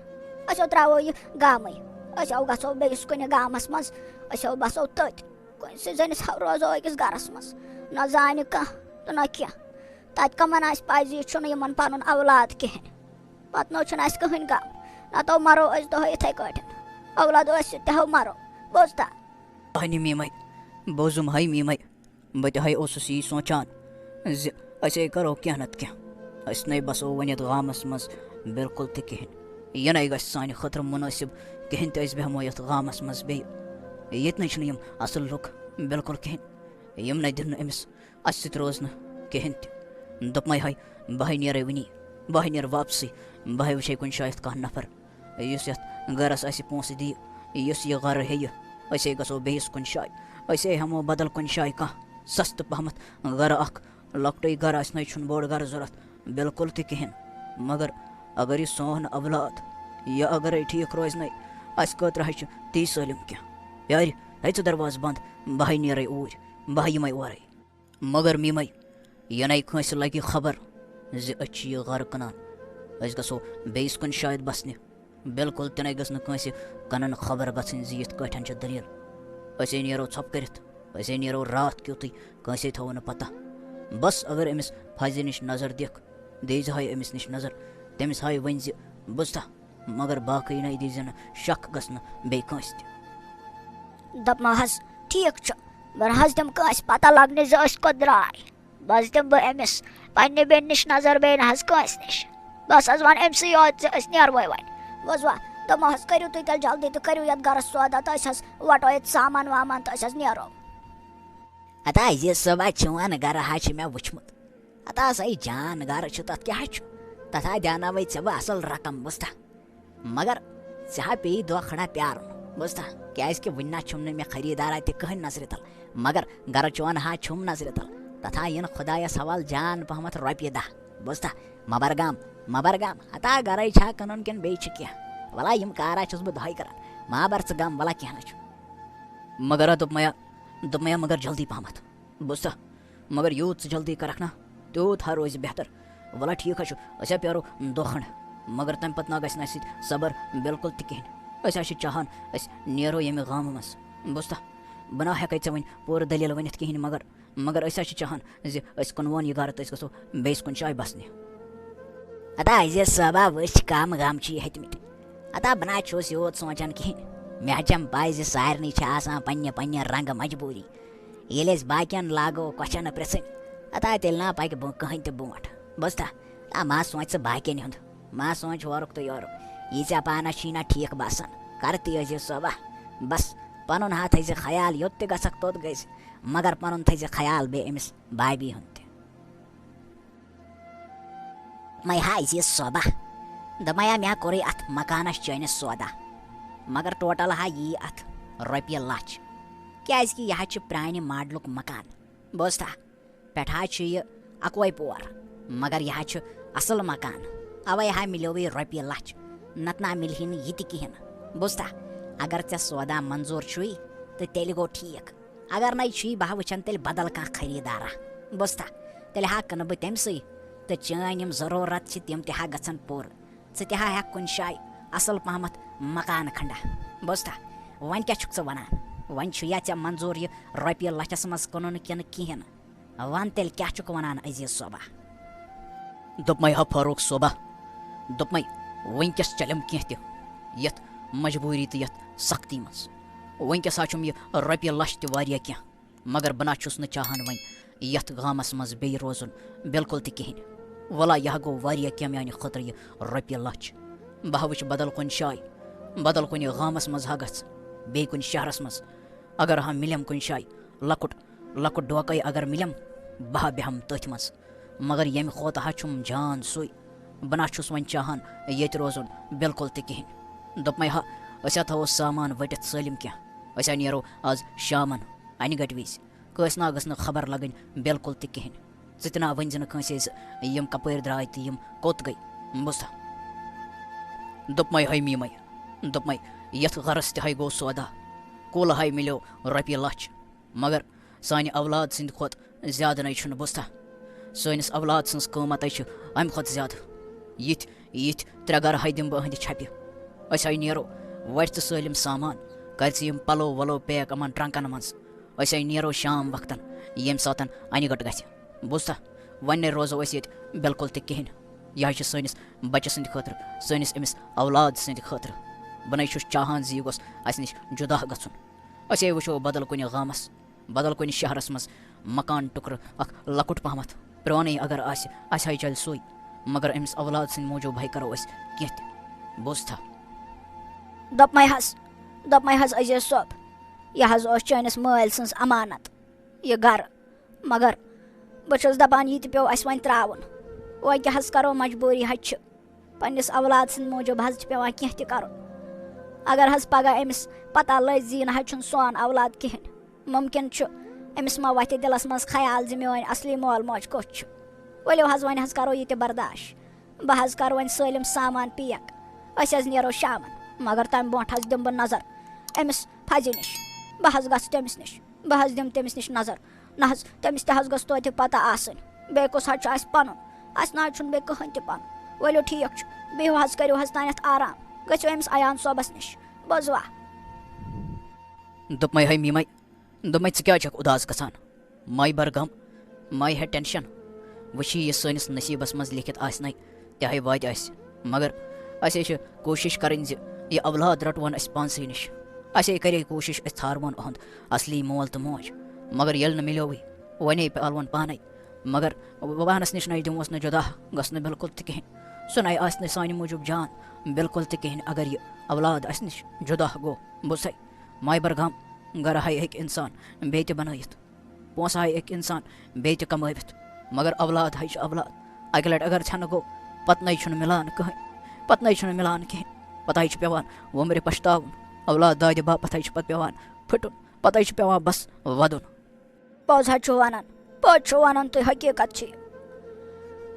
أسۍ ہو ترٛاوو یہِ گامٕے۔ أسۍ ہو گژھو بیٚیِس کُنہِ گامَس منٛز۔ أسۍ ہو بَسو تٔتۍ۔ کُنہِ سٕے زٔنِس ہاو روزو أکِس گَرَس منٛز۔ نہ زانہِ کانٛہہ تہٕ نہ کینٛہہ۔ تَتہِ کَمَن آسہِ پَے زِ یہِ چھُنہٕ یِمَن پَنُن اولاد کِہیٖنۍ؟ پَتہٕ نہ چھُنہٕ اَسہِ کٕہٕنۍ غم۔ نَتہٕ مَرو أسۍ دۄہَے یِتھَے کٲٹھۍ۔ اولاد ٲسِتھ تہِ ہو مَرو۔ بوٗزتھا؟ اہنہِ میٖمے، بوزُم ہے میٖمے، بہٕ تہِ ہے اوسُس یی سونٛچان زِ أسے کَرو کینٛہہ نَتہٕ کینٛہہ۔ أسۍ نَے بَسو وۄنۍ یَتھ گامَس منٛز بِلکُل تہِ کِہیٖنۍ۔ یہِ نَے گژھِ سانہِ خٲطرٕ مُنٲسِب کِہیٖنۍ تہِ، أسۍ بیٚہمو یَتھ گامَس منٛز بیٚیہِ۔ ییٚتہِ نَے چھِنہٕ یِم اَصٕل لُکھ بِلکُل کِہیٖنۍ۔ یِم نَے دِن نہٕ أمِس اَسہِ سۭتۍ روزنہٕ کِہیٖنۍ تہِ۔ دوٚپمَے ہَے، بہٕ ہَے نیرَے وٕنی، بہٕ ہَے نیرٕ واپسٕے، بہٕ ہَے وٕچھَے کُنہِ جایہِ یَتھ کانٛہہ نفر، یُس یَتھ گَرَس اَسہِ پونٛسہٕ دِیہِ، یُس یہِ گَرٕ ہیٚیہِ۔ أسے گژھو بیٚیِس کُنہِ جایہِ، أسے ہٮ۪مو بدل کُنہِ جایہِ کانٛہہ سَستہٕ پَہمَتھ گَرٕ اَکھ، لۄکٹُے گَرٕ، اَسہِ نَے چھُنہٕ بوٚڑ گَرٕ ضوٚرَتھ بِلکُل تہِ کِہیٖنۍ۔ مگر اگر یہِ سون اولاد، یہِ اگرَے ٹھیٖک روزِ نَے، اَسہِ خٲطرٕ ہَے چھُ تی سٲلِم کینٛہہ۔ پیارِ، ہے ژٕ دروازٕ بنٛد، بہٕ ہَے نیرَے اوٗرۍ، بہٕ ہَے یِمَے اورَے۔ مگر میٖمَے، یہِ نَے کٲنٛسہِ لَگہِ خبر زِ أسۍ چھِ یہِ گَرٕ کٕنان۔ أسۍ گژھو بیٚیِس کُنہِ شاید بَسنہِ۔ بِلکُل تہِ نَے گٔژھ نہٕ کٲنٛسہِ کَنَن خبر گژھٕنۍ زِ یِتھ کٲٹھۍ چھِ دٔلیٖل۔ أسے نیرو ژھۄپہٕ کٔرِتھ، أسے نیرو راتھ کیُتھُے، کٲنٛسے تھاوو نہٕ پَتہ۔ بَس اگر أمِس فاضہِ نِش نظر دِکھ، دیٖزِ ہاے أمِس نِش نظر، تٔمِس ہاے ؤنۍ زِ، بوٗزتھا؟ مگر باقٕے نَے دیٖزِ نہٕ شک گژھنہٕ بیٚیہِ کٲنٛسہِ تہِ۔ دوٚپمو حظ، ٹھیٖک چھُ، بہٕ نہٕ حظ دِمہٕ کٲنٛسہِ پَتہ لَگنہِ زِ أسۍ کوٚت درٛاے۔ بَس دِمہٕ بہٕ أمِس پنٛنہِ بیٚنہِ نِش نظر، بیٚیہِ نہٕ حظ کٲنٛسہِ نِش۔ بَس حظ وَن أمۍ سٕے یوت زِ أسۍ نیرٕوَے وۄنۍ۔ بوٗزوا؟ دوٚپمو حظ، کٔرِو تُہۍ تیٚلہِ جلدی تہٕ کٔرِو یَتھ گَرَس سودا تہٕ أسۍ حظ وَٹو ییٚتہِ سامان وامان تہٕ أسۍ حظ نیرو۔ ہتا عزیز صٲبا، چون گَرٕ حظ چھُ مےٚ وٕچھمُت۔ ہتا سا یہِ جان گَرٕ چھُ، تَتھ کیٛاہ چھُ؟ تَتھ ہا دیٛاناوَے ژےٚ بہٕ اَصٕل رقم، بوٗزتھا؟ مگر ژےٚ ہا پیٚیہِ دۄہ کھنڈا پیارُن، بوٗزتھا؟ کیٛازِ کہِ وُنہِ نہ چھُم نہٕ مےٚ خریٖدارا تہِ کٕہٕنۍ نظرِ تَل۔ مگر گرٕ چون ہا چھُم نظرِ تَل۔ تَتھ ہا یِن خۄدایَس حوال جان پہمتھ رۄپیہِ دَہ، بوٗزتھا؟ مَبر گام، مَبر گام، ہتا گرَے چھا کٕنُن کِنہٕ بیٚیہِ چھِ کینٛہہ؟ وَلا یِم کارا چھُس بہٕ دۄہَے کران۔ مَبر ژٕ غم، وَلا کینٛہہ نہ چھُ۔ مگر ہا دوٚپمَے ہا، دوٚپمَے ہا مگر جلدی پہمتھ، بوٗزتھا؟ مگر یوٗت ژٕ جلدی کرکھ نا، تیوٗت ہا روزِ بہتر۔ وَلہ ٹھیٖک ہا چھُ، أسۍ ہا پیارو دۄہ کھنٛڈ، مگر تَمہِ پَتہٕ نا گژھِ نہٕ اَسہِ سۭتۍ صبر بِلکُل تہِ کِہیٖنۍ۔ أسۍ ہا چھِ چاہان، أسۍ نیرو ییٚمہِ گامہٕ منٛز، بوٗزتھا؟ بہٕ نا ہٮ۪کَے ژےٚ وۄنۍ پوٗرٕ دٔلیٖل ؤنِتھ کِہیٖنۍ، مگر، مگر أسۍ ہا چھِ چاہان زِ أسۍ کٕنوون یہِ گرٕ تہٕ أسۍ گژھو بیٚیِس کُنہِ جایہِ بَسنہِ۔ ہتا عزیز صٲبا، وٕچھ، کَم غم چھِ یہِ ہیٚتمٕتۍ۔ ہتا بہٕ نا چھُس یوٗت سونٛچان کِہیٖنۍ۔ مےٚ چھَم پَے زِ سارنٕے چھِ آسان پنٛنہِ پنٛنہِ رنٛگہٕ مجبوٗری۔ ییٚلہِ أسۍ باقین لاگو question پرژھٕنۍ، ہتا تیٚلہِ نا پکہِ بو-، کٕہٕنۍ تہِ برونٛٹھ۔ بوٗزتھا؟ تا ما سونچ ژٕ باقین ہُنٛد، ما سونچ ہورُک تہٕ یورُک۔ یہِ ژےٚ پانس چھی نا ٹھیٖک باسان، کر تہِ عزیز صٲبا۔ بس، پنُن ہا تھٲیزِ خیال، یوٚت تہِ گژھکھ توٚت گٔژھۍ، مگر پنُن تھٲیزِ خیال بیٚیہِ أمِس بابی ہُنٛد تہِ۔ مے ہا عزیز صٲبا، دوٚپمَے ہا، مےٚ کوٚرُے اَتھ مکانَس چٲنِس سودا، مگر total ہا یی اَتھ رۄپیہِ لَچھ، کیٛازِکہِ یہِ حظ چھُ پرٛانہِ ماڈلُک مکان۔ بوٗزتھا؟ پٮ۪ٹھٕ حظ چھُ یہِ اَکوے پور، مگر یہِ حظ چھُ اَصٕل مکان، اَوَے ہا مِلیووُے رۄپیہِ لَچھ، نَتہٕ نا مِلہِ ہے نہٕ یہِ تہِ کِہیٖنۍ۔ بوٗزتھا؟ اگر ژےٚ سودا منظوٗر چھُے، تہٕ تیٚلہِ گوٚو ٹھیٖک۔ اگر نَے چھُے، بہٕ ہا وٕچھن تیٚلہِ بدل کانٛہہ خریٖدارا۔ بوٗزتھا؟ تیٚلہِ ہا کٕنہٕ بہٕ تٔمۍ سٕے، تہٕ چٲنۍ یِم ضروٗرت چھِ، تِم تہِ ہا گژھن پوٗرٕ۔ ژٕ تہِ ہا ہٮ۪کھ کُنہِ جایہِ اَصٕل پہمتھ مکانہٕ کھنٛڈا۔ بوٗزتھا؟ وۄنۍ کیٛاہ چھُکھ ژٕ وَنان؟ وۄنۍ چھُ یا ژےٚ منظوٗر یہِ رۄپیہِ لَچھَس منٛز کٕنُن کِنہٕ کِہیٖنۍ؟ وَن تیٚلہِ، کیٛاہ چھُکھ وَنان عزیٖز صٲبا؟ دوٚپمَے ہا فاروق صٲبا، دوٚپمَے، وٕنکیٚس چلٮ۪م کینٛہہ تہِ یَتھ مجبوٗری تہٕ یَتھ سختی منٛز۔ وٕنکیٚس ہا چھُم یہِ رۄپیہِ لَچھ تہِ واریاہ کینٛہہ، مگر بہٕ نہ چھُس نہٕ چاہان وۄنۍ یَتھ گامَس منٛز بیٚیہِ روزُن بِلکُل تہِ کِہیٖنۍ۔ وَلا، یہِ ہا گوٚو واریاہ کینٛہہ میٛانہِ خٲطرٕ، یہِ رۄپیہِ لَچھ۔ بہٕ ہا وٕچھِ بدل کُنہِ جایہِ، بدل کُنہِ گامَس منٛز ہا گژھٕ، بیٚیہِ کُنہِ شہرَس منٛز۔ اگر ہا مِلٮ۪م کُنہِ جایہِ لۄکُٹ لۄکُٹ ڈوکَے اگر مِلٮ۪م، بہٕ ہا بیٚہم تٔتھۍ منٛز۔ مگر ییٚمہِ کھۄتہٕ ہا چھُم جان سُے۔ بہٕ نہ چھُس وۄنۍ چاہان ییٚتہِ روزُن بِلکُل تہِ کِہیٖنۍ۔ دوٚپمَے ہا، أسۍ ہا تھاوو سامان ؤٹِتھ سٲلِم کینٛہہ۔ أسۍ ہا نیرو آز شامَن اَنہِ گَٹہِ وِزِ۔ کٲنٛسہِ نا گٔژھ نہٕ خبر لَگٕنۍ بِلکُل تہِ کِہیٖنۍ۔ ژٕ تہِ نا ؤنۍ زِ نہٕ کٲنٛسے زِ یِم کَپٲرۍ درٛاے تہٕ یِم کوٚت گٔے۔ بوٗزتھا؟ دوٚپمَے ہَے میٖمَے، دوٚپمَے، یَتھ گَرَس تہِ ہَے گوٚو سودا۔ کُل ہَے مِلیو رۄپیہِ لَچھ۔ مگر سانہِ اولاد سٕنٛدِ کھۄتہٕ زیادٕ نَے چھُنہٕ، بوٗزتھا؟ سٲنِس اولاد سٕنٛز قۭمت ہے چھِ اَمہِ کھۄتہٕ زیادٕ۔ یِتھۍ، یِتھۍ ترٛےٚ گَرٕ ہے دِمہٕ بہٕ أہٕنٛدِ چھَپہِ۔ أسۍ ہے نیرو، وَٹہِ ژٕ سٲلِم سامان، کَرِ ژٕ یِم پَلو وَلو pack یِمَن ٹرٛنٛکَن منٛز۔ أسۍ ہے نیرو شام وقتَن، ییٚمہِ ساتَن اَنہِ گَٹہٕ گژھِ۔ بوٗزتھا؟ وۄنۍ نَے روزو أسۍ ییٚتہِ بِلکُل تہِ کِہیٖنۍ۔ یہِ حظ چھِ سٲنِس بَچَس سٕنٛدِ خٲطرٕ، سٲنِس أمِس اولاد سٕنٛدِ خٲطرٕ۔ بہٕ نَے چھُس چاہان زِ یہِ گوٚژھ اَسہِ نِش جُدا گژھُن۔ أسۍ ہے وٕچھو بدل کُنہِ گامَس، بدل کُنہِ شہرَس منٛز مکان ٹُکرٕ اکھ لۄکُٹ پہمتھ، پرٛونُے اگر آسہِ، اَسہِ ہے چلہِ سُے۔ مگر أمِس اولاد سٕنٛدِ موٗجوٗب ہے کرو أسۍ کینٛہہ تہِ۔ بوٗزتھا؟ دوٚپمَے حظ، دوٚپمَے حظ عزیٖز صٲب، یہِ حظ اوس چٲنِس مٲلۍ سٕنٛز امانت، یہِ گرٕ۔ مگر بہٕ چھُس دَپان، یہِ تہِ پیوٚو اَسہِ وۄنۍ ترٛاوُن۔ وۄنۍ کیٛاہ حظ کَرو، مجبوٗری حظ چھِ۔ پنٛنِس اولاد سٕنٛدِ موٗجوٗب حظ چھِ پٮ۪وان کینٛہہ تہِ کَرُن۔ اگر حظ پگاہ أمِس پتہ لٔج زِ یہِ نہ حظ چھُنہٕ سون اولاد کِہیٖنۍ، مُمکِن چھُ أمِس ما وۄتھِ دِلَس منٛز خیال زِ میٛٲنۍ اصلی مول موج کوٚت چھُ۔ ؤلِو حظ، وۄنۍ حظ کَرو یہِ تہِ برداش۔ بہٕ حظ کَرٕ وۄنۍ سٲلِم سامان pack۔ أسۍ حظ نیرو شامَن، مگر تَمہِ برونٛٹھ حظ دِمہٕ بہٕ نظر أمِس پھَزِ نِش۔ بہٕ حظ گژھٕ تٔمِس نِش۔ بہٕ حظ دِمہٕ تٔمِس نِش نظر۔ نہ حظ، تٔمِس تہِ حظ گٔژھ توتہِ پتہ آسٕنۍ۔ بیٚیہِ کُس حظ چھُ اَسہِ پَنُن؟ اَسہِ نہ حظ چھُنہٕ بیٚیہِ کٕہٕنۍ تہِ پَنُن۔ ؤلِو ٹھیٖک چھُ، بِہِو حظ، کٔرِو حظ تانٮ۪تھ آرام۔ گٔژھِو أمِس ایان صٲبَس نِش۔ بوزوا؟ دوٚپمَے ہے میٖمَے، دوٚپمَے، ژٕ کیٛازِ چھَکھ اُداس گژھان؟ مَے بَر غم، مَے ہے tension۔ وٕچھی، یہِ سٲنِس نصیٖبَس منٛز لیکھِتھ آسہِ نَے، تہِ ہے واتہِ اَسہِ۔ مگر اَسے چھِ کوٗشِش کَرٕنۍ زِ یہِ اولاد رَٹہون أسۍ پانسٕے نِش۔ اَسے کَرے کوٗشِش، أسۍ ژھارون اُہُنٛد اصلی مول تہٕ موج۔ مگر ییٚلہِ نہٕ مِلیووٕے، وۄنۍ ہے پیٛالون پانَے۔ مگر پانَس نِش نَے دِموس نہٕ جُدا، گژھِ نہٕ بِلکُل تہِ کِہیٖنۍ۔ سُہ نَے آسہِ نہٕ سانہِ موٗجوٗب جان، بِلکُل تہِ کِہیٖنۍ، اگر یہِ اولاد اَسہِ نِش جُدا گوٚو۔ بوٗزتھَے، مَے بَر غم، گَرٕ ہَے ہیٚکہِ اِنسان بیٚیہِ تہِ بَنٲیِتھ۔ پونٛسہٕ ہاوِ اَکہِ اِنسان بیٚیہِ تہِ کَمٲوِتھ، مگر اولاد ہاے چھُ اولاد۔ اَکہِ لَٹہِ اگر ژھٮ۪نہٕ گوٚو، پَتہٕ نَے چھُنہٕ مِلان کٕہٕنۍ، پَتہٕ نَے چھُنہٕ مِلان کِہیٖنۍ۔ پَتہٕ ہاے چھُ پٮ۪وان وُمرِ پَشتاوُن۔ اولاد دادِ باپَتھ ہاے چھُ پَتہٕ پٮ۪وان پھٕٹُن، پَتہٕ ہاے چھُ پٮ۪وان بَس وَدُن۔ پوٚز حظ چھُو وَنان، پوٚز چھُو وَنان تُہۍ، حقیٖقت چھِ یہِ۔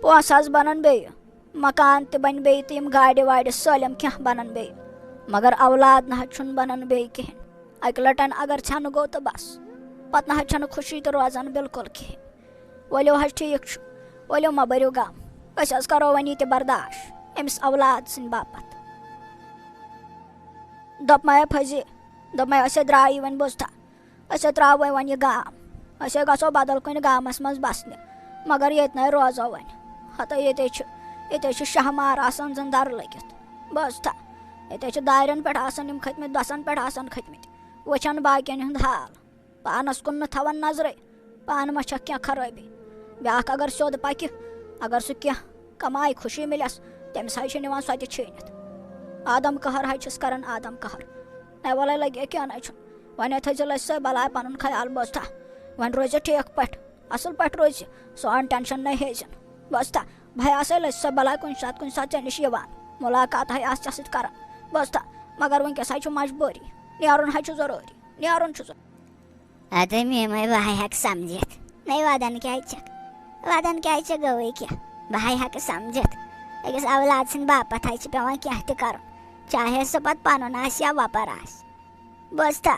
پونٛسہٕ حظ بَنَن بیٚیہِ، مکان تہِ بَنہِ بیٚیہِ تہٕ یِم گاڑِ واڑِ سٲلِم کینٛہہ بَنَن بیٚیہِ۔ مگر اولاد نہ حظ چھُنہٕ بَنَن بیٚیہِ کِہیٖنۍ۔ اَکہِ لَٹٮ۪ن اگر ژھٮ۪نہٕ گوٚو تہٕ بَس، پَتہٕ نہ حظ چھَنہٕ خوشی تہِ روزان بِلکُل کِہیٖنۍ۔ ؤلِو حظ، ٹھیٖک چھُ، ؤلِو مہ بٔرِو غم، أسۍ حظ کَرو وۄنۍ یہِ تہِ برداش أمِس اولاد سٕنٛدِ باپَتھ۔ دوٚپمَے پھٔزِ، دوٚپمَے أسۍ ہے درٛایی وۄنۍ، بوٗزتھا؟ أسۍ ہے ترٛاوو وۄنۍ یہِ گام۔ أسۍ ہے گژھو بدل کُنہِ گامس منٛز بسنہِ۔ مگر ییٚتہِ نَے روزو وۄنۍ۔ ہتہٕ ییٚتے چھُ، ییٚتے چھُ شاہ مار آسان زن درٕ لٔگِتھ۔ بوز تھا، ییٚتے چھِ دارٮ۪ن پٮ۪ٹھ آسان یِم کھٔتۍ مٕتۍ، دَسَن پٮ۪ٹھ آسان کھٔتۍ مٕتۍ۔ وٕچھان باقین ہُنٛد حال۔ پانس کُن نہٕ تھاوان نظرے۔ پانہٕ ما چھکھ کینٛہہ خرٲبی؟ بیٛاکھ اگر سیوٚد پکہِ، اگر سُہ کینٛہہ کمایہِ، خوشی مِلٮ۪س، تٔمِس حظ چھِ نِوان سۄ تہِ چھیٖنِتھ۔ آدم قہر حظ چھِس کران، آدم قہر۔ نَے وَلَے لَگہِ کینٛہہ نَے چھُنہٕ۔ وۄنۍ تھٲیزِ لٔژِ سۄے بَلاے پَنُن خیال، بوزتھا؟ وۄنۍ روزِ ٹھیٖک پٲٹھۍ، اَصٕل پٲٹھۍ روزِ۔ سون ٹٮ۪نشَن نَے ہیزِ نہٕ، بوزتھا؟ بہٕ ہے آسَے لٔژِ سۄے بَلاے کُنہِ ساتہٕ، کُنہِ ساتہٕ ژےٚ نِش یِوان۔ مُلاقات ہے آسہِ ژےٚ سۭتۍ کران، بوزتھا؟ مگر وٕنکٮ۪س حظ چھُ مجبوٗری، نیرُن حظ چھُ ضروٗری، نیرُن چھُ ضروٗری۔ اَدٕ میمے، بہٕ ہاے ہٮ۪کہٕ سَمجِتھ۔ نَے وَدان کیٛازِ چھَکھ؟ وَدان کیٛازِ چھَکھ؟ گٔوٕے کیٛاہ؟ بہٕ ہاے ہٮ۪کہٕ سَمجِتھ۔ أکِس اولاد سٕنٛدِ باپَتھ ہاے چھِ پٮ۪وان کینٛہہ تہِ کَرُن، چاہے سُہ پَتہٕ پَنُن آسہِ یا وۄپَر آسہِ۔ بوزتھا؟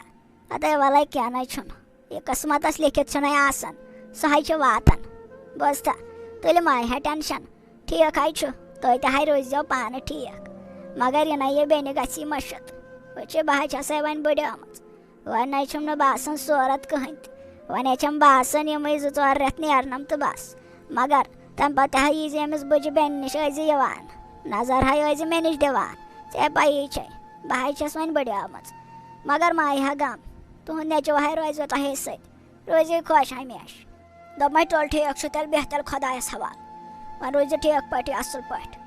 ہتے وَلَے کینٛہہ نَے چھُنہٕ۔ یہِ قٕسمَتَس لیکھِتھ چھُنَے آسان، سُہ ہے چھُ واتان۔ بوزتھا، تُلِو مَے ہے ٹٮ۪نشَن۔ ٹھیٖک ہے چھُ، تُہۍ تہِ ہے روٗزۍزیو پانہٕ ٹھیٖک۔ مگر یہِ نَے یہِ بیٚنہِ گژھی مٔشِتھ۔ وٕچھِو، بہٕ ہے چھَسَے وۄنۍ بٕڈیمٕژ۔ وۄنۍ نَے چھُم نہٕ باسان صوٗرت کٕہٕنۍ تہِ۔ وۄنۍ ہے چھَم باسان یِمَے زٕ ژور رٮ۪تھ نیرنَم تہٕ بَس۔ مگر تَمہِ پَتہٕ تہِ ہا یی زِ أمِس بٕجہِ بیٚنہِ نِش ٲسۍ زِ یِوان۔ نظر ہَے ٲسۍ زِ مےٚ نِش دِوان۔ ژےٚ پَیی چھے، بہٕ ہَے چھَس وۄنۍ بٕڈیمٕژ۔ مگر مایہِ ہا غم، تُہُنٛد نیٚچوٗ ہَے روزِ تۄہے سۭتۍ۔ روٗزِو خۄش ہمیشہٕ۔ دوٚپمَے، تُل ٹھیٖک چھُ، تیٚلہِ بیٚہہ تیٚلہِ خۄدایَس حوالہٕ۔ وۄنۍ روٗزِ ٹھیٖک پٲٹھۍ، اَصٕل پٲٹھۍ۔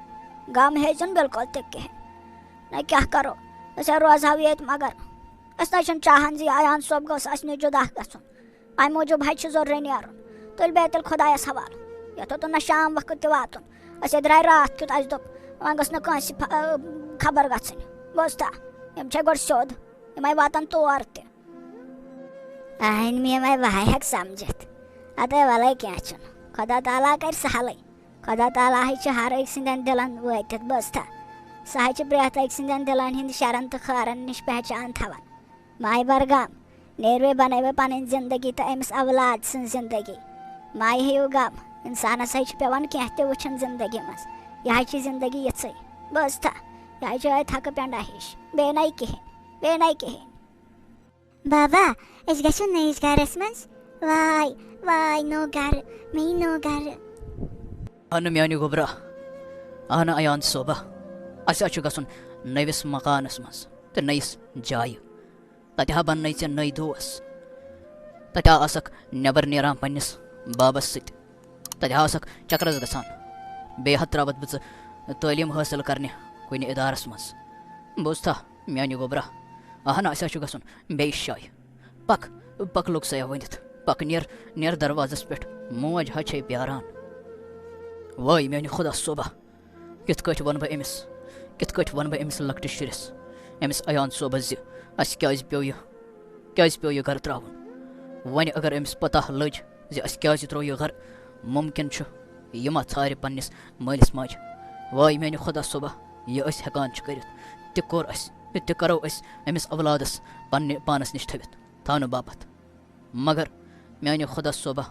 غم ہیزیُن بِلکُل تہِ کِہیٖنۍ۔ نہ کیٛاہ کَرو؟ أسۍ ہا روزہاو ییٚتہِ، مگر أسۍ نہ چھِنہٕ چاہان زِ ایان صٲب گوٚژھ اَسہِ نِش جُدا گژھُن۔ اَمہِ موٗجوٗب حظ چھُ ضروٗری نیرُن۔ تُلۍ بیٚہہ تیٚلہِ خۄدایَس حوالہٕ۔ یَتھ اوٚتَن نہ شام وقت تہِ واتُن۔ أسۍ ہے درٛاے راتھ کیُتھ، اَسہِ دوٚپ، وۄنۍ گٔژھ نہٕ کٲنٛسہِ فہ-، خبر گژھٕنۍ۔ بوزتھا؟ یِم چھے گۄڈٕ سیوٚد، یِمَے واتَن تور تہِ۔ آہن میمے، بہٕ ہاے ہٮ۪کہٕ سمجھِتھ۔ اَدَے وَلَے کینٛہہ چھُنہٕ۔ خۄدا تعالیٰ کَرِ سہلٕے۔ خۄدا تعالیٰ ہٕے چھُ ہر أکۍ سٕنٛدٮ۪ن دِلَن وٲتِتھ، بوزتھا؟ سُہ ہاے چھُ پرٛٮ۪تھ أکۍ سٕنٛدٮ۪ن دِلَن ہٕنٛدِ شرن تہٕ خارن نِش پہچان تھاوان۔ مایہِ بر غم، نیرِ وے بنٲوِو پنٕنۍ زندگی تہٕ أمِس اولاد سٕنٛز زندگی۔ مایہِ ہیٚیِو غم، اِنسانس ہے چھُ پٮ۪وان کینٛہہ تہِ وٕچھُن زندگی منٛز۔ یہِ ہے چھِ زندگی یِژھٕے، بوزتھا؟ یہِ ہے چھِ أتھۍ تھکہٕ پٮ۪نٛڈا ہِش، بیٚیہِ نَے کِہیٖنۍ، بیٚیہِ نَے کِہیٖنۍ۔ بابا، أسۍ گژھو نٔیِس گرس منٛز۔ واے، واے، نوٚو گرٕ، مےٚ یی نوٚو گرٕ۔ اہنہٕ میانہِ گوٚبرا، اہنہٕ ایان صٲبہ، اسہِ ہا چھُ گژھُن نٔوِس مکانس منٛز تہٕ نٔیِس جایہِ۔ تتہِ ہا بننے ژےٚ نٔے دوس۔ تتہِ ہا آسکھ نٮ۪بر نیران پننِس بابس سۭتۍ۔ تتہِ ہا آسکھ چکرس گژھان۔ بیٚیہِ ہا تراوتھ بہٕ ژٕ تعلیٖم حٲصِل کرنہِ کُنہِ ادارس منٛز۔ بوزتھا میانہِ گوٚبرا، اہنہٕ اسہِ ہا چھُ گژھُن بیٚیِس جایہِ۔ پک، پک لوٚگ سیا ؤنِتھ۔ پک نیر، نیر دروازس پٮ۪ٹھ۔ موج ہا چھے پیاران۔ وٲے میانہِ خۄدا صٲبہ، کِتھ کٲٹھۍ وَنہٕ بہٕ أمِس؟ کِتھ کٲٹھۍ وَنہٕ بہٕ أمِس لۄکٹِس شُرِس، أمِس ایان صٲبَس زِ اَسہِ کیٛازِ پیوٚو یہِ، کیٛازِ پیوٚو یہِ گَرٕ ترٛاوُن؟ وۄنۍ اگر أمِس پَتہ لٔج زِ اَسہِ کیٛازِ ترٛوو یہِ گَرٕ، مُمکِن چھُ یہِ ما ژھارِ پنٛنِس مٲلِس ماجہِ۔ واے میٛانہِ خۄدا صٲبہ، یہِ أسۍ ہٮ۪کان چھِ کٔرِتھ، تہِ کوٚر اَسہِ، تہِ کَرو أسۍ أمِس اولادَس پنٛنہِ پانَس نِش تھٲوِتھ تھاونہٕ باپتھ۔ مگر میانہِ خۄدا صٲبہ،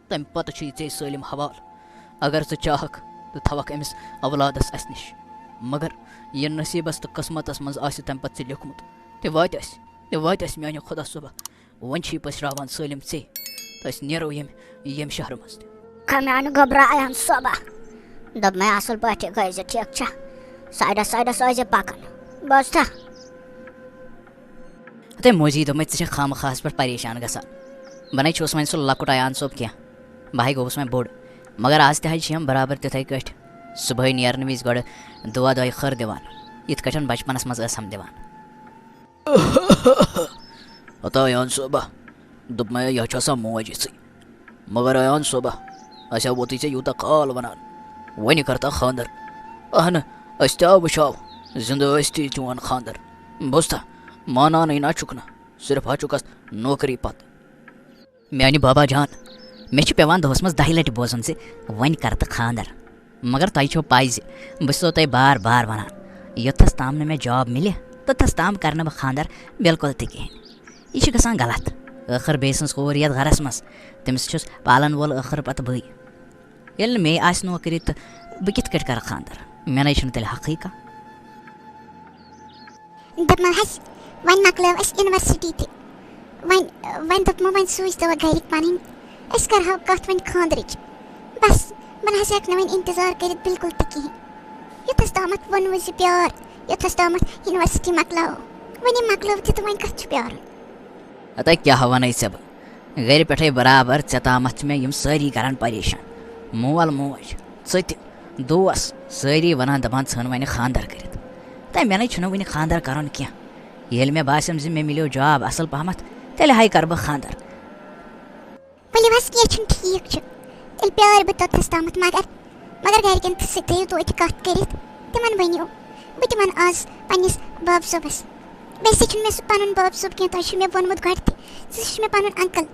تمہِ پتہٕ چھُ یہِ ژےٚ سٲلِم حوالہٕ۔ اگر ژٕ چاہکھ تہٕ تھاوکھ أمِس اولادس اسہِ نِش، مگر یہِ نصیٖبس تہٕ قٕسمتس منٛز آسہِ تمہِ پتہٕ ژےٚ لیوٗکھمُت، تہِ واتہِ اسہِ، تہِ واتہِ اسہِ میانہِ خۄدا صٲبہ۔ وۄنۍ چھُ یہِ پٔشراوان سٲلِم ژےٚ، تہٕ أسۍ نیرو ییٚمہِ، ییٚمہِ شہرٕ منٛز تہِ۔ کھا میانہِ گوٚبرا ایان صٲبہ۔ دوٚپمَے اَصٕل پٲٹھۍ گٔے زِ ٹھیٖک چھا؟ سایڈَس سایڈَس ٲسۍ زِ پَکان۔ بوزتھا؟ ہتے موجی، دوٚپمَے ژٕ چھَکھ خامخاہَس پٮ۪ٹھ پریشان گژھان۔ بہٕ نَے چھُس وۄنۍ سُہ لۄکُٹ ایان صٲب کینٛہہ۔ بہٕ ہَے گوٚوُس وۄنۍ بوٚڑ۔ مگر آز تہِ حظ چھِ یِم برابر تِتھَے کٲٹھۍ۔ صُبحٲے نیرنہٕ وِزِ گۄڈٕ دُعا دۄیہِ خٲر دِوان، یِتھ کٲٹھۍ بَچپَنَس منٛز ٲسہَم دِوان۔ ہتا ایان صٲبہ، دوٚپمَے یہِ چھُ آسان موج یِژھٕے۔ مگر ایان صٲبہ، اَسہِ ہا ووتُے ژےٚ یوٗتاہ کال وَنان، وۄنۍ کَر تہٕ خانٛدر۔ اہنہٕ، أسۍ تہِ ہا وٕچھاو، زِندٕ ٲسۍ تہِ چون خانٛدر۔ بوزتھا، مانانٕے نہ چھُکھ نہٕ، صرف ہا چھُکھ اَتھ نوکری پَتہٕ۔ میانہِ بابا جان، مےٚ چھُ پٮ۪وان دۄہَس منٛز دَہہِ لَٹہِ بوزُن زِ وۄنۍ کَر تہٕ خانٛدر۔ مگر تۄہہِ چھو پَے زِ بہٕ چھُسو تۄہہِ بار بار وَنان، یوٚتَس تام نہٕ مےٚ جاب مِلہِ، توٚتَس تام کَرٕ نہٕ بہٕ خانٛدر بِلکُل تہِ کِہیٖنۍ۔ یہِ چھُ گژھان غلط۔ ٲخٕر بیٚیہِ سٕنٛز کوٗر یَتھ گَرَس منٛز، تٔمِس چھُس پالَن وول ٲخٕر پَتہٕ بٕے۔ ییٚلہِ نہٕ مے آسہِ نوکری تہٕ بہٕ کِتھ کٲٹھۍ کَرٕ خانٛدر؟ مےٚ نَے چھُنہٕ تیٚلہِ حقٕے کانٛہہ۔ دوٚپمَو حظ، وۄنۍ مۄکلٲو اَسہِ یونیورسٹی تہِ۔ وۄنۍ، وۄنۍ دوٚپمَو، وۄنۍ سوٗزۍ تو گَرِکۍ پَنٕنۍ، أسۍ کَرہاو کَتھ وۄنۍ خانٛدرٕچ۔ بَس، بہٕ نہ حظ ہٮ۪کہٕ نہٕ وۄنۍ اِنتظار کٔرِتھ بِلکُل تہِ کِہیٖنۍ۔ یوٚتَس تامَتھ ووٚنوُ زِ پیار، یوٚتَس تامَتھ یونیورسٹی مۄکلاوو۔ وۄنۍ یہِ مۄکلٲو تہِ تہٕ وۄنۍ کَتھ چھُ پیارُن؟ ہتا کیٛاہ وَنَے ژےٚ بہٕ؟ گَرِ پٮ۪ٹھَے برابر ژےٚ تامَتھ چھِ مےٚ یِم سٲری کَران پریشان۔ مول موج، ژٕ تہِ، دوس، سٲری وَنان دَپان ژھٕن وۄنۍ خانٛدر کٔرِتھ۔ تہٕ مےٚ نَے چھُنہٕ وٕنہِ خانٛدر کَرُن کینٛہہ۔ ییٚلہِ مےٚ باسیٚم زِ مےٚ مِلیو جاب اَصٕل پَہمَتھ، تیٚلہِ ہَے کَرٕ بہٕ خانٛدر۔ ؤلِو حظ، کینٛہہ چھُنہٕ، ٹھیٖک چھُ۔ تیٚلہِ پیارٕ بہٕ توٚتَس تامَتھ، مگر، مگر گَرِکٮ۪ن تہِ سۭتۍ تھٲیِو توتہِ کَتھ کٔرِتھ۔ تِمَن ؤنِو، بہٕ تِمَن آز پنٛنِس باب صٲبَس۔ ویسے چھُنہٕ مےٚ سُہ پَنُن باب صٲب کینٛہہ، تۄہہِ چھُو مےٚ ووٚنمُت گۄڈٕ تہِ، سُہ چھُ مےٚ پَنُن uncle۔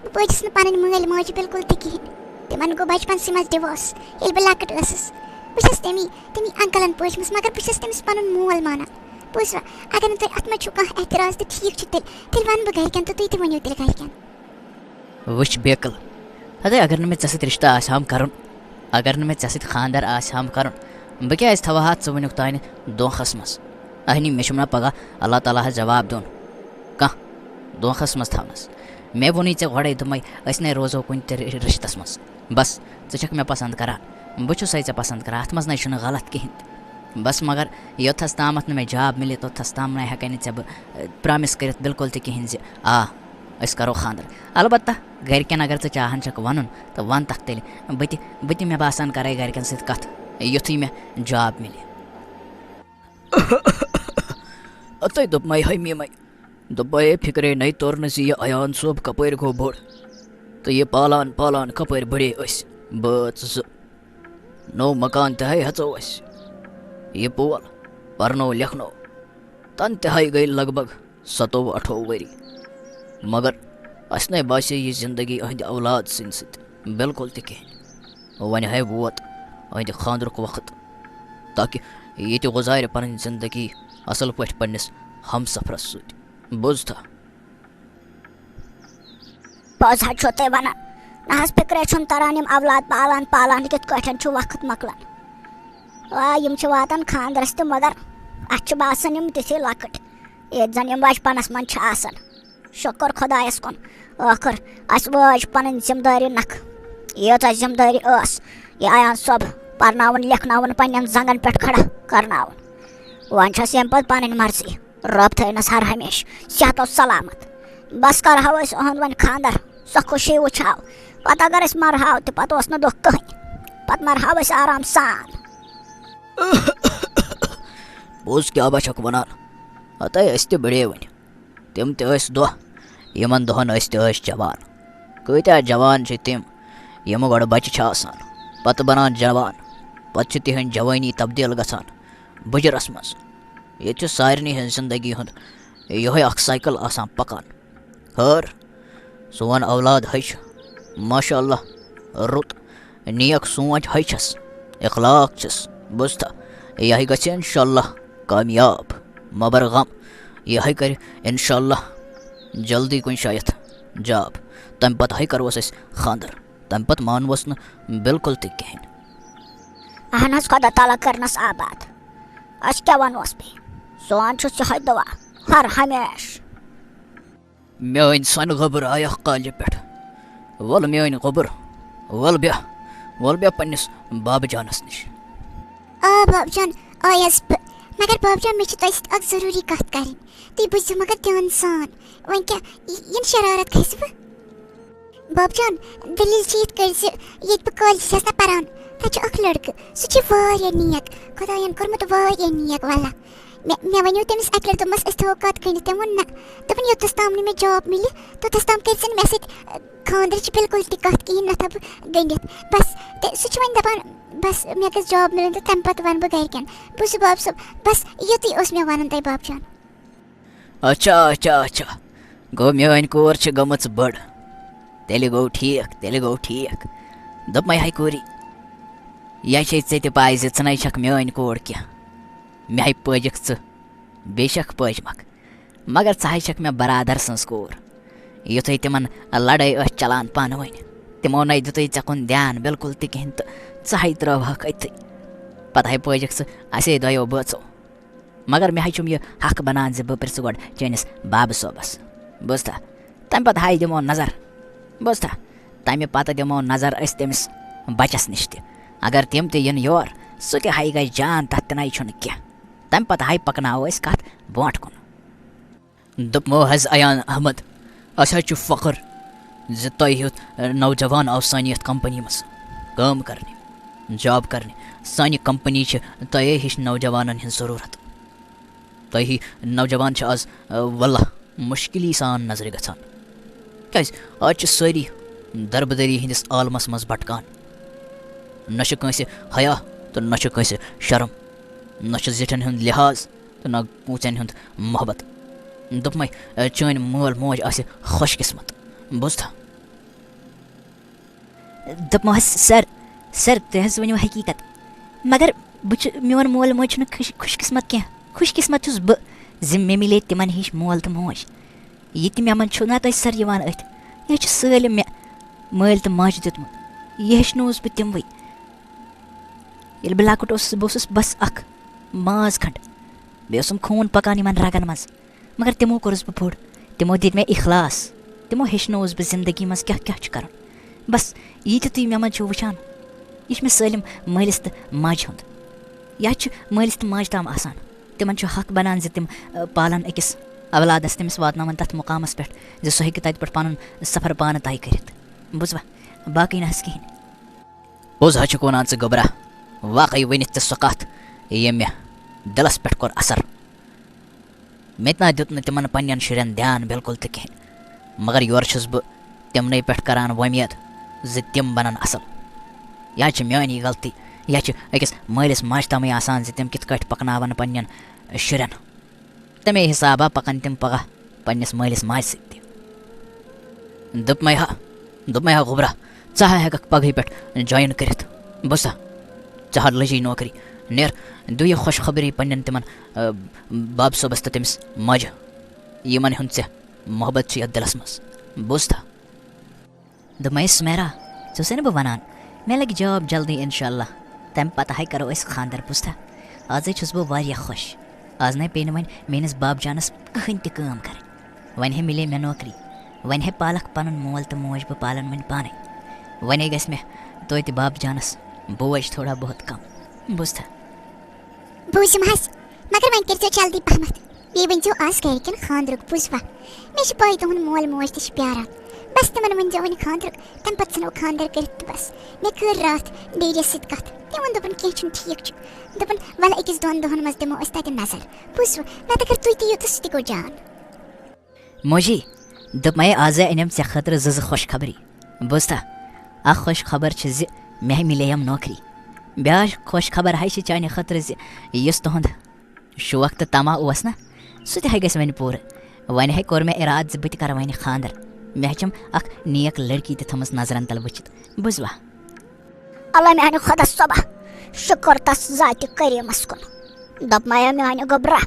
بہٕ پٲٹھِس نہٕ پَنٕنۍ مٲلۍ ماجہِ بِلکُل تہِ کِہیٖنۍ۔ تِمَن گوٚو بَچپَنسٕے منٛز divorce، ییٚلہِ بہٕ لۄکٕٹ ٲسٕس۔ بہٕ چھَس تٔمی، تٔمی uncleن پٲٹھمٕژ، مگر بہٕ چھَس تٔمِس پَنُن مول مانان۔ بوٗزوا، اگر نہٕ تۄہہِ اَتھ منٛز چھُو کانٛہہ اعتراض تہٕ ٹھیٖک چھُ تیٚلہِ، تیٚلہِ وَنہٕ بہٕ گَرِکٮ۪ن تہٕ تُہۍ تہِ ؤنِو تیٚلہِ گَرِکٮ۪ن۔ وٕچھ بیقل، ہتے اگر نہٕ مےٚ ژےٚ سۭتۍ رِشتہٕ آسہِ ہم کَرُن، اگر نہٕ مےٚ ژےٚ سۭتۍ خانٛدر آسہِ ہم کَرُن، بہٕ کیٛازِ تھاوٕ ہا ژٕ وٕنیُک تانۍ دھوکھَس منٛز؟ اہنی، مےٚ چھُم نہ پگاہ اللہ تعالیٰ ہس جواب دیُن۔ کانٛہہ دھوکھَس منٛز تھاونَس۔ مےٚ ووٚنُے ژےٚ گۄڈَے، دوٚپمَے أسۍ نے روزو کُنہِ تہِ رِ-، رِشتَس منٛز۔ بس، ژٕ چھَکھ مےٚ پسنٛد کران، بہٕ چھُسَے ژےٚ پسنٛد کران، اَتھ منٛز نے چھُنہٕ غلط کِہیٖنۍ تہِ۔ بس مگر یوٚتَس تامَتھ نہٕ مےٚ جاب مِلہِ، توٚتَس تام نَے ہٮ۪کَے نہٕ ژےٚ بہٕ، اے، پرٛامِس کٔرِتھ بِلکُل تہِ کِہیٖنۍ زِ آ، أسۍ کَرو خانٛدر۔ البتہ گَرِکٮ۪ن اگر ژٕ چاہان چھَکھ وَنُن تہٕ وَن تَکھ تیٚلہِ، بہٕ تہِ، بہٕ تہِ مےٚ باسان کَرَے گَرِکٮ۪ن سۭتۍ کَتھ، یُتھُے مےٚ جاب مِلہِ۔ اَتَے دوٚپمَے حمیٖمَے، دوٚپمَے فِکرے نَے توٚر نہٕ زِ یہِ ایان صٲب کَپٲرۍ گوٚو بوٚڑ۔ تہٕ یہِ پالان پالان کَپٲرۍ بٔڑے أسۍ بٲژ زٕ۔ نوٚو مکان تہِ ہے ہٮ۪ژو اَسہِ۔ یہِ پول، پَرنو لیکھنو۔ تَنہٕ تہِ ہے گٔے لگ بگ سَتووُہ اَٹھووُہ ؤری۔ مگر اَسہِ نَے باسے یہِ زِندگی أہٕنٛدِ اولاد سٕنٛدِ سۭتۍ بِلکُل تہِ کِہیٖنۍ۔ وۄنۍ ہے ووت أہٕنٛدِ خانٛدرُک وقت، تاکہِ یہِ تہِ گُزارِ پنٕنۍ زندگی اصل پٲٹھۍ پننِس ہمسفرس سۭتۍ۔ بوٗزتھا؟ پوٚز حظ چھُو تُہۍ ونان۔ نہ حظ، فکرے چھُم تران، یِم اولاد پالان پالان کِتھ کٲٹھۍ چھُ وقت مۄکلان۔ آ، یِم چھِ واتان خانٛدرس تہِ، مگر اتھ چھِ باسان یِم تِتھی لۄکٕٹۍ، ییٚتہِ زن یِم بچپنس منٛز چھِ آسان۔ شُکر خۄدایَس کُن، ٲخٕر اَسہِ وٲج پَنٕنۍ ذِمہٕ دٲری نَکھٕ۔ ییٖژاہ ذِمہٕ دٲری ٲس، یہِ ایان صٲب پَرناوُن، لیکھناوُن، پنٛنٮ۪ن زنٛگَن پٮ۪ٹھ کھڑا کرناوُن۔ وۄنۍ چھَس ییٚمہِ پَتہٕ پَنٕنۍ مرضی۔ رۄب تھٲینَس ہر ہمیشہٕ صحت و سلامت۔ بس کَرہو أسۍ أہُنٛد وۄنۍ خانٛدر، سۄ خوشی وٕچھہو۔ پَتہٕ اگر أسۍ مَرہاو تہِ، پَتہٕ اوس نہٕ دُکھ کٕہٕنۍ۔ پَتہٕ مَرہاو أسۍ آرام سان۔ پوٚز کیٛاہ با چھَکھ وَنان؟ ہَتَے أسۍ تہِ بٔڑے وۄنۍ۔ تِم تہِ ٲسۍ دۄہ، یِمن دۄہن أسۍ تہِ ٲسۍ جوان۔ کۭتیاہ جوان چھِ تِم، یِم گۄڈٕ بچہِ چھِ آسان، پتہٕ بنان جوان، پتہٕ چھِ تِہنٛز جوٲنی تبدیل گژھان بُجرس منٛز۔ ییٚتہِ چھُ سارنٕے ہٕنٛز زندگی ہُنٛد یِہوٚے اکھ سایکل آسان پکان۔ خٲر، سون اولاد ہے چھُ، ماشاء اللہ، رُت، نیک سونچ ہے چھس، اخلاق چھس، بوٗزتھا؟ یہِ ہے گژھِ انشاء اللہ کامیاب۔ مہ بر غم، یہِ ہے کرِ انشاء اللہ جلدی کُنہِ شاید جاب۔ تمہِ پتہٕ ہے کروس أسۍ خانٛدر، تمہِ پتہٕ مانوس نہٕ بالکل تہِ کِہیٖنۍ۔ اہن حظ، خۄدا تعالیٰ کٔرنَس آباد۔ أسۍ کیٛاہ وَنوس بیٚیہِ؟ سون چھُس یِہوٚے دُعا ہر ہمیشہٕ۔ میٲنۍ سۄنہٕ گٔبٕر آیکھ کالہِ پٮ۪ٹھ۔ وَل میٲنۍ گوٚبُر، وَل بیٚہہ، وَل بیٚہہ پننِس بابہٕ جانَس نِش۔ آ بابہٕ جان، آیس بہٕ۔ مگر بابہٕ جان، مےٚ چھِ تۄہہِ سۭتۍ اکھ ضروٗری کتھ کرٕنۍ۔ تُہۍ بوٗزِو مگر دھیان سان۔ وۄنۍ کیٛاہ، یہِ، یِنہٕ شرارت کھسہِ وٕ؟ بابہٕ جان، دٔلیٖل چھِ یِتھ کٲٹھۍ زِ ییٚتہِ بہٕ کالجہِ چھَس نہ پَران، تَتہِ چھُ اَکھ لٔڑکہٕ، سُہ چھُ واریاہ نیک، خۄدایَن کوٚرمُت واریاہ نیک، واللہ۔ مےٚ، مےٚ وَنیو تٔمِس اَکہِ لَٹہِ، دوٚپمَس، "أسۍ تھاوو کَتھ کٔنِتھ؟" تٔمۍ ووٚن، "نہ۔" دوٚپُن، "یوٚتَس تام نہٕ مےٚ جاب مِلہِ، توٚتَس تام کٔرۍ زِ نہٕ مےٚ سۭتۍ، ٲ، خانٛدرٕچ بِلکُل تہِ کَتھ کِہیٖنۍ، نہ تھاوٕ بہٕ گٔنٛڈِتھ۔" بَس، تہٕ سُہ چھُ وۄنۍ دَپان، "بَس، مےٚ گٔژھ جاب مِلٕنۍ تہٕ تَمہِ پَتہٕ وَنہٕ بہٕ گَرِکٮ۪ن۔" بوٗزِو بابہٕ صٲب، بَس یُتُے اوس مےٚ وَنُن تۄہہِ، بابہٕ جان۔ اچھا، اچھا، اچھا۔ گوٚو میٲنۍ کوٗر چھِ گٔمٕژ بٔڑ۔ تیٚلہِ گوٚو ٹھیٖک، تیٚلہِ گوٚو ٹھیٖک۔ دوٚپمَے، "ہاے کوٗری، یہِ چھے ژےٚ تہِ پَے زِ ژٕ نَے چھَکھ میٲنۍ کوٗر کینٛہہ۔ مےٚ ہَے پٲجِکھ ژٕ، بیٚیہِ چھَکھ پٲجمَکھ۔ مگر ژٕ ہَے چھَکھ مےٚ برادر سٕنٛز کوٗر۔" یُتھُے تِمَن لَڑٲے ٲس چَلان پانہٕ ؤنۍ، تِمو نَے دیُتُے ژےٚ کُن دھیان بِلکُل تہِ کِہیٖنۍ تہٕ ژٕ ہَے ترٛٲوہَکھ أتھٕے۔ پَتہٕ ہَے پٲجِکھ ژٕ اَسے دۄیو بٲژو۔ مگر مےٚ ہَے چھُم یہِ حق بنان زِ بہٕ پرٛژھٕ گۄڈٕ چٲنِس بابہٕ صٲبَس۔ بوٗزتھا؟ تَمہِ پَتہٕ ہَے دِمو نظر۔ بوٗزتھا؟ تَمہِ پَتہٕ دِمو نظر أسۍ تٔمِس بَچَس نِش تہِ۔ اگر تِم تہِ یِن یور، سُہ تہِ ہَے گژھِ جان، تَتھ تہِ نَے چھُنہٕ کینٛہہ۔ تَمہِ پَتہٕ ہَے پَکناوو أسۍ کَتھ برونٛٹھ کُن۔ دوٚپمو حظ ایان احمد، اَسہِ حظ چھُ فخر زِ تۄہہِ ہیوٗ نوجوان آو سانہِ یَتھ کمپنی منٛز کٲم کرنہِ، جاب کرنہِ۔ سانہِ کمپنی چھِ تۄہے ہِش نوجوانن ہٕنٛز ضروٗرت۔ تۄہہِ ہی نوجوان چھِ آز، آ، واللہ مُشکِلی سان نظرِ گژھان۔ کیازِ؟ آز چھِ سٲری دربٕدٔری ہٕنٛدِس عالمس منٛز بھٹکان۔ نہ چھِ کٲنٛسہِ حیا تہٕ نہ چھِ کٲنٛسہِ شرم، نہ چھِ زِٹھٮ۪ن ہُنٛد لحاظ تہٕ نہ کوٗژٮ۪ن ہُنٛد محبت۔ دوٚپمَے، چٲنۍ مٲل موج آسہِ خۄش قسمت۔ بوٗزتھا؟ دوٚپمو حظ، "سر، سر، تُہۍ حظ ؤنِو حقیٖقت۔ مگر بہٕ چھُ، میون مول موج چھُنہٕ خوش، خوش قسمت کینٛہہ۔" خوش قسمت چھُس بہٕ زِ مےٚ مِلے تِمن ہِش مول تہٕ موج۔ یہِ تہِ مےٚ منٛز چھُ نہ تۄہہِ سر یِوان أتھۍ، یہِ چھُ سٲلِم مےٚ مٲلۍ تہٕ ماجہِ دیُتمُت۔ یہِ ہیٚچھنووُس بہٕ تِموٕے۔ ییٚلہِ بہٕ لۄکُٹ اوسُس، بہٕ اوسُس بس اکھ ماز کھنٛڈ۔ بیٚیہِ اوسُم خوٗن پکان یِمن رگن منٛز۔ مگر تِمو کوٚرُس بہٕ بوٚڑ۔ تِمو دِتۍ مےٚ اخلاص۔ تِمو ہیٚچھنووُس بہٕ زندگی منٛز کیٛاہ کیٛاہ چھُ کرُن۔ بس، یہِ تہِ تُہۍ مےٚ منٛز چھِو وٕچھان، یہِ چھُ مےٚ سٲلِم مٲلِس تہٕ ماجہِ ہُنٛد۔ یا چھُ مٲلِس تہٕ ماجہِ تام آسان۔ تِمن چھُ حق بنان زِ تِم، ٲ، پالن أکِس اولادس، تٔمِس واتناون تتھ مقامس پٮ۪ٹھ زِ سُہ ہیٚکہِ تتہِ پٮ۪ٹھ پنُن سفر پانہٕ طے کٔرِتھ۔ بوٗزوا؟ باقٕے نہٕ حظ کِہیٖنۍ۔ پوٚز حظ چھُکھ وَنان ژٕ گوٚبرا، واقعی ؤنِتھ ژےٚ سۄ کَتھ، ییٚمۍ مےٚ دِلَس پٮ۪ٹھ کوٚر اثر۔ مےٚ تہِ نہ دیُت نہٕ تِمَن پنٛنٮ۪ن شُرٮ۪ن دھیان بِلکُل تہِ کِہیٖنۍ، مگر یورٕ چھُس بہٕ تِمنٕے پٮ۪ٹھ کَران وۄمید زِ تِم بَنَن اَصٕل۔ یا چھِ میٛٲنی غلطی، یا چھِ أکِس مٲلِس ماجہِ تامٕے آسان زِ تِم کِتھ کٲٹھۍ پَکناوَن پنٛنٮ۪ن شُرٮ۪ن۔ تَمے حِسابہ پَکَن تِم پَگاہ پنٛنِس مٲلِس ماجہِ سۭتۍ تہِ۔ دوٚپمَے ہا، دوٚپمَے ہا گوٚبرا، ژٕ ہا ہٮ۪کَکھ پَگہٕے پٮ۪ٹھ join کٔرِتھ۔ بوٗزتھا؟ ژٕ ہا لٔجی نوکری۔ نیر، دِ یہِ خۄش خبری پنٛنٮ۪ن تِمَن، آ، باب صٲبَس تہٕ تٔمِس ماجہِ، یِمَن ہُنٛد ژےٚ محبت چھُ یَتھ دِلَس منٛز۔ بوٗزتھا؟ دوٚپمَے، سُمیرا، ژےٚ اوسَے نہٕ بہٕ وَنان، مےٚ لَگہِ job جلدی اِنشاء اللہ۔ تَمہِ پَتہٕ ہَے کَرو أسۍ خانٛدَر، بوٗزتھا؟ آزَے چھُس بہٕ واریاہ خۄش۔ آز نَے پیٚیہِ نہٕ وۄنۍ میٛٲنِس باب جانَس کٕہٕنۍ تہِ کٲم کَرٕنۍ۔ وۄنۍ ہے مِلے مےٚ نوکری۔ وۄنۍ ہے پالَکھ پَنُن مول تہٕ موج بہٕ پالَن وۄنۍ پانَے۔ وۄنۍ ہے گژھِ مےٚ توتہِ باب جانَس بوج تھوڑا بہت کَم۔ بوٗزتھا؟ بوٗزِم حظ، مگر وۄنۍ کٔرۍزیو جلدی پہمتھ۔ بیٚیہِ ؤنۍزیو آز گرِکٮ۪ن خانٛدرُک، بوٗزوا؟ مےٚ چھِ پَے تُہُنٛد مول موج تہِ چھِ پیاران۔ بس تِمن ؤنۍزیو وۄنۍ خانٛدرُک، تَمہِ پتہٕ ژھٕنو خانٛدر کٔرِتھ تہٕ بس۔ مےٚ کٔر راتھ ڈیڈیَس سۭتۍ کتھ۔ تٔمۍ ووٚن، دوٚپُن، کینٛہہ چھُنہٕ، ٹھیٖک چھُ۔ دوٚپُن، وَلہٕ أکِس دۄن دۄہن منٛز دِمو أسۍ تَتہِ نظر۔ بوٗزوٕ؟ نتہٕ اگر تُہۍ تہِ یِیِو تہٕ سُہ تہِ گوٚو جان۔ موجی، دوٚپمَے آزَے أنِم ژےٚ خٲطرٕ زٕ زٕ خۄش خبری۔ بوٗزتھا؟ اکھ خۄش خبر چھِ زِ مےٚ مِلییَم نوکری۔ بیٛاکھ خۄش خبر ہَے چھِ چانہِ خٲطرٕ زِ یُس تُہُنٛد شوق تہٕ طمع اوس نہ، سُہ تہِ ہَے گژھِ وۄنۍ پوٗرٕ۔ وۄنۍ ہَے کوٚر مےٚ اِرادٕ زِ بہٕ تہِ کَرٕ وۄنۍ خانٛدر۔ مےٚ چھَم اکھ نیک لڑکی تہِ تھٲمٕژ نظرَن تل وٕچھِتھ۔ بوٗزوا؟ اللہ میانہِ خۄدا صٲبہ، شُکر تس ذاتِ کریٖمس کُن۔ دوٚپمَے میانہِ گوٚبرا،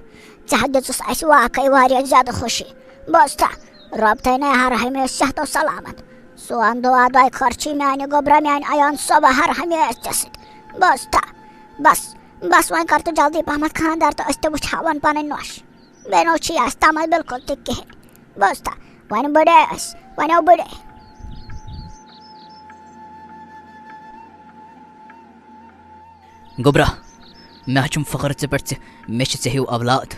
ژےٚ ہا دِژٕس اَسہِ واقعی واریاہ زیادٕ خوشی۔ بوٗزتھا؟ رۄب تھٲینَے ہر ہمیشہٕ صحت و سلامت۔ سون دُعا دۄیہِ خٲر چھُے میانہِ گوٚبرا، میانہِ ایان صٲبہ ہر ہمیشہٕ ژےٚ سۭتۍ۔ بوٗزتھا؟ بس، بس وۄنۍ کر تہٕ جلدی پہمتھ خانٛدر تہٕ أسۍ تہِ وٕچھہاوَن پنٕنۍ نۄش۔ بیٚیہِ نہٕ چھُے اَسہِ تَمَے بِلکُل تہِ کِہیٖنۍ۔ بوٗزتھا؟ وۄنۍ بٔڑے أسۍ، وۄنۍ آو بٔڑے۔ گوٚبرا، مےٚ ہا چھُم فخر ژےٚ پٮ۪ٹھ زِ مےٚ چھِ ژےٚ ہیوٗ اولاد۔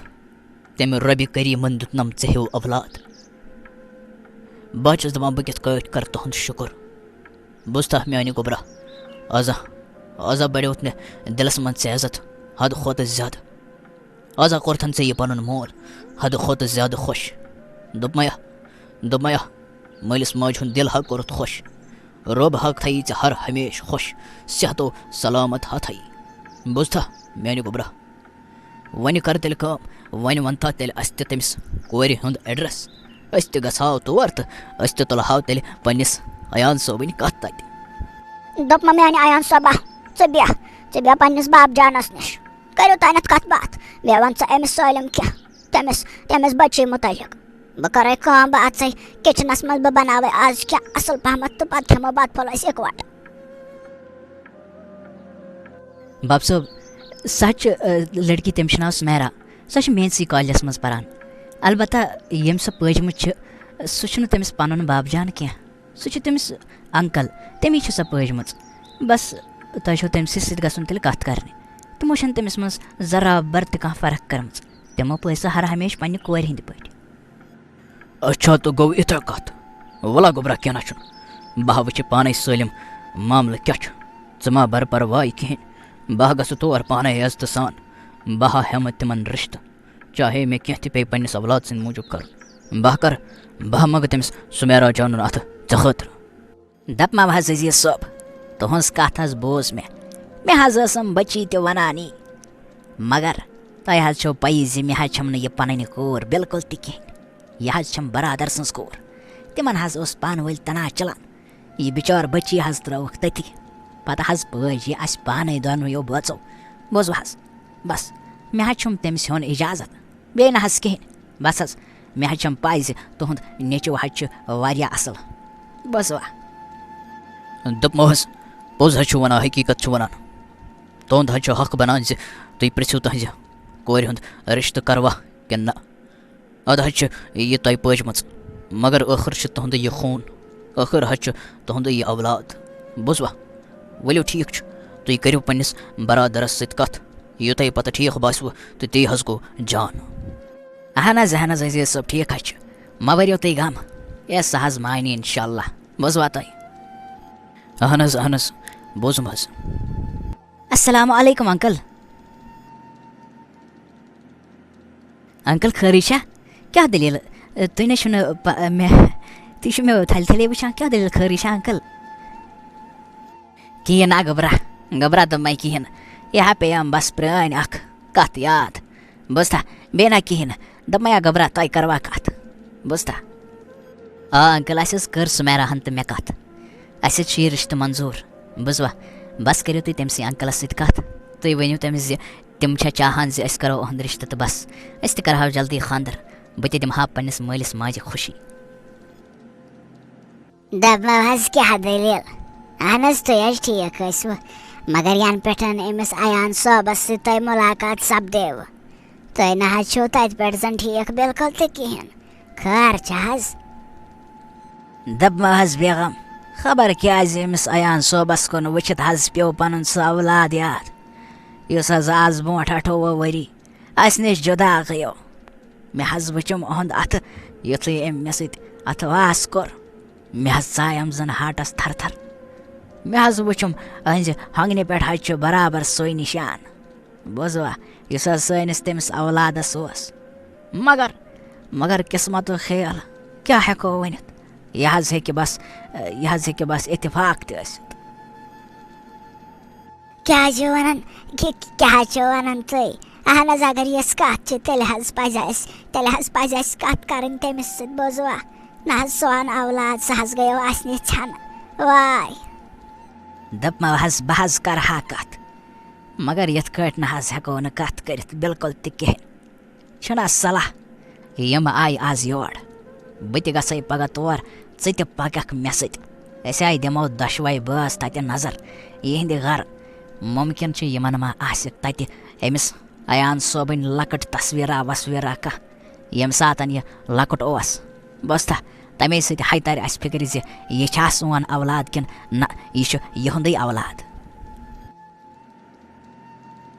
تٔمۍ رۄبِ کریٖمن دیُتنم ژےٚ ہیوٗ اولاد۔ بہٕ ہا چھُس دَپان، بہٕ کِتھ کٲٹھۍ کَرٕ تُہُنٛد شُکُر؟ بوٗزتھا میٛانہِ گوٚبرا، آز ہا، آز ہا بڑیوتھ مےٚ دِلس منٛز ژےٚ عزت حدٕ کھۄتہٕ زیادٕ۔ آز ہا کوٚرتھن ژےٚ یہِ پنُن مول حدٕ کھۄتہٕ زیادٕ خۄش۔ دوٚپمَیا، دوٚپمَیا، مٲلِس ماجہِ ہُنٛد دِل ہا کوٚرُتھ خۄش۔ رۄب ہا تھایی ژےٚ ہر ہمیشہٕ خۄش، صحت و سلامت ہا تھایی۔ بوٗزتھا میٛانہِ گوٚبرا؟ وۄنۍ کر تیٚلہِ کٲم، وۄنۍ وَنتھا تیٚلہِ اَسہِ تہِ تٔمِس کورِ ہُنٛد address۔ أسۍ تہِ گژھہاو تور تہٕ أسۍ تہِ تُلہاو تیٚلہِ پنٛنِس ایان صٲبٕنۍ کَتھ تَتہِ۔ دوٚپمَے میٛانہِ ایان صٲبہ، ژٕ بیٚہہ، ژٕ بیٚہہ پنٛنِس باب جانَس نِش۔ کٔرِو تانٮ۪تھ کَتھ باتھ، بیٚیہِ وَن ژٕ أمِس سٲلِم کینٛہہ، تٔمِس، تٔمِس بٔچی مُتعلِق۔ بہٕ کَرَے کٲم، بہٕ اَژَے kitchenس منٛز، بہٕ بَناوَے آز کینٛہہ اَصٕل پَہمَتھ تہٕ پَتہٕ کھٮ۪مو بَتہٕ پھوٚلَے أسۍ اِکوَٹہٕ۔ باب صٲب، سۄ چھِ، ٲ، لڑکی، تٔمِس چھُ ناو سمیرا۔ سۄ چھِ میٛٲنسٕے کالجس منٛز پران۔ البتہ ییٚمۍ سۄ پٲجمٕژ چھِ، سُہ چھُنہٕ تٔمِس پنُن باب جان کینٛہہ۔ سُہ چھُ تٔمِس uncle، تٔمی چھِ سۄ پٲجمٕژ۔ بس، تۄہہِ چھو تٔمۍ سٕے سۭتۍ گژھُن تیٚلہِ کتھ کرنہِ۔ تِمو چھَنہٕ تٔمِس منٛز ذرا بر تہِ کانٛہہ فرق کٔرمٕژ۔ تِمو پٲج سۄ ہر ہمیشہٕ پننہِ کورِ ہٕنٛدِ پٲٹھۍ۔ اچھا، تہٕ گوٚو یِتھے کتھ۔ وَلہ گوٚبرا، کینٛہہ نہ چھُنہٕ۔ بہٕ ہا وٕچھِ پانے سٲلِم معاملہٕ کیٛاہ چھُ۔ ژٕ ما بر پرواے کِہیٖنۍ۔ بہٕ ہا گژھٕ تور پانے عزتہٕ سان۔ بہٕ ہا ہٮ۪مہٕ تِمن رِشتہٕ۔ چاہے مےٚ کینٛہہ تہِ پیٚیہِ پننِس اولاد سٕنٛدِ موٗجوٗب کرُن۔ بہٕ ہا کرٕ، بہٕ ہا منٛگہٕ تٔمِس سُمیرا جانُن اَتھٕ ژےٚ خٲطرٕ۔ دَپ ما حظ عزیز صٲب، تُہٕنٛز کَتھ حظ بوٗز مےٚ۔ مےٚ حظ ٲسٕم بٔچی تہِ وَنان یی۔ مگر تۄہہِ حظ چھو پَیی زِ مےٚ حظ چھَم نہٕ یہِ پَنٕنۍ کوٗر بِلکُل تہِ کِہیٖنۍ۔ یہِ حظ چھَم بَرادَر سٕنٛز کوٗر۔ تِمَن حظ اوس پانہٕ ؤنۍ تَناز چَلان۔ یہِ بِچٲر بٔچی حظ ترٛٲوٕکھ تٔتی۔ پَتہٕ حظ پٲج یہِ اَسہِ پانَے دۄنوٕیو بٲژو۔ بوٗزوٕ حظ؟ بَس، مےٚ حظ چھُم تٔمِس ہیوٚن اِجازت۔ بیٚیہِ نہ حظ کِہیٖنۍ۔ بس حظ، مےٚ حظ چھَم پَے زِ تُہُنٛد نیٚچوٗ حظ چھُ واریاہ اَصٕل۔ بوزوا؟ دوٚپمو حظ، پوٚز حظ چھُ وَنان، حقیٖقت چھُ وَنان۔ تُہُنٛد حظ چھُ حق بَنان زِ تُہۍ پِرٛژھِو تُہٕنٛزِ کورِ ہُنٛد رِشتہٕ کَروا کِنہٕ نہ۔ اَدٕ حظ چھِ یہِ تۄہہِ پٲجمٕژ، مگر ٲخٕر چھُ تُہُنٛدُے یہِ خوٗن، ٲخٕر حظ چھُ تُہُنٛدُے یہِ اولاد۔ بوٗزوا؟ ؤلِو، ٹھیٖک چھُ، تُہۍ کٔرِو پنٛنِس برادرَس سۭتۍ کَتھ، یہِ تۄہہِ پَتہٕ ٹھیٖک باسِوٕ، تہٕ تی حظ گوٚو جان۔ اَہَن حظ، اَہَن حظ، عزیز صٲب، ٹھیٖک حظ چھُ، مہ بٔرِو تُہۍ غم، ہے، سُہ حظ مانہِ اِنشاء اللہ۔ بوٗزوا تۄہہِ؟ اَہَن حظ، اَہَن حظ، بوٗزُم حظ۔ السلام علیکم انکل۔ انکل، خٲرٕے چھا؟ کیٛاہ دٔلیٖل؟ تُہۍ نَے چھِو نہٕ پَ-، مےٚ، تُہۍ چھِو مےٚ تھَلہِ تھَلے وٕچھان، کیٛاہ دٔلیٖل، خٲرٕے چھا انکل؟ کِہیٖنۍ نا گھبرا، گھبرا دوٚپمَے کِہیٖنۍ۔ یہِ ہا پیٚیَم بَس پرٛٲنۍ اَکھ کَتھ یاد۔ بوٗزتھا؟ بیٚیہِ نہ کِہیٖنۍ نہٕ۔ دوٚپمَے یا گھبرا، تۄہہِ کَروا کَتھ؟ بوٗزتھا؟ آ انکل، اَسہِ حظ کٔر سُمیراہَن تہٕ مےٚ کَتھ۔ اَسہِ حظ چھُ یہِ رِشتہٕ منظوٗر۔ بوٗزوا؟ بَس کٔرِو تُہۍ تٔمۍ سٕے انکلَس سۭتۍ کَتھ۔ تُہۍ ؤنِو تٔمِس زِ تِم چھا چاہان زِ أسۍ کَرو اُہُنٛد رِشتہٕ تہٕ بَس۔ أسۍ تہِ کَرہاو جلدی خانٛدر۔ بہٕ تہِ دِمہٕ ہا پنٛنِس مٲلِس ماجہِ خوشی۔ دَپمو حظ، کیٛاہ دٔلیٖل؟ اَہَن حظ، تُہۍ حظ ٹھیٖک ٲسِوٕ، مگر یَنہٕ پٮ۪ٹھ أمِس ایان صٲبَس سۭتۍ تۄہہِ مُلاقات سَپدیوٕ، تُہۍ نہ حظ چھِو تَتہِ پٮ۪ٹھ زَن ٹھیٖک بِلکُل تہِ کِہیٖنۍ۔ خٲر چھا حظ؟ دَپمو حظ بیگم، خبر کیٛازِ أمِس ایان صٲبَس کُن وٕچھِتھ حظ پیوٚو پَنُن سُہ اولاد یاد، یُس حظ آز برونٛٹھ اَٹھووُہ ؤری اَسہِ نِش جُدا گٔیو۔ مےٚ حظ وٕچھُم اُہُنٛد اَتھٕ، یُتھُے أمۍ مےٚ سۭتۍ اَتھٕ واس کوٚر، مےٚ حظ ژایَم زَن ہاٹَس تھَر تھَر۔ مےٚ حظ وٕچھُم أہٕنٛزِ ہۄنٛگنہِ پٮ۪ٹھ حظ چھُ برابر سُے نِشان۔ بوٗزوا، یُس حظ سٲنِس تٔمِس اولادَس اوس۔ مگر، مگر قٕسمَتُک کھیل، کیٛاہ ہٮ۪کو ؤنِتھ؟ یہِ حظ ہیٚکہِ بَس، یہِ حظ ہیٚکہِ بَس اِتِفاق تہِ ٲسِتھ۔ کیٛاہ حظ چھِو وَنان؟ کہِ-، کیٛاہ حظ چھِو وَنان تُہۍ؟ اَہَن حظ، اگر یِژھ کَتھ چھِ، تیٚلہِ حظ پَزِ اَسہِ، تیٚلہِ حظ پَزِ اَسہِ کَتھ کَرٕنۍ تٔمِس سۭتۍ، بوٗزوا؟ نہ حظ، سون اولاد، سُہ حظ گٔیو اَسہِ نِش ژھٮ۪نہٕ۔ واے۔ دوٚپمو حظ، بہٕ حظ کَرٕ ہا کَتھ، مگر یِتھ کٲٹھۍ نہ حظ ہٮ۪کو نہٕ کَتھ کٔرِتھ بِلکُل تہِ کِہیٖنۍ۔ چھُنہ صلاح، یِم آیہِ آز یور، بہٕ تہِ گژھے پگاہ تور، ژٕ تہِ پککھ مےٚ سۭتۍ۔ أسۍ آیہِ دِمو دۄشوے بٲژ تتہِ نظر، یِہنٛدِ گرٕ۔ ممکن چھُ یِمن ما آسہِ تتہِ أمِس ایان صٲبٕنۍ لۄکٕٹ تصویرا وصویرا کانٛہہ، ییٚمہِ ساتن یہِ لۄکُٹ اوس۔ بوزتھا، تمے سۭتۍ ہاے ترِ اسہِ فکرِ زِ یہِ چھا سون اولاد کِنہٕ نہ، یہِ چھُ یِہُنٛدُے اولاد۔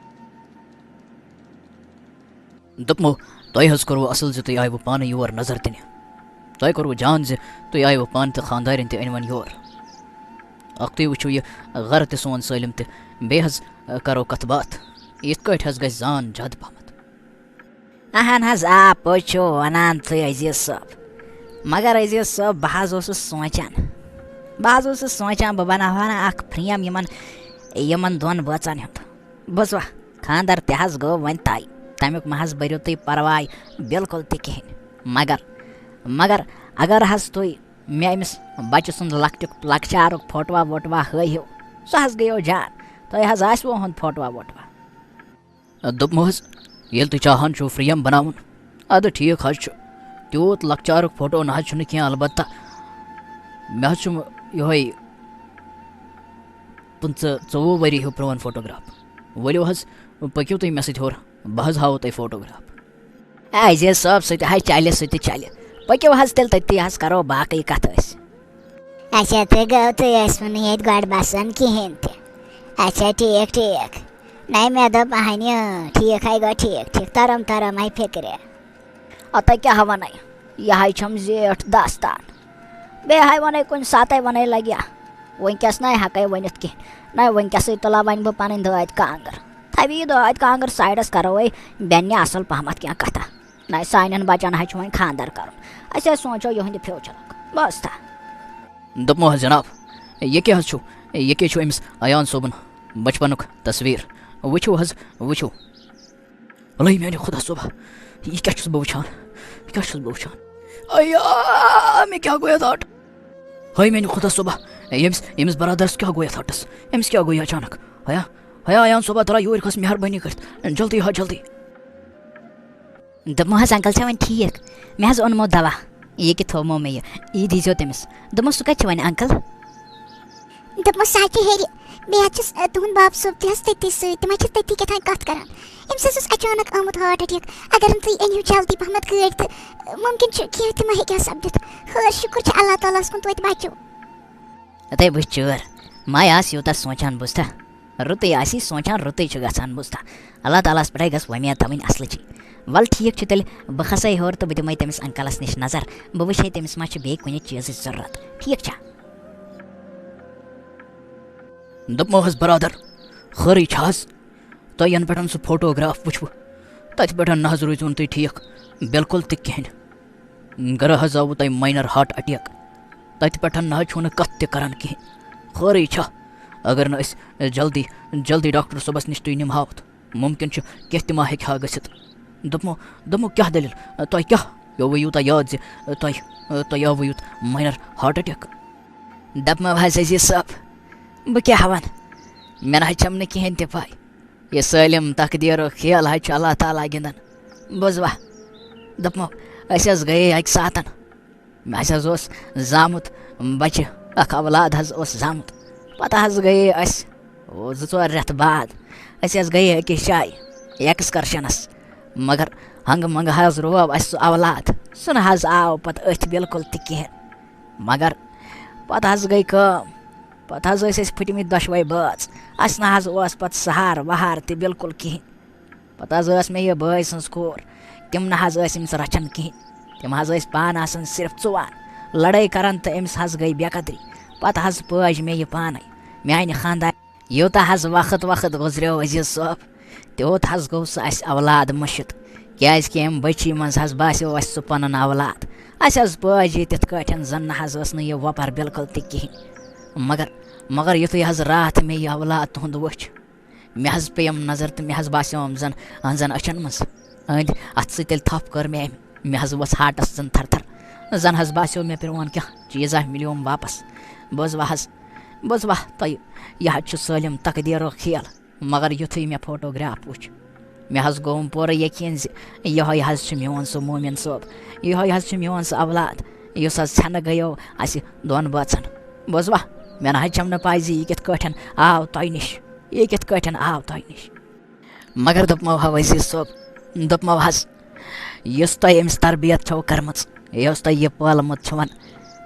دوٚپمو، تۄہہِ حظ کوٚروٕ اَصٕل زِ تُہۍ آیوٕ پانہٕ یور نظر دِنہِ۔ تۄہہِ کوٚروٕ جان زِ تُہۍ آیوٕ پانہٕ تہٕ خانٛدارٮ۪ن تہِ أنۍوُن یور۔ اَکھتُے وٕچھِو یہِ گَرٕ تہِ سون سٲلِم تہٕ بیٚیہِ حظ، آ، کَرو کَتھ باتھ۔ یِتھ کٲٹھۍ حظ گژھِ زان زیادٕ پَہمَتھ۔ اَہَن حظ، آ، پوٚز چھُو وَنان تُہۍ عزیٖز صٲب۔ مگر عزیٖز صٲب، بہٕ حظ اوسُس سونٛچان، بہٕ حظ اوسُس سونٛچان بہٕ بَناوہا نا اَکھ فرٛیم یِمَن، یِمَن دۄن بٲژَن ہُنٛد۔ بوٗزوا، خانٛدر تہِ حظ گوٚو وۄنۍ طے۔ تَمیُک مہ حظ بٔرِو تُہۍ پرواے بِلکُل تہِ کِہیٖنۍ۔ مگر، مگر اگر حظ تُہۍ مےٚ أمِس بَچہٕ سُنٛد لۄکٹیُک، لۄکچارُک فوٹوا ووٹوا ہٲیِو، سُہ حظ گٔیو جان۔ تۄہہِ حظ آسِوٕ اُہُنٛد فوٹوا ووٹوا۔ دوٚپمو حظ، ییٚلہِ تُہۍ چاہان چھِو فرٛیم بَناوُن، اَدٕ ٹھیٖک حظ چھُ۔ تیوٗت لۄکچارُک فوٹو نہ حظ چھُنہٕ کینٛہہ، البتہ مےٚ حظ چھُم یِہوٚے پٕنٛژٕہ ژوٚوُہ ؤری ہیوٗ پرٛون فوٹوگراف۔ ؤلِو حظ، پٔکِو تُہۍ مےٚ سۭتۍ ہیوٚر، بہٕ حظ ہاوو تۄہہِ فوٹوگراف۔ اے عزیز صٲب، سُہ تہِ حظ چلہِ، سُہ تہِ چلہِ۔ پٔکِو حظ تیٚلہِ، تٔتی حظ کرو باقٕے کتھٕ أسۍ۔ اچھا، تُہۍ گٔیو، تُہۍ ٲسوٕ نہٕ ییٚتہِ گۄڈٕ بسان کِہیٖنۍ تہِ۔ اچھا، ٹھیٖک، ٹھیٖک۔ نَے، مےٚ دوٚپ، اہنہِ، اۭں، ٹھیٖک ہاے گوٚو، ٹھیٖک، ٹھیٖک، ترم، ترم ہاے فِکرِ۔ ہتا کیٛاہ وَنَے؟ یہِ ہاے چھَم زیٹھ داستان۔ بیٚیہِ ہاے وَنَے کُنہِ ساتَے وَنَے لَگہِ ہا۔ وٕنکیٚس نَے ہٮ۪کَے ؤنِتھ کینٛہہ۔ نَے وٕنکیٚسٕے تُلہٕ ہا وۄنۍ بہٕ پَنٕنۍ دٲدۍ کانٛگٕر۔ تھاوِ یہِ دٲدۍ کانٛگٕر سایڈَس، کَرو وۄنۍ بیٚنہِ اَصٕل پَہمَتھ کینٛہہ کَتھا۔ نَے سانٮ۪ن بَچَن ہاے چھُ وۄنۍ خانٛدَر کَرُن۔ اَسہِ حظ سونٛچو یِہُنٛدِ فیوٗچرُک۔ بوز تھا۔ دوٚپمو حظ جِناب، یہِ کیٛاہ حظ چھُو؟ یہِ کیٛاہ چھُو أمِس ایان صٲبُن بَچپَنُک تصویٖر؟ وٕچھِو حظ، وٕچھِو۔ وَلَے میٛانہِ خۄدا صٲبا، یہِ کیٛاہ چھُس بہٕ وٕچھان؟ یہِ کیٛاہ چھُس بہٕ وٕچھان؟ اَیا، مےٚ کیٛاہ گوٚو یَتھ ہاٹَس؟ ہاے میٛانہِ خۄدا صٲبا، ییٚمِس، ییٚمِس برادَرَس کیٛاہ گوٚو یَتھ ہاٹَس؟ أمِس کیٛاہ گوٚو یہِ اچانک؟ ہیا، ہیا، ایان صٲبا، ترٛا یوٗرۍ کھَس مہربٲنی کٔرِتھ۔ جلدی ہا، جلدی۔ دوٚپمو حظ، "انکل چھا وۄنۍ ٹھیٖک؟ مےٚ حظ اوٚنمو دوا، یہِ کہِ تھوٚومو مےٚ یہِ، یہِ دیٖزیو تٔمِس۔" دوٚپمو، "سُہ کَتہِ چھُ وۄنۍ انکل؟" دوٚپمو، "سُہ حظ چھُ ہیٚرِ، بیٚیہِ حظ چھُس، ٲ، تُہُنٛد باب صٲب تہِ حظ تٔتی سۭتۍ، تِم حظ چھِ تٔتی کیٛاہ تام کَتھ کَران۔ أمِس حظ اوس اچانک آمُت ہارٹ اٹیک، اگر نہٕ تُہۍ أنِو جلدی پہمتھ گٲڑۍ تہٕ، ٲ، مُمکِن چھُ کینٛہہ تہِ ما ہیٚکہِ ہا سپدِتھ۔ خٲر شُکُر چھُ اللہ تعالیٰ ہَس کُن توتہِ بچو۔" اتے وٕچھ چٲر، مَے آس یوٗتاہ سونٛچان بوٗزتھا؟ رُتُے آسی سونٛچان، رُتُے چھُ گژھان بوٗزتھا؟ اللہ تعالیٰ ہَس پٮ۪ٹھَے گژھ وۄمید تھاوٕنۍ اَصلٕچی۔ وَلہٕ ٹھیٖک چھُ تیٚلہِ، بہٕ کھسَے ہیوٚر تہٕ بہٕ دِمَے تٔمِس انکلَس نِش نظر، بہٕ وٕچھَے تٔمِس ما چھُ بیٚیہِ کُنہِ چیٖزٕچ ضروٗرت، ٹھیٖک چھا؟ دوٚپمو حظ، برادر، خٲرٕے چھا حظ؟ تۄہہِ یَنہٕ پٮ۪ٹھ سُہ فوٹوگراف وٕچھوٕ، تَتہِ پٮ۪ٹھ نہ حظ روٗزِوُن تُہۍ ٹھیٖک، بِلکُل تہِ کِہیٖنۍ۔ گرا حظ آوٕ تۄہہِ ماینر ہارٹ اٹیک۔ تتہِ پٮ۪ٹھ نہ حظ چھُو نہٕ کتھ تہِ کران کِہیٖنۍ۔ خٲرٕے چھا؟ اگر نہٕ أسۍ جلدی، جلدی ڈاکٹر صٲبس نِش تُہۍ نِمہاوتھ، مُمکِن چھُ کینٛہہ تہِ ما ہیٚکہِ ہا گٔژھِتھ۔ دوٚپمو، دوٚپمو، کیٛاہ دٔلیٖل؟ تۄہہِ کیٛاہ پیوٚوٕ یوٗتاہ یاد زِ تۄہہِ، تۄہہِ آوٕ یُتھ ماینر ہارٹ اٹیک؟ دوٚپمو حظ، عزیز صٲب، بہٕ کیٛاہ وَنہٕ؟ مےٚ نہ حظ چھَم نہٕ کِہیٖنۍ تہِ پَے۔ یہِ سٲلِم تقدیٖرُک کھیل حظ چھُ اللہ تعالیٰ گِنٛدان۔ بوزوا؟ دوٚپمو، أسۍ حظ گٔیے اَکہِ ساتَن۔ مےٚ حظ اوس زامُت بَچہِ، اَکھ اولاد حظ اوس زامُت۔ پَتہٕ حظ گٔیے أسۍ، او، زٕ ژور رٮ۪تھ بعد، أسۍ حظ گٔیے أکِس جایہِ excursionس۔ مگر ہنٛگہٕ منٛگہٕ حظ روو اَسہِ سُہ اولاد۔ سُہ نہٕ حظ آو پَتہٕ أتھۍ بِلکُل تہِ کِہیٖنۍ۔ مگر پَتہٕ حظ گٔے کٲم، پَتہٕ حظ ٲسۍ أسۍ پھٕٹمٕتۍ دۄشوَے بٲژ۔ اَسہِ نہ حظ اوس پَتہٕ سہارٕ وہارٕ تہِ بِلکُل کِہیٖنۍ۔ پَتہٕ حظ ٲس مےٚ یہِ بٲے سٕنٛز کوٗر، تِم نہ حظ ٲسۍ أمِس رَچھان کِہیٖنۍ۔ تِم حظ ٲسۍ پانہٕ آسان صرف ژُوان، لڑٲے کران، تہٕ أمِس حظ گٔے بے قدری۔ پَتہٕ حظ پٲج مےٚ یہِ پانَے، میٛانہِ خانٛدارِ۔ یوٗتاہ حظ وقت وقت گُزریو عزیز صٲب، تیوٗت حظ گوٚو سُہ اَسہِ اولاد مٔشِتھ، کیٛازِکہِ اَمہِ بٔچی منٛز حظ باسیو اَسہِ سُہ پَنُن اولاد۔ اَسہِ حظ پٲج یہِ تِتھ کٲٹھۍ زَن نہ حظ ٲس نہٕ یہِ وۄپَر بِلکُل تہِ کِہیٖنۍ۔ مگر، مگر یُتھُے حظ راتھ مےٚ یہِ اولاد تُہُنٛد وٕچھ، مےٚ حظ پیٚیَم نظر تہٕ مےٚ حظ باسیوم زَن أہنٛزَن أچھَن منٛز۔ أہنٛدِ اَتھٕ سۭتۍ تیٚلہِ تھَپھ کٔر مےٚ أمۍ، مےٚ حظ ووٚتھ ہارٹَس زَن تھَر تھَر۔ زَن حظ باسیو مےٚ پرٛون کینٛہہ چیٖزا مِلیوم واپَس۔ بوزوا حظ، بوزوا تۄہہِ، یہِ حظ چھُ سٲلِم تقدیٖرُک کھیل۔ مگر یُتھُے مےٚ فوٹوگراف وُچھ، مےٚ حظ گوٚوم پوٗرٕ یقیٖن زِ یِہوٚے حظ چھُ میون سُہ مومِن صٲب، یِہوٚے حظ چھُ میون سُہ اولاد، یُس حظ ژھٮ۪نہٕ گٔیو اَسہِ دۄن بٲژَن۔ بوزوا، مےٚ نہ حظ چھَم نہٕ پَے زِ یہِ کِتھ کٲٹھۍ آو تۄہہِ نِش، یہِ کِتھ کٲٹھۍ آو تۄہہِ نِش۔ مگر دوٚپمو ہا عزیز صٲب، دوٚپمو حظ، یُس تۄہہِ أمِس تربیت چھو کٔرمٕژ، یۄس تۄہہِ یہِ پٲلمُت چھُون،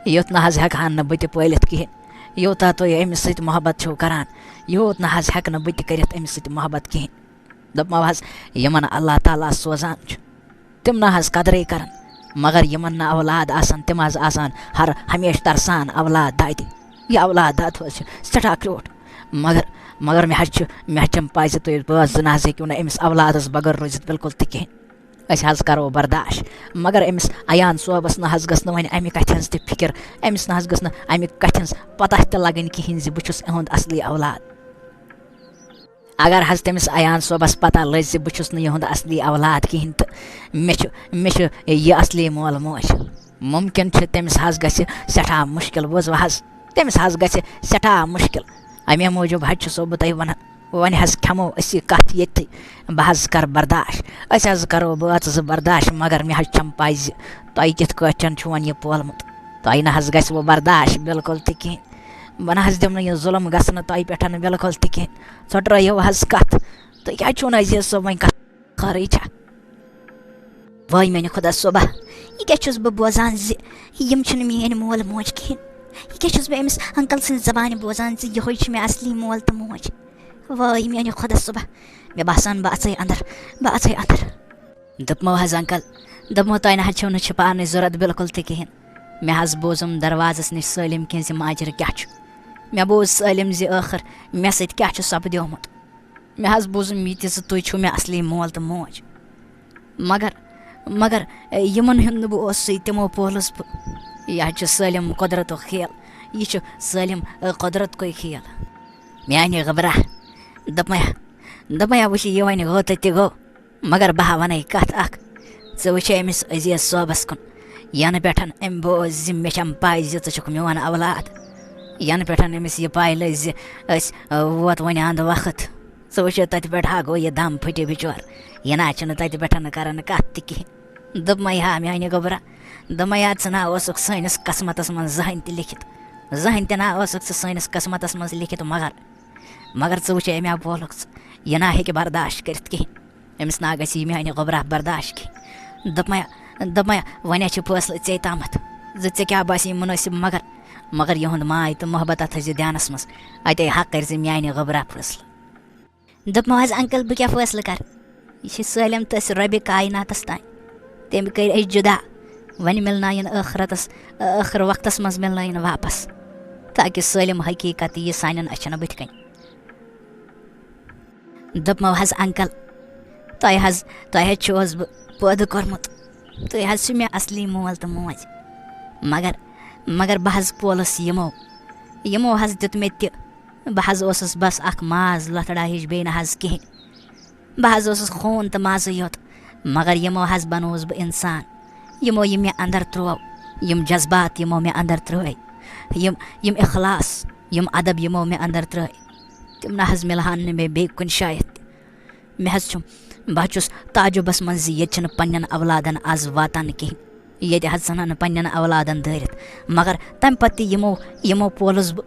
یُتھ نہ حظ ہٮ۪کہٕ ہن نہٕ بہٕ تہِ پٲلِتھ کِہیٖنۍ۔ یوٗتاہ تُہۍ أمِس سۭتۍ محبت چھِو کران، یوٗت نہ حظ ہٮ۪کہٕ نہٕ بہٕ تہِ کٔرِتھ أمِس سۭتۍ محبت کِہیٖنۍ۔ دوٚپمو حظ، یِمن اللہ تعالیٰ سوزان چھُ، تِم نہ حظ قدرٕے کران، مگر یِمن نہٕ اولاد آسان، تِم حظ آسان ہر ہمیشہٕ ترسان اولاد دادِ۔ یہِ اولاد داد حظ چھُ سٮ۪ٹھاہ کیوٗٹ۔ مگر، مگر مےٚ حظ چھُ، مےٚ حظ چھَم پَے زِ تُہۍ بٲژ زٕ نہ حظ ہیٚکِو نہٕ أمِس اولادَس بغٲر روٗزِتھ بِلکُل تہِ کِہیٖنۍ۔ أسۍ حظ کَرو برداش، مگر أمِس ایان صٲبَس نہ حظ گٔژھ نہٕ وۄنۍ اَمہِ کَتھِ ہٕنٛز تہِ فِکِر، أمِس نہ حظ گٔژھ نہٕ اَمہِ کَتھِ ہٕنٛز پَتہ تہِ لَگٕنۍ کِہیٖنۍ زِ بہٕ چھُس اِہُنٛد اَصلی اولاد۔ اگر حظ تٔمِس ایان صٲبَس پَتہ لٔج زِ بہٕ چھُس نہٕ یِہُنٛد اَصلی اولاد کِہیٖنۍ تہٕ مےٚ چھُ، مےٚ چھُ یہِ اَصلی مول موج، مُمکِن چھُ تٔمِس حظ گژھِ سٮ۪ٹھاہ مُشکِل، بوٗزوٕ حظ؟ تٔمِس حظ گژھِ سٮ۪ٹھاہ مُشکِل۔ اَمے موٗجوٗب حظ چھُسو بہٕ تۄہہِ وَنان، وۄنۍ حظ کھٮ۪مو أسۍ یہِ کَتھ ییٚتھٕے۔ بہٕ حظ کَرٕ برداش، أسۍ حظ کَرو بٲژ زٕ برداش، مگر مےٚ حظ چھَم پَے زِ تۄہہِ کِتھ کٲٹھۍ چھُ وۄنۍ یہِ پولمُت۔ تۄہہِ نہ حظ گژھِ وۄنۍ برداش بِلکُل تہِ کِہیٖنۍ۔ بہٕ نہ حظ دِمہٕ نہٕ یہِ ظُلُم گژھنہٕ تۄہہِ پٮ۪ٹھ بِلکُل تہِ کِہیٖنۍ۔ ژھۄٹرٲیِو حظ کَتھ۔ تُہۍ کیٛازِ چھُو نہٕ عزیز صٲب وۄنۍ کَتھ؟ خٲرٕے چھا؟ وٲے میٛانہِ خۄدا صٲبا، یہِ کیٛاہ چھُس بہٕ بوزان زِ یِم چھِنہٕ میٛٲنۍ مول موج کِہیٖنۍ؟ یہِ کیٛاہ چھُس بہٕ أمِس انکل سٕنٛزِ زبانہِ بوزان زِ یِہوٚے چھُ مےٚ اصلی مول تہٕ موج؟ وٲے میٛانہِ خۄدا صٲبا، مےٚ باسان بہٕ اژَے اندر، بہٕ اژَے اندر۔ دوٚپمو حظ انکل، دوٚپمو تۄہہِ نہ حظ چھو نہٕ چھپاونٕچ ضوٚرتھ بِلکُل تہِ کِہیٖنۍ۔ مےٚ حظ بوٗزُم دروازس نِش سٲلِم کینٛہہ زِ ماجرٕ کیٛاہ چھُ۔ مےٚ بوٗز سٲلِم زِ ٲخٕر مےٚ سۭتۍ کیٛاہ چھُ سپدیومُت۔ مےٚ حظ بوٗزُم یہِ تہِ زِ تُہۍ چھِو مےٚ اصلی مول تہٕ موج۔ مگر، مگر، اے، یِمن ہُنٛد نہٕ بہٕ اوسُے، تِمو پولُس بہٕ۔ یہِ حظ چھُ سٲلِم قۄدرتُک کھیل۔ یہِ چھُ سٲلِم، اے، قۄدرت کُے کھیل۔ میانہِ گبرا، دوٚپمَے، دوٚپمَے، وٕچھ یہِ وۄنۍ گوٚو تہٕ تہِ گوٚو۔ مگر بہٕ ہا وَنَے کَتھ اَکھ۔ ژٕ وٕچھے أمِس عزیز صٲبَس کُن۔ یَنہٕ پٮ۪ٹھ أمۍ بوٗز زِ مےٚ چھَم پَے زِ ژٕ چھُکھ میون اولاد۔ یَنہٕ پٮ۪ٹھ أمِس یہِ پَے لٔج زِ أسۍ، اے، ووت وۄنۍ اَنٛد وقت۔ ژٕ وٕچھو، تَتہِ پٮ۪ٹھ ہا گوٚو یہِ دم پھٕٹہِ بِچور۔ یہِ نہ چھُنہٕ تَتہِ پٮ۪ٹھ کران کَتھ تہِ کِہیٖنۍ۔ دوٚپمَے ہا میٛانہِ گوٚبرا، دوٚپمَے ہا، ژٕ نہ اوسُکھ سٲنِس قسمتس منٛز زٕہٕنۍ تہِ لیکھِتھ۔ زٕہٕنۍ تہِ نہ اوسُکھ ژٕ سٲنِس قسمتس منٛز لیکھِتھ، مگر، مگر ژٕ وٕچھے مےٚ بولُکھ ژٕ۔ یہِ نہ ہیٚکہِ برداشت کٔرِتھ کِہیٖنۍ۔ أمِس نہ گژھِ یہِ میٛانہِ گوٚبرا برداشت کِہیٖنۍ۔ دوٚپمَے، دوٚپمَے، وۄنۍ ہا چھِ فٲصلہٕ ژے تامَتھ زِ ژےٚ کیٛاہ باسہِ یہِ مُنٲسِب، مگر، مگر یِہُنٛد ماے تہٕ محبت تھٲیزِ دیانَس منٛز۔ اَتے ہا کٔرزِ میٛانہِ گوٚبرا فٲصلہٕ۔ دوٚپمو حظ، انکل، بہٕ کیٛاہ فٲصلہٕ کَرٕ؟ یہِ چھِ سٲلِم تٔسۍ رۄبِ کایناتَس تام۔ تٔمۍ کٔرۍ أسۍ جُدا۔ وۄنۍ مِلناوِن ٲخرَتَس، ٲخٕر وقتَس منٛز مِلناوِن واپَس، تاکہِ سٲلِم حقیٖقت یی سانٮ۪ن أچھَن بٕتھِ کَنۍ۔ دوٚپمو حظ، انکل، تۄہہِ حظ، تۄہہِ حظ چھُوس بہٕ پٲدٕ کوٚرمُت۔ تُہۍ حظ چھِو مےٚ اصلی مول تہٕ موج۔ مگر، مگر بہٕ حظ پولُس یِمو۔ یِمو حظ دیُت مےٚ تہِ۔ بہٕ حظ اوسُس بس اکھ ماز لۄتھڑا ہِش، بیٚیہِ نہ حظ کِہیٖنۍ۔ بہٕ حظ اوسُس خوٗن تہٕ مازٕے یوت، مگر یِمو حظ بنووُس بہٕ اِنسان۔ یِمو یہِ مےٚ اندر ترٛوو، یِم جذبات یِمو مےٚ اندر ترٛٲے، یِم، یِم اخلاص، یِم ادب یِمو مےٚ اندر ترٛٲے، تِم نہ حظ مِلہٕ ہن نہٕ مےٚ بیٚیہِ کُنہِ جایہِ تہِ۔ مےٚ حظ چھُ، بہٕ حظ چھُس تعجُبس منٛز زِ ییٚتہِ چھِنہٕ پننٮ۪ن اولادن از واتان کِہیٖنۍ۔ ییٚتہِ حظ ژھٕنان پننٮ۪ن اولادن دٲرِتھ۔ مگر تمہِ پتہٕ تہِ یِمو، یِمو پولُس بہٕ،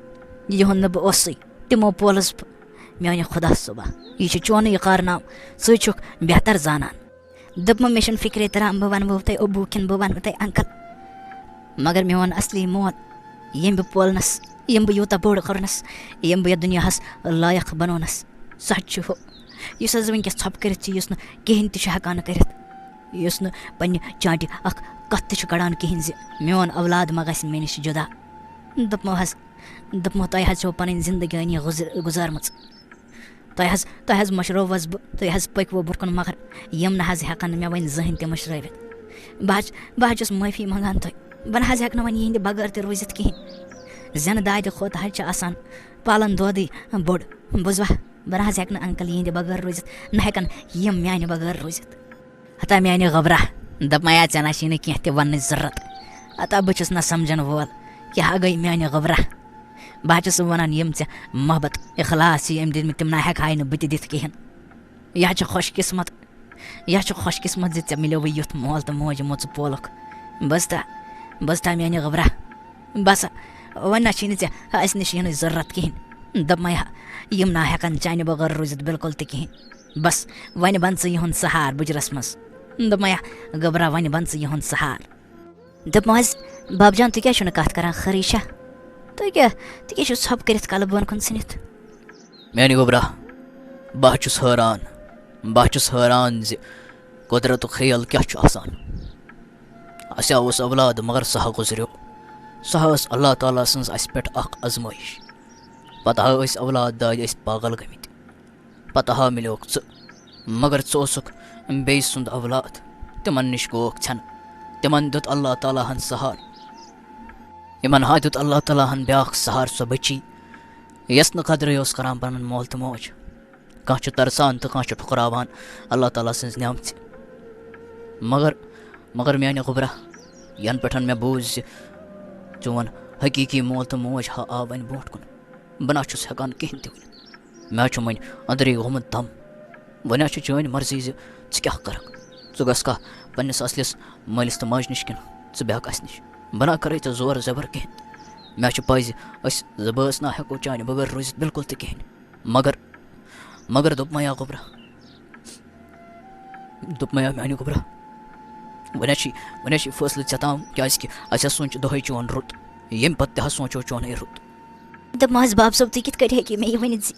یِہُنٛد نہٕ بہٕ اوسُے، تِمو پولُس بہٕ۔ میانہِ خۄدا صٲبا، یہِ چھُ چونُے یہِ کارنامہٕ، ژٕ چھُکھ بہتر زانان۔ دوٚپمو، مےٚ چھُنہٕ فِکرے تران، بہٕ وَنہٕ وو تۄہہِ ابوٗ کِنہٕ بہٕ وَنہٕ تۄہہِ انکل۔ مگر میون اصلی مول، ییٚمۍ بہٕ پولنس، ییٚمۍ بہٕ یوٗتاہ بوٚڑ کوٚرنس، ییٚمۍ بہٕ یَتھ دُنیاہس لایق بنوونس، سُہ حظ چھُ ہُہ، یُس حظ وٕنکیٚس ژھۄپہٕ کٔرِتھ چھُ، یُس نہٕ کِہیٖنۍ تہِ چھُ ہٮ۪کان کٔرِتھ، یُس نہٕ پننہِ چانٹہِ اکھ کتھ تہِ چھُ کڑان کِہیٖنۍ زِ میون اولاد ما گژھِ مےٚ نِش جُدا۔ دوٚپمو حظ، دوٚپمو، تۄہہِ حظ چھو پنٕنۍ زندگٲنی گُزر-، گُزارمٕژ۔ تۄہہِ حظ، تۄہہِ حظ مٔشرٲووس بہٕ، تُہۍ حظ پٔکۍوٕ برٛونٛہہ کُن، مگر یِم نہٕ حظ ہٮ۪کن نہٕ مےٚ وۄنۍ زٕہٕنۍ تہِ مٔشرٲوِتھ۔ بہٕ حظ، بہٕ حظ چھُس معٲفی منٛگان تۄہہِ۔ بہٕ نہٕ حظ ہٮ۪کہٕ نہٕ وۄنۍ یِہِنٛدِ بغٲر تہِ روٗزِتھ کِہیٖنۍ۔ زِنہٕ دادِ کھۄتہٕ حظ چھِ آسان پالن دودٕے بوٚڑ۔ بوٗزوا؟ بہٕ نہٕ حظ ہٮ۪کہٕ نہٕ انکل یِہِنٛدِ بغٲر روٗزِتھ، نہ ہٮ۪کن یِم میانہِ بغٲر روٗزِتھ۔ ہتا میانہِ گوٚبرا، دَپمَیا ژےٚ نہ چھی نہٕ کینٛہہ تہِ وَننٕچ ضروٗرت۔ ہتا بہٕ چھُس نہ سمجھن وول، کیٛاہ گٔے میانہِ گوٚبرا؟ بہٕ حظ چھُس وَنان، یِم ژےٚ محبت، اخلاص چھِ یِم دِتمٕتۍ، تِم نہ ہٮ۪کہٕ ہاے نہٕ بہٕ تہِ دِتھ کِہیٖنۍ۔ یہِ حظ چھِ خۄش قسمت، یہِ حظ چھِ خۄش قسمت زِ ژےٚ مِلیووُے یُتھ مول تہٕ موج، یِمو ژٕ پولُکھ۔ بوٗزتھا، بوٗزتھا میانہِ گوٚبرا؟ بس، وۄنۍ نہ چھی نہٕ ژےٚ اَسہِ نِش یِنٕچ ضروٗرت کِہیٖنۍ۔ دوٚپمَے ہا، یِم نہ ہٮ۪کَن چانہِ بغٲر روٗزِتھ بِلکُل تہِ کِہیٖنۍ۔ بس، وۄنۍ بَن ژٕ یِہُنٛد سہار بُجرَس منٛز۔ دوٚپمَے ہا، گوٚبرا، وۄنۍ بَن ژٕ یِہُنٛد سہار۔ دوٚپمَس، باب جان، تُہۍ کیٛازِ چھِو نہٕ کَتھ کَران؟ خٲرٕے چھا؟ تُہۍ کیٛاہ، تُہۍ کیٛازِ چھِو ژھۄپہٕ کٔرِتھ کَلہٕ بۄن کُن ژھٕنِتھ؟ میٛانہِ گوٚبرا، بہٕ ہا چھُس حٲران، بہٕ ہا چھُس حٲران زِ قۄدرَتُک خیال کیٛاہ چھُ آسان۔ اَسہِ ہا اوس اولاد، مگر سُہ ہا گُزریو۔ سۄ ہا ٲس اللہ تعالیٰ سٕنٛز اَسہِ پٮ۪ٹھ اَکھ آزمٲیِش۔ پَتہٕ ہا ٲسۍ اولاد دادِ أسۍ پاگل گٔمٕتۍ۔ پَتہٕ ہا مِلیوکھ ژٕ، مگر ژٕ اوسُکھ بیٚیہِ سُنٛد اولاد۔ تِمَن نِش گوکھ ژھٮ۪نہٕ۔ تِمَن دیُت اللہ تعالیٰ ہَن سہار۔ یِمَن ہا دیُت اللہ تعالیٰ ہَن بیٛاکھ سہار، سۄ بٔچی، یۄس نہٕ قدرٕے اوس کران پَنُن مول تہٕ موج۔ کانٛہہ چھُ ترسان تہٕ کانٛہہ چھُ ٹھُکراوان اللہ تعالیٰ سٕنٛز نعمژِ۔ مگر، مگر میٛانہِ گوٚبرا، یَنہٕ پٮ۪ٹھ مےٚ بوٗز زِ چون حقیٖقی مول تہٕ موج ہا آو وۄنۍ برٛونٛٹھ کُن، بہٕ نہ چھُس ہٮ۪کان کِہیٖنۍ تہِ ؤنِتھ۔ مےٚ حظ چھُ وۄنۍ أنٛدری گوٚمُت دم۔ وۄنۍ حظ چھِ چٲنۍ مرضی زِ ژٕ کیٛاہ کَرَکھ۔ ژٕ گژھکھا پنٛنِس اَصلِس مٲلِس تہٕ ماجہِ نِش کِنہٕ ژٕ بیٚہَکھ اَسہِ نِش؟ بہٕ نہ کَرَے ژےٚ زور زبر کِہیٖنۍ۔ مےٚ حظ چھِ پَے زِ أسۍ زٕ بٲژ نہ ہٮ۪کو چانہِ بغٲر روٗزِتھ بِلکُل تہِ کِہیٖنۍ۔ مگر، مگر دوٚپمَے یا گوٚبرا، دوٚپمَے یا میٛانہِ گوٚبرا، وۄنۍ حظ چھِ، وۄنۍ حظ چھِ فٲصلہٕ ژےٚ تام، کیٛازِکہِ اَسہِ حظ سوٗنٛچ دۄہَے چون رُت، ییٚمہِ پَتہٕ تہِ حظ سوٗنٛچو چونُے رُت۔ دوٚپمَس، باب صٲب، تُہۍ کِتھ کٔٹھۍ ہیٚکِو مےٚ یہِ ؤنِتھ زِ،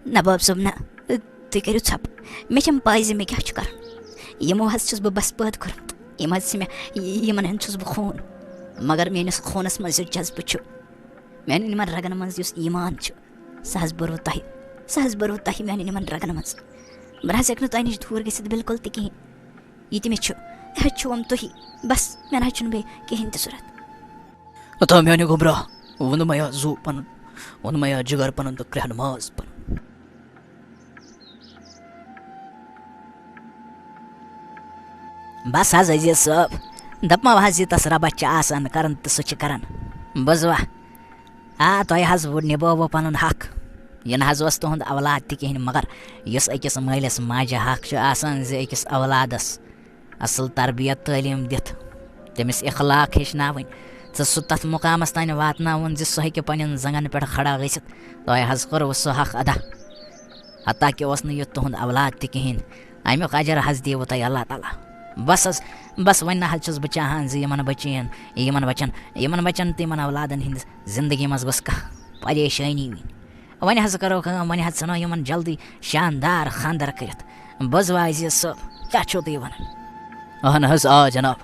نہ باب صٲب، نہ، تُہۍ کٔرِو ژھۄپہٕ۔ مےٚ چھَم پَے زِ مےٚ کیٛاہ چھُ کَرُن۔ یِمو حظ چھُس بہٕ بَس پٲدٕ کوٚرمُت۔ یِم حظ چھِ مےٚ، یِمَن ہُنٛد چھُس بہٕ خوٗن۔ مگر میٛٲنِس خوٗنَس منٛز یُس جذبہٕ چھُ، میٛانٮ۪ن یِمَن رَگَن منٛز یُس ایٖمان چھُ، سُہ حظ بوٚروٕ تۄہہِ، سُہ حظ بوٚروٕ تۄہہِ میٛانٮ۪ن یِمَن رَگَن منٛز۔ بہٕ نہ حظ ہٮ۪کہٕ نہٕ تۄہہِ نِش دوٗر گٔژھِتھ بِلکُل تہِ کِہیٖنۍ۔ یہِ تہِ مےٚ چھُ، یہِ حظ چھُوم تُہی۔ بَس، مےٚ نہ حظ چھُنہٕ بیٚیہِ کِہیٖنۍ تہِ ضوٚرَتھ۔ ہتا میانہِ گوٚبرا، ووٚنمَے یا زُو پنُن، ووٚنمَے یا جگر پنُن تہٕ کرٛہن ماز پنُن۔ بس حظ عزیز صٲب، دپمو حظ یہِ تس ربس چھِ آسان کران تہٕ سُہ چھِ کران۔ بوزوا؟ آ، تۄہہِ حظ ووٚن، نِبٲوو پنُن حق۔ یہِ نہ حظ اوس تُہُنٛد اولاد تہِ کِہیٖنۍ، مگر یُس أکِس مٲلِس ماجہِ حق چھُ آسان زِ أکِس اولادس اصل تربیت تعلیٖم دِتھ، تٔمِس اخلاق ہیٚچھناوٕنۍ، تہٕ سُہ تتھ مقامس تام واتناوُن زِ سُہ ہیٚکہِ پننٮ۪ن زنٛگن پٮ۪ٹھ کھڑا گٔژھِتھ، تۄہہِ حظ کوٚروٕ سُہ حق ادا۔ حتیٰ کہِ اوس نہٕ یہِ تُہُنٛد اولاد تہِ کِہیٖنۍ، امیُک اجر حظ دیٖوٕ تۄہہِ اللہ تعالیٰ۔ بس حظ، بس وۄنۍ نہ حظ چھُس بہٕ چاہان زِ یِمن بچین، یِمن بچن، یِمن بچن تہٕ یِمن اولادن ہٕنٛدِ زندگی منٛز گوٚژھ کانٛہہ پریشٲنی یِنۍ۔ وۄنۍ حظ کرو کٲم، وۄنۍ حظ ژھٕنو یِمن جلدی شاندار خانٛدر کٔرِتھ۔ بوزوا عزیز صٲب، کیٛاہ چھِو تُہۍ وَنان؟ اہن حظ، آ جناب،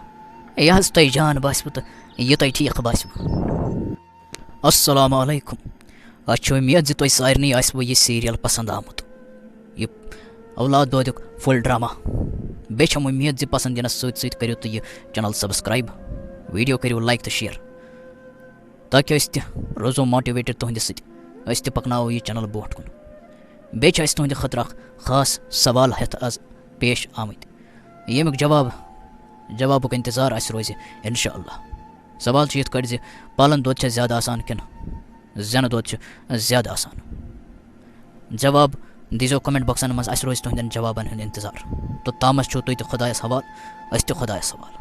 یہِ حظ تۄہہِ جان باسِوٕ تہٕ یہِ تۄہہِ ٹھیٖک باسِوٕ۔ السلام علیکم۔ اَسہِ چھِ اُمید زِ تۄہہِ سارنٕے آسِوٕ یہِ serial پسنٛد آمُت، یہِ اولاد دودیُک full drama۔ بیٚیہِ چھَم اُمید زِ پسنٛد یِنَس سۭتۍ سۭتۍ کٔرِو تُہۍ یہِ channel subscribe، video کٔرِو like تہٕ share، تاکہِ أسۍ تہِ روزو motivated تُہٕنٛدِ سۭتۍ، أسۍ تہِ پَکناوو یہِ channel برونٛٹھ کُن۔ بیٚیہِ چھِ اَسہِ تُہٕنٛدِ خٲطرٕ اَکھ خاص سوال ہٮ۪تھ آز پیش آمٕتۍ، ییٚمیُک جواب، جوابُک انتظار اَسہِ روزِ انشاءاللہ۔ سوال چھُ یِتھ کٲٹھۍ زِ پالن دۄد چھا زیادٕ آسان کِنہٕ زٮ۪نہٕ دۄد چھُ زیادٕ آسان؟ جواب دیٖزیو comment boxن منٛز، اَسہِ روزِ تُہٕنٛدٮ۪ن جوابن ہُنٛد انتظار۔ توٚتامَس چھِو تُہۍ تہِ خۄدایَس حوال، أسۍ تہِ خۄدایَس حوال۔